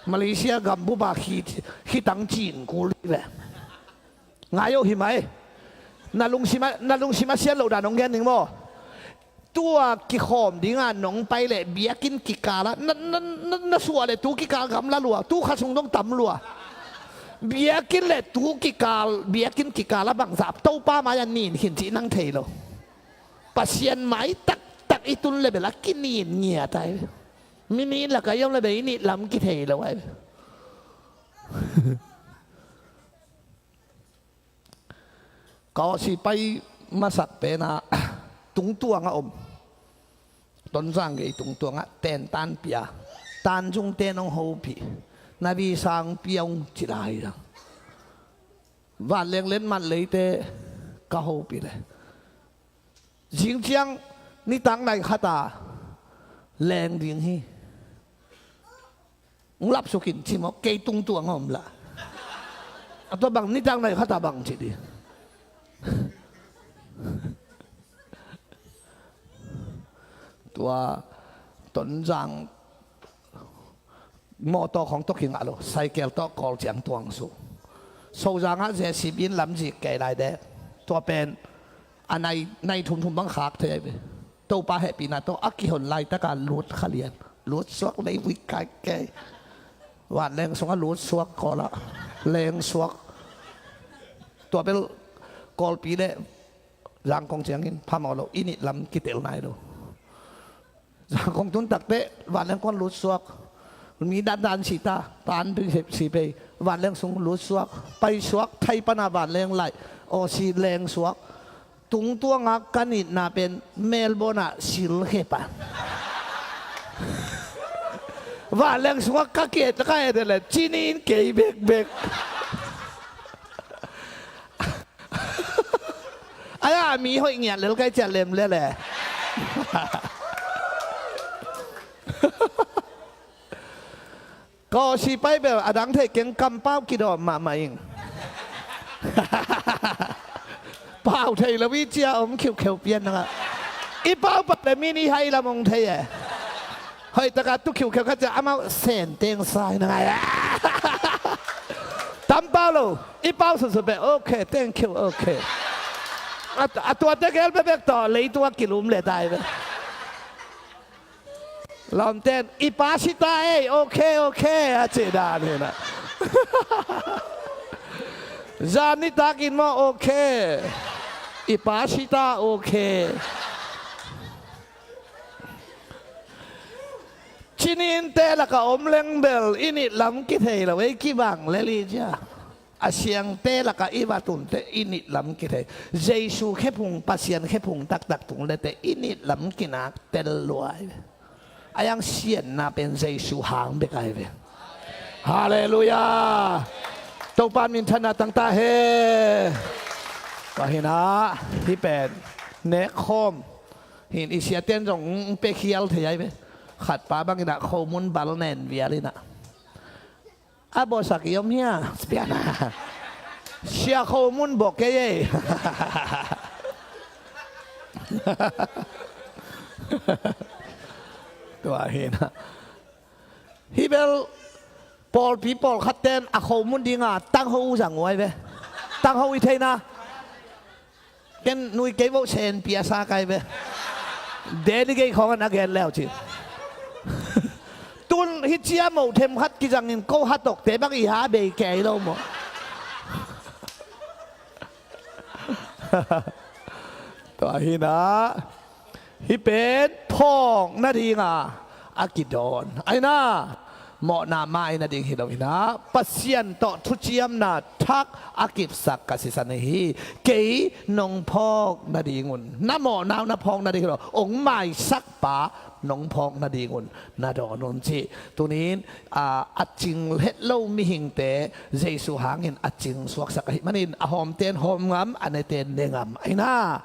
Malaysia gambupa khi, khitang cin kul hi ve. Ngai oh hi mai. Na lungsim a, na lungsim a sian loh dan hong gen ning maw? Tua kikhawm dinga nong pai leh biakinn kikala na, na, na, na suah leh tu kikal gamla lua, tu kha sung dong tam lua. Biakinn leh tu kikal, biakinn kikala bangzah Topa mai-a nin khin cih nang thei lo. Pasian mai taktak i tun leh bel a kinin ngiat ai. Mi nin laka i om leh bel i nit lam kithei lo ai. Ka awsi pai masak pena tungtuanga om. Tonzang gei tungtuanga tentan pia. Tanzung ten hong hopih. Na visa hong pia ung ci lai dang. Vanleng letmat leite ka hopih le. Zingciang nitak nai khata leng ding hi. Ng lapsukin ci maw, kei tungtuang om la. A tua bang nitak nai khata bang ci di. Tua Tonzang mawtaw khawng tawh kingah lo, saikel tawh Kawl ciang tuang su. Sozangah J C B in lamzik kei lai dek. Tua pen a nai, nai thumthum bang khak thei ai ve. Topa hehpihna tawh a kihon laitaka lut kha lian. Lut suak lei vui kai kei. Vanleng sungah lut suak Kawlah. Leng suak. Tua bel Kawlpi le Zangkong ciangin phamawh lo, i nit lam kitel nai lo. Zangkong tun takteh vanleng kuan lut suak. Mi dandan sita, tan ding si pei, vanleng sung lut suak, pai suak, thai pana vanleng lai, aw si leng suak. Tungtuanga ka nitna pen Melbourne ah silkhe pan. Vanleng sungah ka kiet, ka et le cinin kei bekbek. Aia mi hoih ngiat lel kai ciat lem lele. Ka awsi pai bel a dang theih keng, kampau kidawm mahmah ing. Pau thei lo i cia om khiukheu pian nanga. I pau pau le min i hai lam ong thei e. Hoih taka tu khiukheu kha cia amau sen teng sai nangai. Tam pau lo. I pau sutsu pe, okay, thank you, okay. A, a tuate gel bebek tawh leitung a kilum le tai be. Lawmten i pa sita ei, okay, okay a ci dan hina. Zan nitakin maw, okay. I pa sita, okay. Cininte laka om leng bel i nit lam kithei lo ei, kibang lel i cia. A siangte laka i va tunte i nit lam kithei. Jesu khephung, Pasian khephung taktak tung lete i nit lam kinak tel luai. A yang sianna pen Jesu hang bek ai ve. Halleluiah. Topa minthanna tangta he. Ka hina hi pen nekkhawm hin i siaten zong pe khial thei ai ve. Khatpa bangina khomun bal nen vialina. A bawlsak i om hia? Piana. Sia khomun bawk kei ei. Tua hina. Hi bel pawlpi pawlkhat ten a khomun dinga tangho uh zang uai ve. Tangho i theina. Ken nui kei voh sen pia sa kai ve. Delegate khawng an a gen leu ci. Tun hi cia moh them khat kizangin ko hatokte bang i ha bei kei lo maw? Tua hi na. Hi pen phawk nadinga a kidawn aina, mawhna mai nading hi lo hina, Pasian tawh thuciamna thak a kipsak ka sisan hi. Kei nong phawk nadingun, na mawhna uh na phawk nading hi lo, ong maisakpa nong phawk nadingun na dawn un ci. Tunin a, a cing het lo mihingte Jesu hangin a cing suaksak ahih manin a hawmten hawm ngam, a neten ne ngam aina.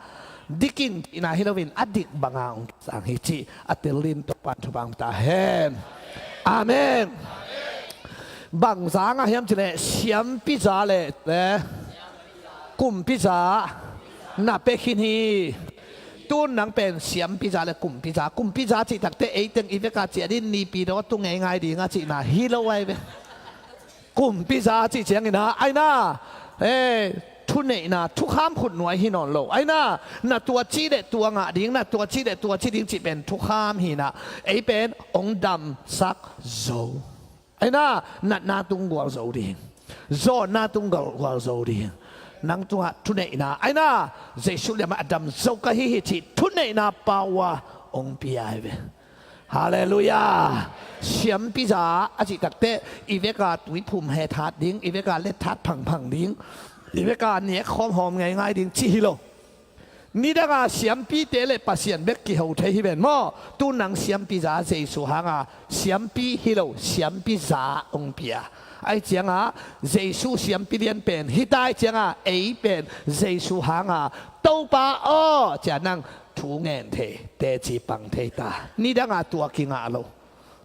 Dikin cihna hi loin a dik banga ong kisang hi cih a telin Topan thupha ta hen. Amen. Bang zanga hiam cileh siampi za le, le kumpi za na pia khin hi. Tun nang pen siampi za le kumpi za, kumpi za cih takte eiteng i veka ciah din nipi daw tu ngeingai dinga cihna hi lo ai ve. Kumpi za cih ciangina aina, eh, thuneihna thukham khut nuai hi nawn lo aina, na tua ci le tua ngah ding, na tua ci le tua ci ding cih pen thukham hina. Ei pen ong damsak zo aina, natna tung gual zo ding, zawnna tung gual, gual zo ding. Nang tungah thuneihna aina, Jesu liamah a dam zo ka hi hi cih thuneihna power ong pia ai ve. Halleluiah. Siampi za a cih takte i veka tuiphum he that ding, i veka let that phangphang ding, i veka nek khawmhawm ngeingai ding cih hi lo. Nidanga siampite le Pasian bek kiho thei hi ven maw? Tu nang siampi za Jesu hanga siampi hi lo, siampi za ong pia. Ai cianga Jesu siampi lian pen hi tai cianga ei pen Jesu hanga Topa aw cia nang thu ngen thei, teci pang thei ta. Nidanga tua kingah lo.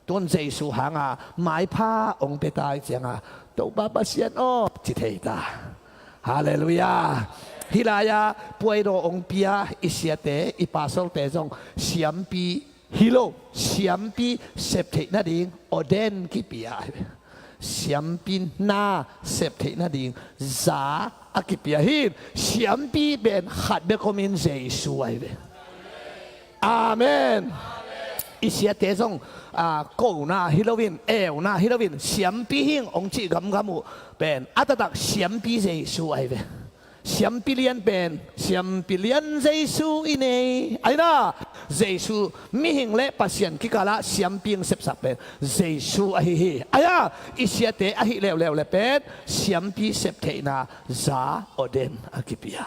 Tun Jesu hanga maipha ong pia tai cianga Topa Pasian aw ci thei ta. Halleluiah. Hih lai-ah puaidaw ong pia i siate, i pastolte zong siampi hi lo, siampi sep theih nading ordain kipia. Siampi na sep theih nading za a kipia hi. Siampi pen khat bek omin Jesu ai ve. Amen. I siate zong, a, kona hi loin, euna hi loin, siampi hing ong cih gamgam uh pen a taktak siampi Jesu ai ve. Siampi lian pen siampi lian Jesu i nei aina, Jesu mihing le Pasian kikalah siampi ong sepsak pen Jesu ahi hi. Aia i siate ahi leuleu le pen siampi sep theihna za ordain a kipia.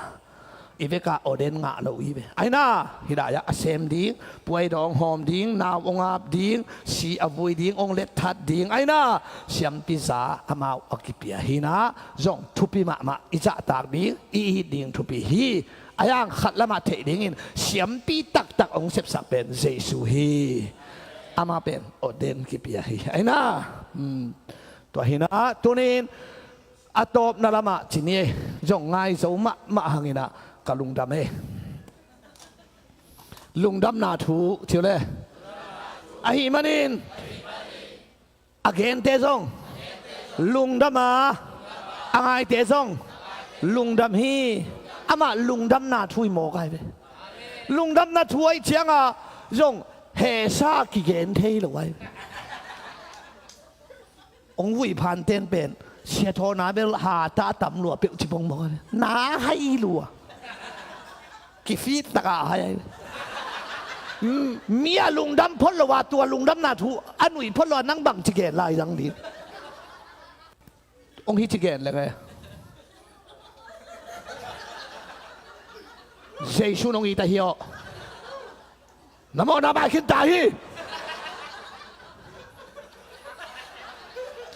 I veka ordain ngah lo i ve aina, hih lai-ah a sem ding, puaidaw ong hawm ding, nau ong ap ding, si a vui ding, ong let that ding aina, siampi za amau a kipia hina. Zong thupi mahmah i zahtak ding, i it ding thupi hi. Aia khat lamah theih dingin siampi taktak ong sepsak pen Jesu hi. Amah pen ordain kipia hi aina. Hmm. Tua hina tunin a tawpna lamah ci ni ei, zong ngai zo mahmah hangin ah ka lungdam ei. Lungdamna thu ci uh le. Ahih manin a gente zong lungdam a, a ngaite zong lungdam hi. Amah lungdamna thu i mawk ai ve. Lungdamna thu ahih ciangah zong hesa kigen thei lo ai ve. Ong vuih phanten pen sia thawna bel hata tam lua peuh ci pongmawk a, na hai lua. Kifit taka hai ai. Mm, mi a lungdam phot lo a, tua lungdamna thu a nuih phot lo a, nang bang ci gen lai zang ding. Ong hi ci gen leng e. Jesu nong it ahi aw. Na mawhna bai khin ta hi.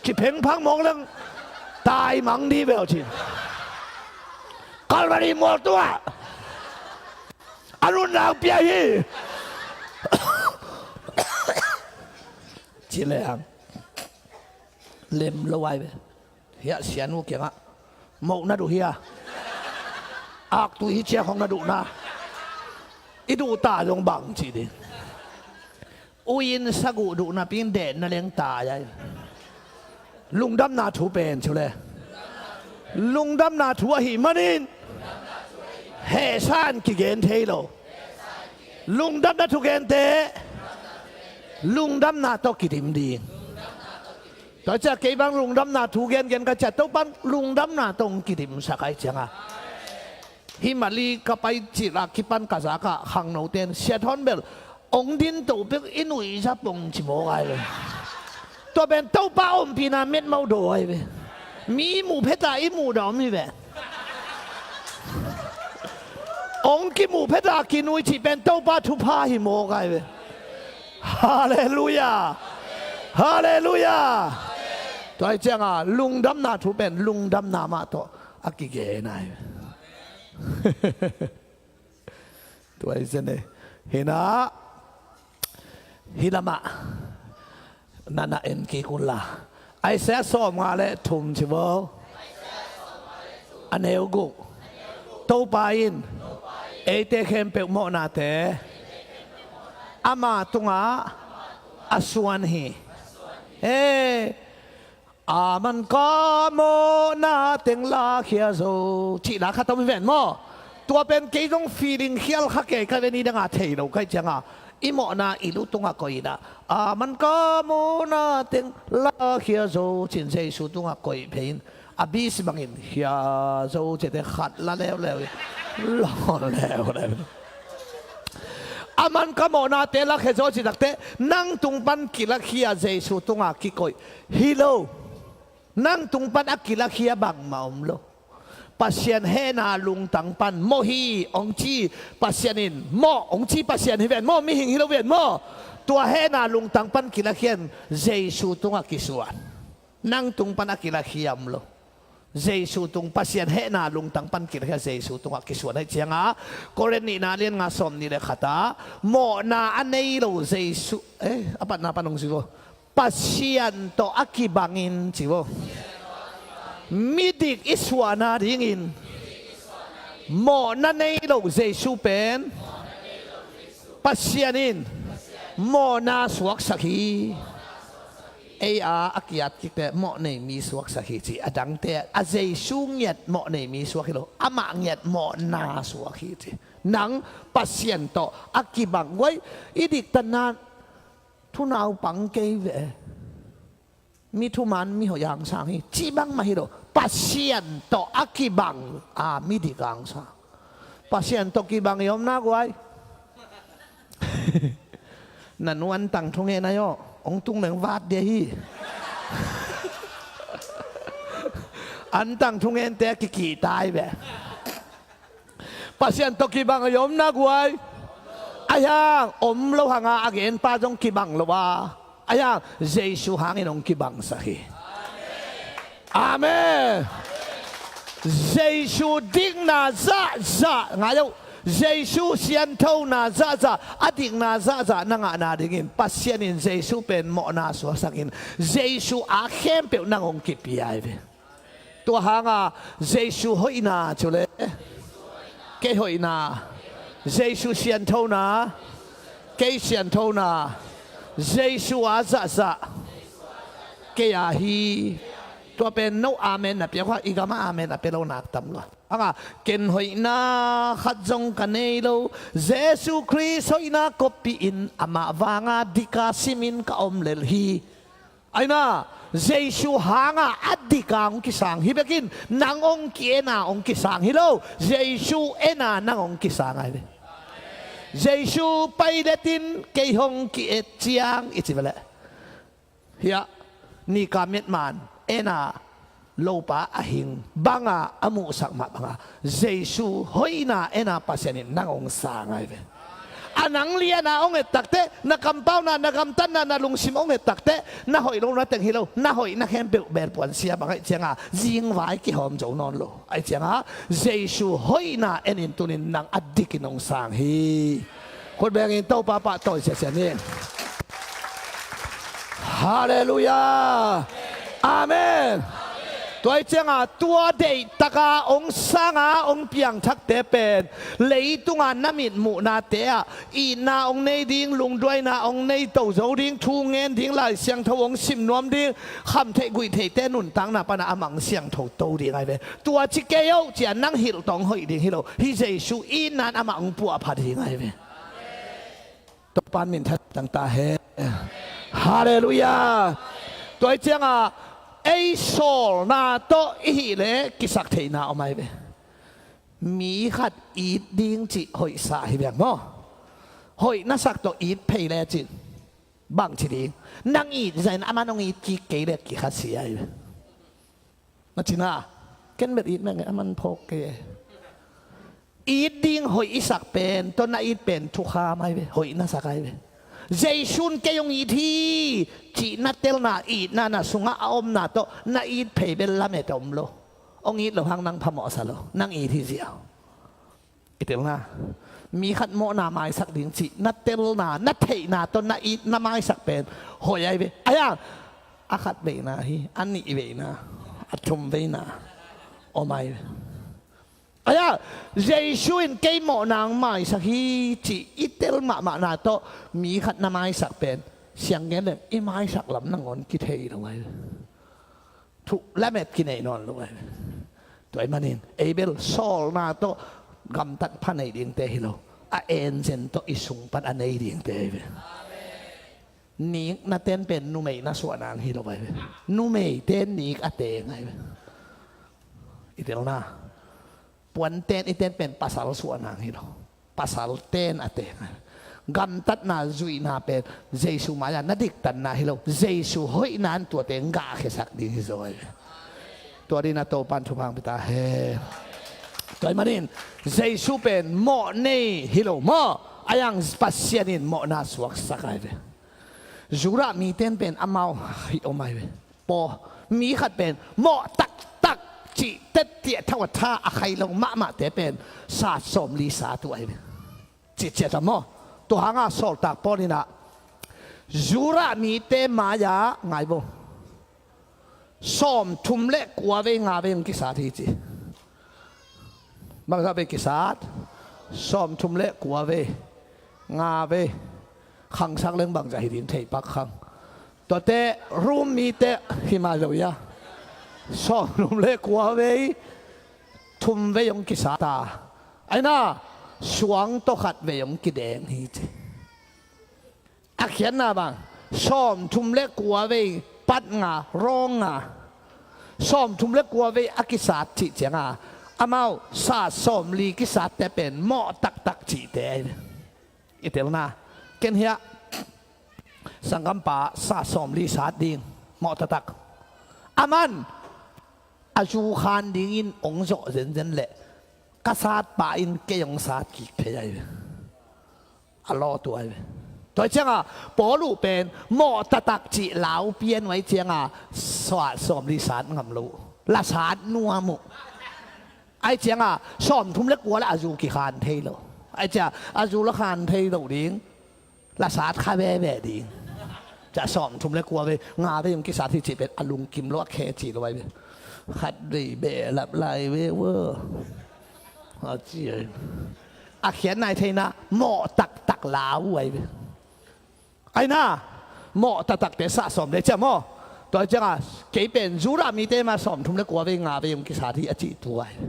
Kiphengphang mawk leng tai mang di bel cin. Calvary mual tungah a nunnak pia hi. Ci leng lem lo ai ve. Hiah sianu kiangah moh na duh hia? Aktui hi ciak hong na duhna. I duh ta zong bang cih ding. Uin saguh duh napi in den na leng tai ai. Lungdamna thu pen ci uh le. Lungdamna thu ahih manin hehsa in kigen thei lo. Lungdamna thu gente lungdamna tawh kidim ding. Tua ciah kei bang lungdamna thu gengen ka ciah Topan lungdamna tawh hong kidimsak ai cianga. Hih Mali ka pai cil a kipan ka zakah khangnote in sia thawn bel hong din toh pek i nuihza pong ci mawk ai ve. Tua pen Topa ompihna metmau daw ai ve. Mi muh pheta i muhdah om hi ve. Hong kimuh pheta kinui cih pen Topa thupha hi mawk ai ve. Halleluia. Halleluia. Tua hi cianga lungdamna thu pen lungdamna mah tawh a kigen ai ve. Tua hi zen e. Hinah hih lamah na na en kik unla Isaiah sawmnga le thum ci vo. A neu guk. Topa in eite khempeuh mawhnate ama tungah a suan hi. He a man ka mawhna teng lakhia zo cih la khat om hi ven maw? Tua pen kei zong feeling khial kha kei ka ve ni danga thei lo kai cianga i mawhna i lu tungah koih inah a man ka mawhna teng lakhia zo cin Jesu tungah koih phei in a bisi bangin khia zo cite khat la leuleu in lawn leuleu. A man ka mawhnate lakhia zo ci takte nang tung pan kilakhia Jesu tungah kikoih hi lo. Nang tung pan a kilakhia bangmah om lo. Pasian hehna lungtang pan mawh hi hong ci Pasian in mawh hong ci Pasian hi ven maw? Mihing hi lo ven maw? Tua hehna lungtang pan kilakhia in Jesu tungah kisuan. Nang tung pan a kilakhia om lo. Jesu tung Pasian hehna lungtang pan kilakhia Jesu tungah kisuan hi cianga Korin nihna lian nga sawm nih le khatah mawhna a nei lo Jesu eh a patna pan hong ci vo. Pasian tawh a kibangin ci vo. Midik i suahna dingin mawhna nei lo Jesu pen Pasian in mawhna suaksak hi. Ei a a kiat kikte mawh nei mi suaksak hi ci a dangte a Jesu ngiat mawh nei mi suak hi lo amah ngiat mawhna suak hi ci. Nang Pasian tawh a kibang guai i diktatna thunaupang kei ve. Mi thuman mi hoih angsang hi cih bangmah hi lo. Pasian tawh a kibang a midik angsang. Pasian tawh kibang i omna guai. Na nu antang thungen ai aw hong tung leng vat dia hi. Antang thungente a kikihtai ve. Pasian tawh kibang a i omna guai. Ahiang om lo hanga a genpa zong kibang lo a ahiang Jesu hangin hong kibangsak hi. Amen. Jesu dikna zahzah ngai uh. Jesu sianthona zahzah a dikna zahzah na ngahna dingin Pasian in Jesu pen mawhna suaksakin Jesu a khempeuh nang hong kipia hi ve. Tua hanga Jesu hoihna cu le kei hoihna, Jesu sianthona kei sianthona, Jesu a zahzah kei a hi. Tua pen no amen na piak hua i gama amen a pia lo nak tam lua. Anga ken hoihna khat zong ka nei lo. Jesu Khrist hoihna koppih in amah vanga dika simin ka om lel hi. Aina Jesu hanga a dika hong kisang hi bekin nang hong ki-ena hong kisang hi lo. Jesu ena nang hong kisang ai ve. Jesu Pilate in kei hong ki-et ciang i ci veleh hiah nika metman ena lopa a hing banga a muhsak mah banga Jesu hoihna ena Pasian in nang hong sang ai ve. A nang liana hong et takte na kampauna na gamtatna na lungsim hong et takte na hoih lo na teng hi lo na hoih na khempeuh belpuan sia bang aih cianga zingvai kihawm zo nawn lo aih cianga Jesu hoihna enin tunin nang a dikin hong sang hi. Khut bengin Topa pahtawi siasia ni. Halleluia. Amen. Tua hi cianga tua deihtaka hong sanga hong piangthakte pen leitunga na mitmuhnate ah itna hong nei ding, lungduaina hong nei to zo ding, thu ngen ding, Lai Siangtho hong sim nuam ding, khamtheih guihtheihte nuntakna pana a mang siangtho to ding ahi ve. Tua ci kei oh cia nang hilh tawh hong hoih ding hi lo. Hih Jesu itna in amah hong puahpha ding ahi ve. Topan minthan tangta hen. Halleluiah. Tua hi cianga ei sawlna tawh i hih leh kisak theihna om ahi ve. Mi khat it ding cih hoihsa hi ve maw? Hoih na sak tawh it phei lecin bang ci ding? Nang it zahin aman hong it kik kei leh kikhasia ahi ve. Na cina ken bel it meng e, aman phawk kei e. It ding hoih i sak pen tawh na it pen thukham ahi ve, hoih na sak ahi ve. Jesu in kei hong it hi cih na telna, itna na sungah a omna tawh na it phei bel lamet a om lo. Hong it loh hang nang phamawhsa lo, nang it hi ziau. I telna, mi khat mawhna maisak ding cih na telna, na theihna tawh na it na maisak pen hoih ahi ve. Ahi a, a khat veina hi, a nih veina, a thum veina om ahi ve. Ahi a, Jesu in kei mawhna hong maisak hi cih i tel mahmahna tawh mi khat na maisak pen siang gen leng i maisak lam nangawn kithei lo ahi ve. Thu lamet kinei nawn lo ahi ve. Tua ahih manin ei bel sawlna tawh gamtat pha nei dingte hi lo, a enzen tawh i sung pan a nei dingte ahi ve. Nik na ten pen numei na suah nang hi lo ahi ve. Numeite nik a teng ahi ve. I telna, puan ten i ten pen pasal suah nang hi lo, pasal ten a teng. Gamtatna zuihna pen Jesu mai-ah na diktatna hi lo, Jesu hoihna in tuate gahkhiasak ding hi zaw ahi ve. Tua dingin a Topan thupha hong pia ta hen. Tua ahih manin Jesu pen mawh nei hi lo maw, ahi zongin Pasian in mawhna suaksak ahi ve. Judah mite in pen amau hih om ahi ve. Paw, mi khat pen mawh taktak cih tettiah thau a tha a khai lo mahmahte pen sat sawmli sat uh ahi ve. Cihciat a maw? Tua hanga sawltak Paul in ah Judah mite mai-ah ngai vo, sawmthum le kua vei nga vei hong kisat hi ci. Bangzah vei kisat? Sawmthum le kua vei, nga vei. Khangsak leng bangzah hi ding thei pak khang. Tuate Rom mite hi mah lo ia, sawmthum le kua vei, thum vei hong kisat a, ahi na, suang tawh khat vei hong kideng hi ci. A khiatna bang, sawmthum le kua vei, pat nga, rawng nga, sawmthum le kua vei a kisat cih cianga amau sat sawmli kisatte pen mawh taktak cihte ahi ve. I telna, ken hiah sanggampa sat sawmli sat ding, mawh taktak. Aman a zu khan dingin hong zawh zenzen leh ka satpa in kei hong sat kik phei ahi ve. A lawtu ahi ve. Tua hi cianga Paul uh pen mawh taktak cih lau pian uh ahi cianga sat sawmli sat ngam lo uh, la sat nuam uh. Ahi cianga sawmthum le kua le a zu kikhan thei lo. Ahi cianga a zu la khan thei lo ding, la sat kha veve ding. Cia sawmthum le kua vei, nga vei hong kisat hi cih pen a lungkim lo, a khe cih lo ahi ve. Khat vei behlap lai ve ua, a ci ahi. A khiatna i theihna mawh taktak lau uh ahi ve. Ahi na, mawh taktakte sah sawm le cia maw? Tua hi cianga kei pen Judah mite ma sawmthum le kua vei nga vei hong kisat hi a cih tu ahi.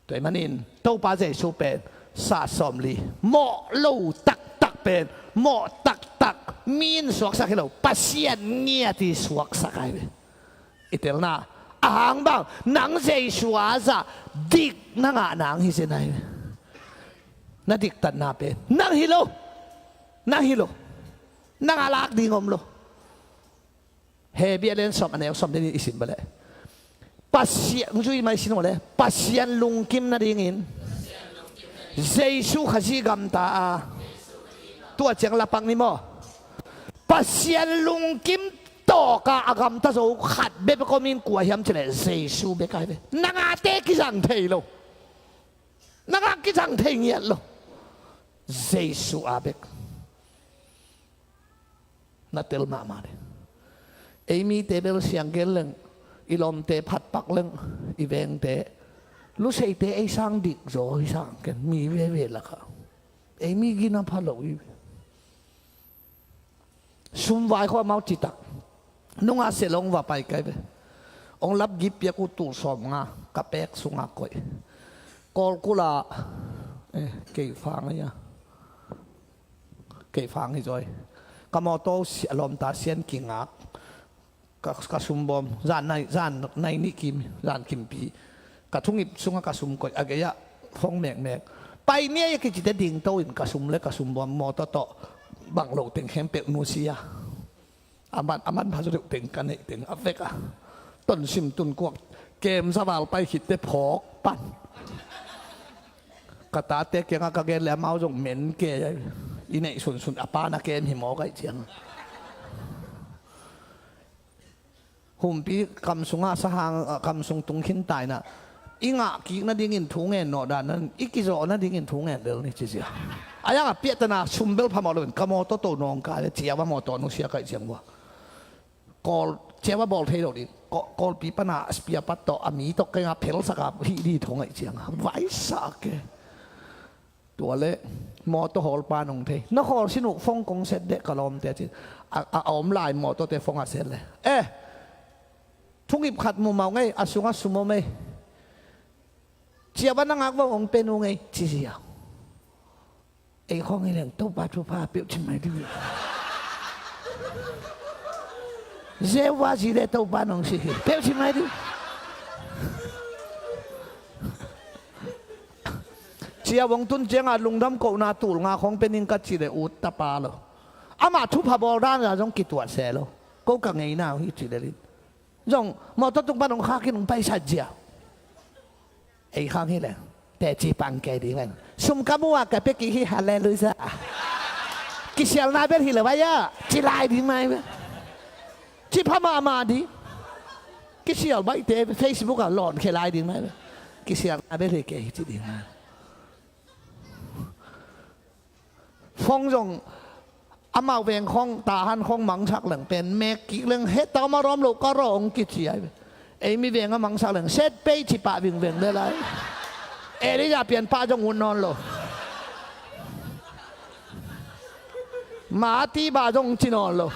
Tua ahih manin Topa Jesu pen sah sawmli, mawh lo taktak pen mawh taktak, mi in suaksak hi lo, Pasian ngiat in suaksak ahi ve. I telna, a hang bang, nang Jesu a zah dik na ngah nang hi zen ahi ve. Na diktatna pen nang hi lo. Nang hi lo. Nang a lak ding om lo. Hebru a lian sawm a neu sawm le nih i sim bang leh, Pasian, hong zui mai sin uh leh, Pasian lungkim nadingin Jesu Khazih gamta a, tua ciang lapak ni maw? Pasian lungkim tawka a gamta zo khat bekbek om in, kua hiam cih leh Jesu bek ahi ve. Nang a te kizang thei lo. Nang a kizang thei ngiat lo. Jesu a bek. Na tel mahmah ding. Ei mite bel siang gen leng I lawmte phatpak leng, i vengte, luseite ei sang dik zaw hi sang ken, mi veve lakah. Ei mi gina pha lo hi. Sum vai khua amau citak. Nunga selong va pai kai ve. Ong lap gip piak uh tul sawm nga ka pek sunga koih. Kawlkula, eh, kei fang a, kei fang hi zaw. Ka mawtaw si-, a lawmta sian kingak. Ka, ka sumbawm, zan nai, zan nai nih kim, zan kimpi. Ka thungip sungah ka sum koih, a gei-ah phone mekmek. Pai ni a kicite dingto in ka sum le ka sumbawm mawtaw tawh bang lo teng khempeuh nusia. A man, a man pha zaw deuh teng ka neih teng a vek a. Tonsim tunkuak, kem zaval pai khitte phawk pan. Ka tate kiangah ka gen le amau zong men ke, i neih sunsun a pa na kem hi maw kaih ciang. Humpi kam sungah sahang, ah, kam sung tung khin taina. I ngah kik nadingin thu ngen nawh dan nan, i kizawh nadingin thu ngen lel ni ci zia. A yang a piahtana sum bel phamawh loin ka mawtaw to nawng ka le ciaba mawtaw nusia kaih ciang bua. Kawl, ciaba bawl thei lo ding. Kawl, Kawlpi pana spia pat tawh a mi tawh kei nga phelsak a hih di thong aih ciang a. Vaisa ke. Tua le mawtaw hawl pa nong thei. Na hawl sin uh phone kong set deh ka lawmte cin. A, a, a om lai mawtawte phone a set le. Eh! Thungip khat mumau ngei, a sungah sum om ei. Ciaba na ngak vong ong pen uh ngei, ci zia. Ei khong hi leng Topa thupha peuh ci mai ding. Jehovah Jireh Topa nong si hi peuh ci mai ding. Cia vong tun cianga lungdam kohna tul nga khong pening ka ci le ut tapa lo. Amah thupha bawl dan a zong kituat se lo. Ko ka ngeina uh hi ci le lin. Zong mawtaw tung pan hong khakin hong paisat zia. Ei khang hi leng teci pang kei ding leng sum ka mu a ka pia kik hi, halleluiah. Kisialna bel hi lo vai a ci lai ding mai ve. Ci pha mahmah ding. Kisial baihte Facebook a lawn khe lai ding mai ve. Kisialna bel hi kei hi ci ding mai. Phone zong amau veng khong tahan khong mangsak leng pen mek kik leng heta om a rom lo ka rawng kici ai. Ei mi veng a mangsak leng set pei ci pah vingveng le lai. Elijah pian pah zong ut nawn lo. Mati bah zong ci nawn lo.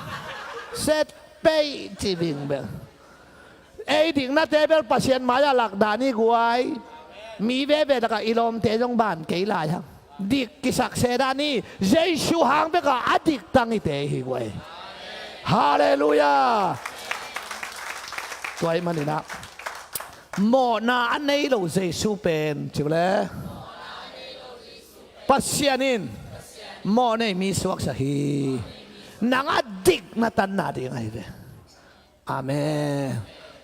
Set pei ci vingveng. Ei diknate bel Pasian mai-ah lakdah ni guai. Mi veve lakah i lawmte zong ban kei lai hang. Dik kisak se dah ni. Jesu hang bekah a dik tang i te hi guai. Halleluiah. Tua ahih maninah mawhna a nei lo Jesu pen ci uh le Pasian in mawh nei mi suaksa hi. Nang a dik na tanna ding ahi ve. Amen.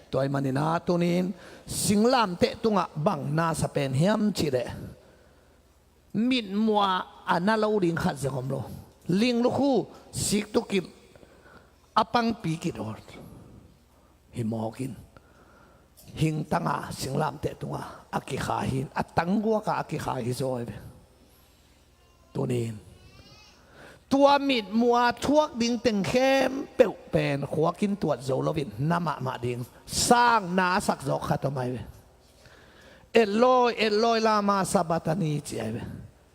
Tua ahih maninah tunin singlamteh tungah bang na sa pen hiam cih leh mitmuh a na lo ding khat zong om lo. Ling lukhu sik tukilh a pangpi kidawt hi mawkin hingtanga singlamteh tunga a kikha hi, a tangguaka a kikha hi zaw hi ve. Tunin tua mitmuh a thuak ding teng khempeuh pen khuakin tuat zo loin na mahmah ding sang na a sak zawk khat om ahi ve. Eloi, Eloi, lama sabaktani ci ahi ve.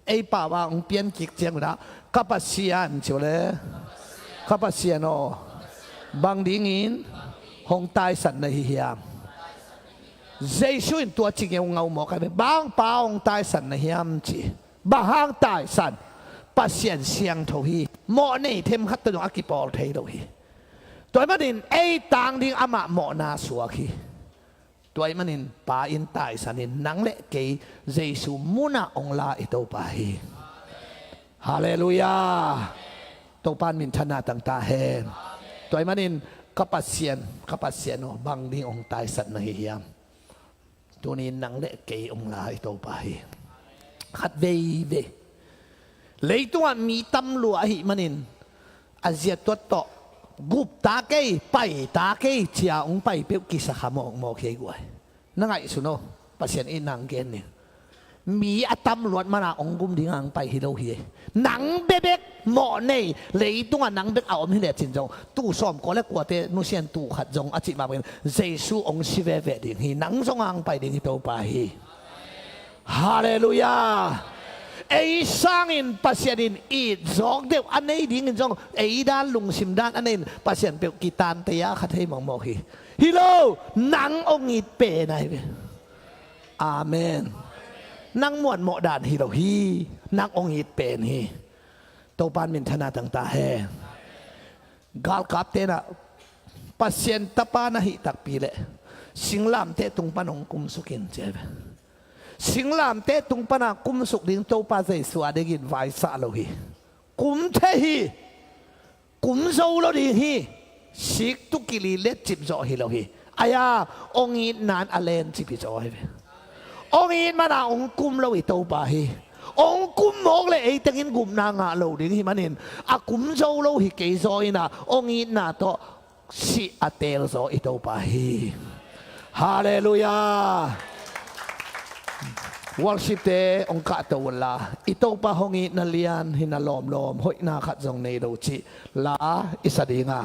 Ei pau a hong pian kik ciang unah ka Pasian ci uh le ka Pasian aw, bang dingin hong taisan na hi hiam? Jesu in tua ci ngeungau mawk ahi ve. Bang pau hong taisan na hiam ci. Bang hang taisan? Pasian siangtho hi. Mawh nei themkhat tawh zong a kipawl thei lo hi. Tua ahih manin ei tang ding amah mawhna suak hi. Tua ahih manin Pa in taisanin nang le kei Jesu munah hong la i Topa hi. Halleluiah. Topa in minthanna tang ta hen. Tua ahih manin ka Pasian, ka Pasian aw, bang ding hong taisan na hi hiam? Tunin nang le kei hong la i Topa hi. Khat veivei leitungah mi tam lua ahih manin a ziat tuat tawh gup ta kei, pai ta kei cia hong pai peuh kisakha mawkmawk hi ei guai. Na ngaihsun aw, Pasian in nang gen ni. Mi a tam luat mana hong gum ding a hong pai hi lo hi. Nang bekbek mawh nei, leitungah nang bek a om hi lecin zong, tuu sawmkua le kuate nusia in tuu khat zong a cih mah bangin Jesu hong si veve ding hi. Nang zong a hong pai ding hi Topa hi. Halleluiah. Ei sangin Pasian in it zawk deuh a nei dingin zong, ei dan lungsim dan a nei in Pasian peuh kitante a kha thei mawkmawk hi. Hi lo, nang hong it pen ahi ve. Amen. Nang muanmawh dan hi lo hi. Nang hong it pen hi. Topa in minthanna tang ta hen. Galkapte in ah Pasian Tapa na hih takpi leh singlamteh tung pan hong kumsuk in ci hi ve. Singlamteh tung pana kumsuk ding Topa Jesu a dingin vaisah lo hi. Kum thei hi. Kum zo lo ding hi. Sik tu kili letcip zawh hi lo hi. Ahi a, hong itna in a lencip hi zaw hi ve. Hong it mana hong kum lo i Topa hi. Hong kum mawk leh ei tengin gupna ngah lo ding hi manin, a kum zo lo hi kei zaw in ah, hong itna tawh sih a teel zaw i Topa hi. Halleluiah. Worshipte hong kahto unla, i Topa hong itna lian hi na lawmlawm, hoihna khat zong nei lo cih la i sa ding a.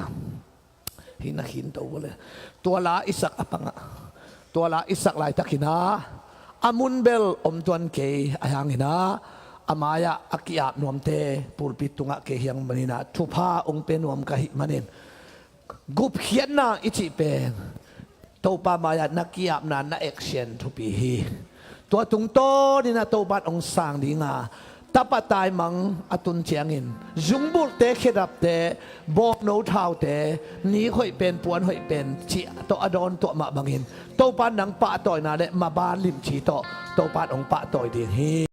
Hi na khinto uh le. Tua la i sak a pangah, tua la i sak laitakin ah, a mun bel om tuan kei, ahi hangin ah, a mai-ah a ki-ap nuamte pulpit tungah kei hiang manin ah, thupha hong pia nuam ka hih manin, gupkhiatna i cih pen Topa mai-ah na ki-apna, na action thupi hi. Tua tungtawnin ah Topa in hong sang ding a, tapa taimang a tun ciangin zungbulhte, khedapte, bawmno thaute, nik hoih pen, puan hoih pen cih tawh a dawn tuah mah bangin, Topa in nang pahtawina le maban limci tawh Topa in hong pahtawi ding hi.